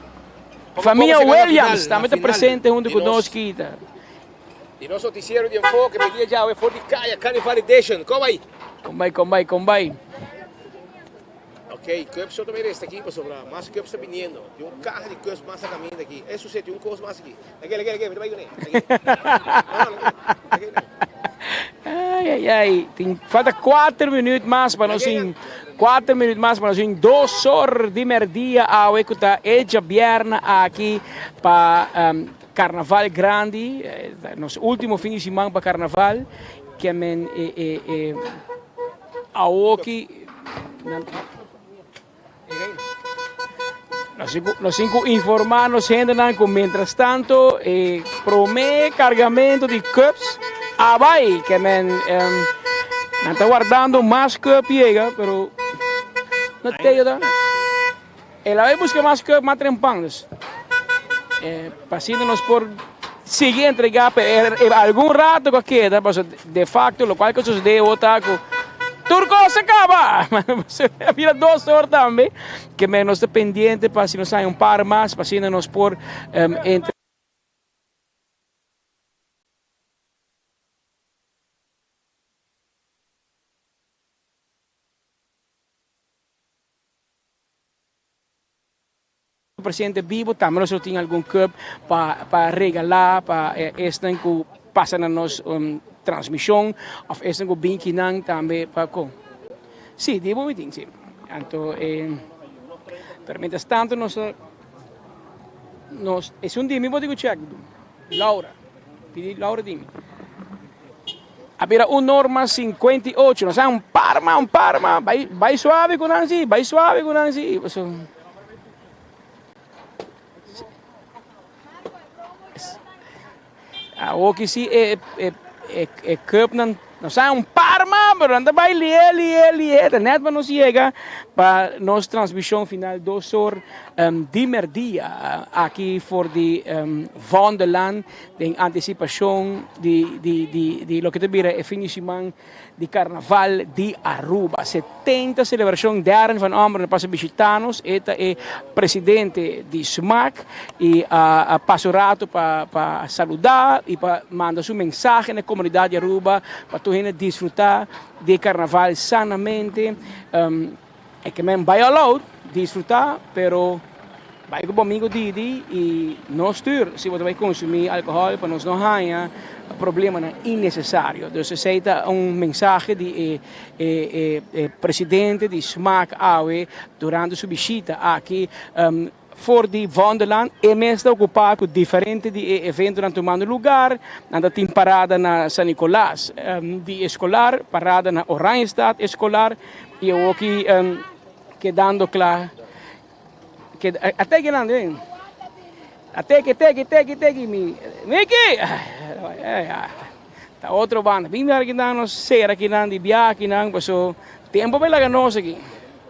Famia Williams tambe ta presente huntu ku nos kita. Di nos noticiero di Enfoke, mi dia djawe for di Kaya Carnival Edition. Kon bai? Kon bai, kon bai, kon bai? Ok, cups so ta bay resta aki pasobra mas cups ta biniendo. Tin un caha di cups mas a caminda aki. E sucede, tin un cos mas aki. Lag'e, lag'e, lag'e, mi ta bay cune. Lag'e. No, no, lag'e. Lag'e, lag'e. Ay, ay, ay. Tin falta cuater minuut mas pa nos tin cuater minuut mas pa nos tin dos or di merdia awe cu ta e djabierna aki pa um, Carnaval grandi, nos ultimo fin di siman pa carnaval, ke men e e e awoki nos tin ku informa nos hendenan ku mientras tanto e prome cargamento di cups a bai, ke men nan ta wardando mas cup yega pero no te ta. El a bai buska mas cup mas trempan dus pa asina nos por sigui entrega pa e algun rato cu a keda pasobra de facto locual cu a sucede awor ta cu tur cos a caba a bira dos or tambe ke men nos ta pendiente pa si nos haña un par mas pa asina nos por entrega. Presente bibo tambe nos lo tin algun cup pa pa regala pa esnan cu pasa na nos transmision of esnan cu bin kinan tambe pa con. Si, di bo mi tin si. Anto e pero mientras tanto nos ta nos esun di mi bo tin cu check Laura pidi Laura di mi. A bira un norma 58. Nos a un parma, un parma. Bai, bai suave ku nan si, bai suave ku nan si. Paso. Awoki si e e e e cupnan nos a un parma, pero nan ta bai lihe, lihe, lihe. Ta net pa nos yega pa nos transmishon final dos or di merdia aki for di Vondelland. Den antisipashon di di di di loke ta bira e fin di siman di Karnaval di Aruba. 70 selebrashon Darren van Ommeren a pasa bishita nos. E ta e presidente di smaak i a a pasa un rato pa pa saluda i pa manda su mensahe na e komunidat di Aruba pa tur hende disfruta di e karnaval sanamente. E ke men bai all out, disfruta, pero. Bai ku bo amigo Didi i no stuur si bo ta bai konsumí alkohòl pa nos no haña problemanan innesesario. Dus esei ta un mensahe di e e e presidente di smaak awe durante su bishita aki for di Vondelland. E mes ta okupá ku diferente di e eventonan tumando lugar. Nan ta tin parada na San Nicolas di Escolar, parada na Oranjestad Escolar i awoki kedando kla. Ateki nan den. Ateki, teki, teki, teki mi. Miki! Ta otro banda. Bin mira kinan nos sera kinan di biaha kinan paso tempo bay laga nos aki.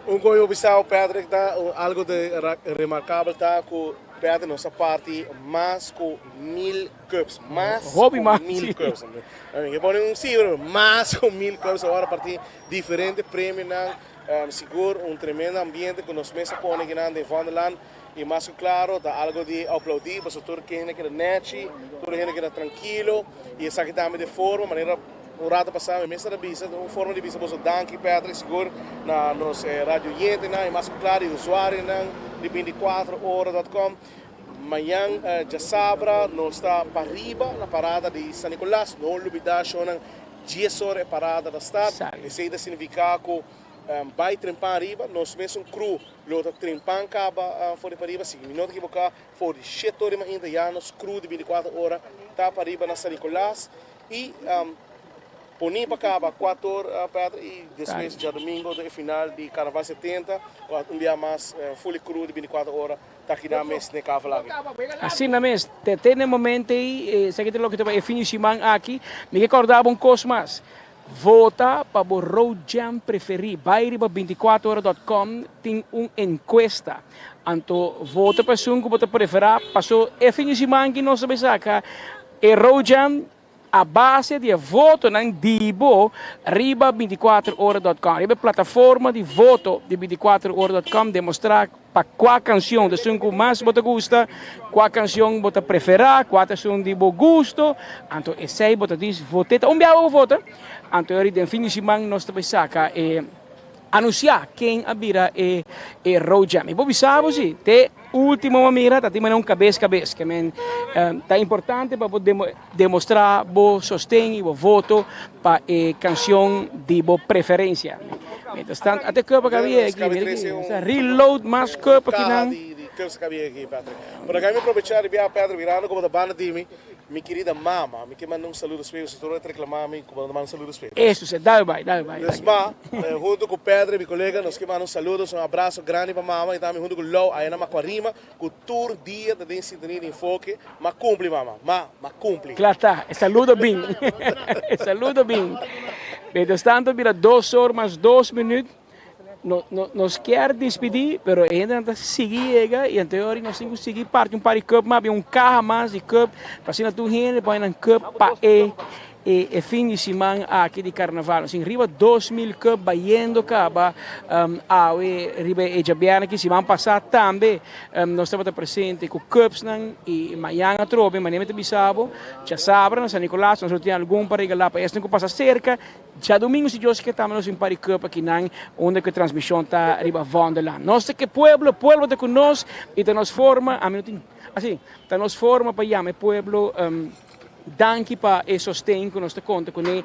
Un koe yo bisa Patrick ta algo de remarkabel ta ku Patrick nos a parti mas ku 1000 cups mas ku 1000 cups. Mi pone un sifra mas ku 1000 cups awor a parti diferente premionan. Sigur un tremendo ambiente ku nos mes a pone akinan den Vondelland i mas ku klaro ta algo di aplaudí pasobra tur hende keda nèchi, tur hende keda trankilo i esaki tambe den forma manera un rato pasá mi mes a bisa un forma di bisa boso danki Patrick sigur na nos radio oyentenan i mas ku klaro i usuarionan di binticuatro ora dot com. Mañan djasabra nos ta pariba na parada di San Nicolas no lubida shownan. Dies ora e parada ta start. Esei ta signifiká ku bai trempan ariba, nos mesun crew lo ta trempan kaba for di pariba. Si mi no ta ekiboká, for di shete ora di mainta ya nos crew di bintikuater ora ta pariba na San Nicolas i poni pa kaba kuater or Peter i despues djadumingo ta e final di Carnaval 70 ku un bia mas fully crew di bintikuater ora Ta kida mes n'e kavel aki. Asina mes, te te n'e momento ei, esaki ta loke ta bai e fin di siman aki. Mi ke kòrda bo un kos mas, vota pa bo road jam preferí. Bai riba binticuatrohora dòt kòm, tin un enkuesta. Anto vota pa esun ku bo ta preferá, paso e fin di siman aki nos ta bai saka e road jam A base di e votonan di bo riba binticuatrohora dot com, riba e plataforma di voto di binticuatrohora dot com, demostrá pa kua kansion ta esun ku mas bo ta gusta, kua kansion bo ta preferá, kua ta esun di bo gusto. Anto esei bo ta dis voté. Ta un biaha bo vota, anto e ora den fin di siman nos ta bai saka e. Anuncia ken a bira e e road jam. Mi por bisa bo si, te ultimo bo mira ta tin manera un cabes cabes. Ke men ta importante pa bo demostra bo sosten y bo voto pa e cancion di bo preferencia. Mientras tanto, ate cup a cabia aki, mira aki, sa reload mas cup aki nan. Di cups a cabia aki, Patrick. Por acá mi aprovecha di bia Patrick mirando como ta banda di mi. Mi querida mama, mi ke manda un saludo spee, pasobra tur a reclama mi ku bo no ta manda un saludo spee. Eso se, dale bai, dale bai. Dus ma, hunto ku Pedro y mi colega nos ke manda un saludo, un abrazo grandi pa mama y tambe hunto ku Lou aya na Macuarima ku tur dia ta den sintonia di Enfoke. Ma cumpli mama, ma, ma cumpli. Kla ta, e saludo bin, e saludo bin. Mientras tanto bira dos or mas dos minuut. No, no, nos kier despedí, pero e hendenan ta sigui yega y anto ora nos tin cu sigui parti un par di cup mas, un caha mas di cup, pa asina tur hende pone nan cup pa e e, e fin di siman aki di carnaval. Nos tin riba 2000 cup bayendo caba um, awe riba e djabièrnè aki. Siman pasá tambe um, nos tabata presente cu cupsnan y mañan atrobe, manera mi ta bisa bo, djasabra na San Nicolas nos lo tin algun pa regalá pa esnan cu pasa cerca. Djadumingu si Dios ke tambe nos tin par di cup akinan unda ku e transmision ta riba Vondelland. Nos ta ke pueblo, pueblo ta ku nos i ta nos forma, ami no tin, asi, ta nos forma pa yama e pueblo danki pa e sosten ku nos ta konta kuné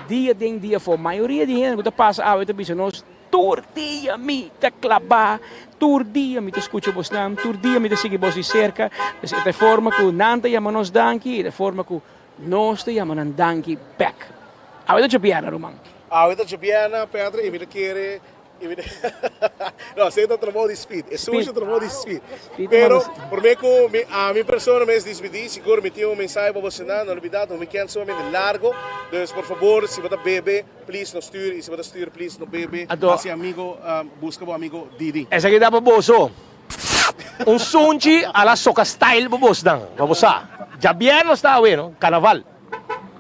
dia den dia afó. Mayoria di hende ku ta pasa awe ta bisa nos tur dia mi ta klabá, tur dia mi ta skucha bosnan, tur dia mi ta sigui bos di serka. Pues e ta e forma ku nan ta yama nos danki i ta e forma ku Nos ta yama nan danki bek. Awe ta djabièrnè, ruman. Awe ta djabièrnè, Petra, i mi ta kere, i mi ta No, esei ta trabou di Speed. E sushi ta trabou di Speed. Pero, promé ku mi, ami persona mes dispidí, sigur mi tin un mensahe pa bosonan. No lubidá, ta un weekend sumamente largo. Dus, por fabor, si bo ta bebe, please no stuur. I si bo ta stuur, please no bebe. Hasi amigo, buska bo amigo Didi. Esaki ta pa boso. Un sunchi a la soca style pa bosnan, pa bo sa. Djabièrnè nos ta awe no, carnaval.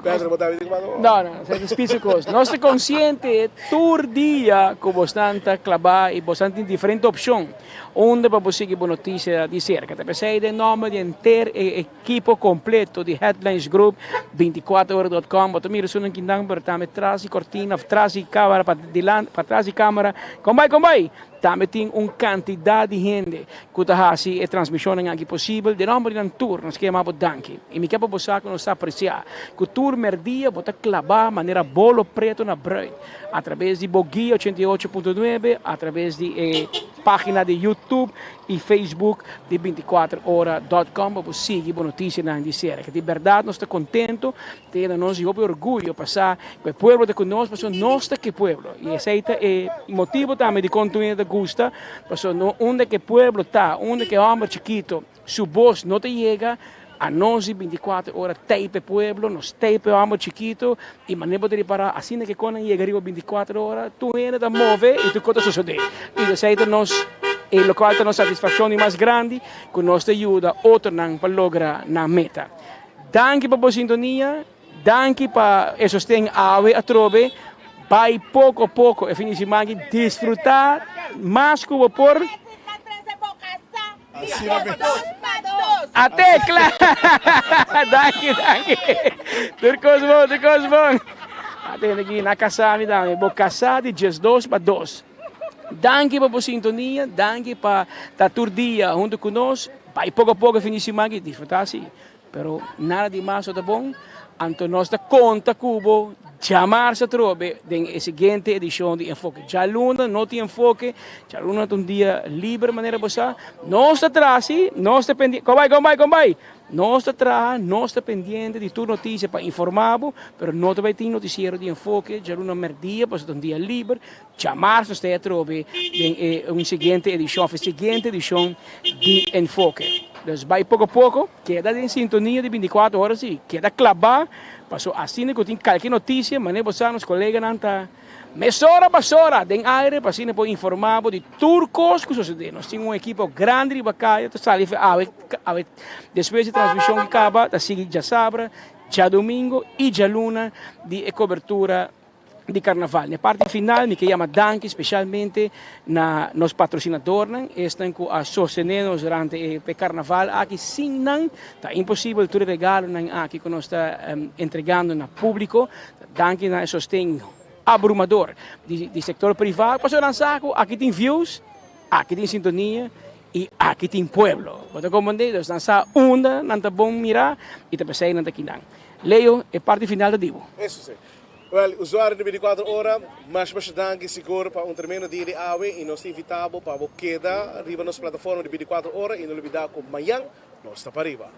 Pedro, bo ta di cuando? No, no, sa ta spiso cos. Nos ta consciente tur dia cu bosnan ta claba y bosnan tin diferente opcion unda pa bo sigui bo noticia di cerca. Ta pesey den nomber di henter e ekipo completo di Headlines Group, binticuater ora dot com, bo ta mira esunnan kindan pero tambe tras di cortina of tras di camara pa dilanti, patras di camara. Con bay, con bay! Tambe tin un kantidat di hende ku ta hasi e transmishonnan aki posibel. Den nòmber di nan tur nos ke yama bo danki. I mi ke pa bo sa ku nos ta apresiá ku tur mèrdia bo ta klabá manera bolo pretu na brùit atrabes di bo guia 88.9, atrabes di e página di YouTube i Facebook di 24 ora dòt kòm pa bo sigui bo notisianan di serka. Di bèrdat nos ta kontentu Ta yena nos di hopi orguyo pa sa ku e pueblo ta ku nos pasobra nos ta ku e pueblo. I esei ta e motibu tambe dikon tur hende ta gusta, pasobra no unda ku e pueblo ta, unda ku e hòmber chikito su bos no ta yega, anos di binti kuater ora t'ei pa e pueblo, nos t'ei pa e hòmber chikito i manera bo ta ripará asina ku e konan yega riba binti kuater ora tur hende ta move i tur kos ta sosodé. I esei ta nos e lokual ta nos satisfakshon di mas grandi ku nos ta yuda otronan pa logra nan meta. Danki pa bo sintonia, danki pa e sosten awe atrobe. Bai poko poko e fin di siman aki disfruta mas ku bo por. Ate kla! Danki, danki. Tur kos bon, tur kos bon. Ate hende aki na kasa mi tambe. Bo kasa di 12 pa 2. Danki pa bo sintonia, danki pa ta tur dia huntu ku nos. Bai poko poko e fin di siman aki disfruta si. Pero nada di mas no ta bon, anto nos ta konta ku bo djamarsa atrobe den e siguiente edishon di Enfoke. Djaluna no tin Enfoke, djaluna ta un dia liber manera bo sa. Nos ta traha si, nos ta pendiente, kon bai, kon bai, kon bai? Nos ta traha, nos ta pendiente di tur notisia pa informa bo, pero no ta bai tin notisiero di Enfoke djaluna merdia pasobra ta un dia liber. Djamarsa nos ta atrobe den e un siguiente edishon òf e siguiente edishon di Enfoke. Dus bai poko poko, keda den sintonia di 24 ora si, keda klabá, paso asina ku tin kalke notisia, manera bo sa nos koleganan ta mesora basora den aire pa asina por informá bo di tur kos ku sosodé. Nos tin un ekipo grandi riba kaya ta sali awe awe despues di transmishon ki kaba ta sigui djasabra, djadumingu i djaluna di e kobertura di Carnaval. Na e parti final mi ke yama danki specialmente na nos patrocinadornan, esnan cu a sostene nos durante e Carnaval aki. Sin nan ta imposibel tur e regalonan aki cu nos ta entregando na publico. Danki na e sosten abrumador di sector priva. Pasobra nan sa cu aki tin views, aki tin sintonia y aki tin pueblo. Bo ta comprende? Dus nan sa unda nan ta bon mira y ta pesey nan ta kinan. Leo, e parti final ta di bo. Eso si. Wel, usuario di 24 ora, masha masha danki sigur pa un tremendo dia di awe y nos ta invita bo pa bo keda riba nos plataforma di 24 ora y no lubida cu mañan nos ta pariba.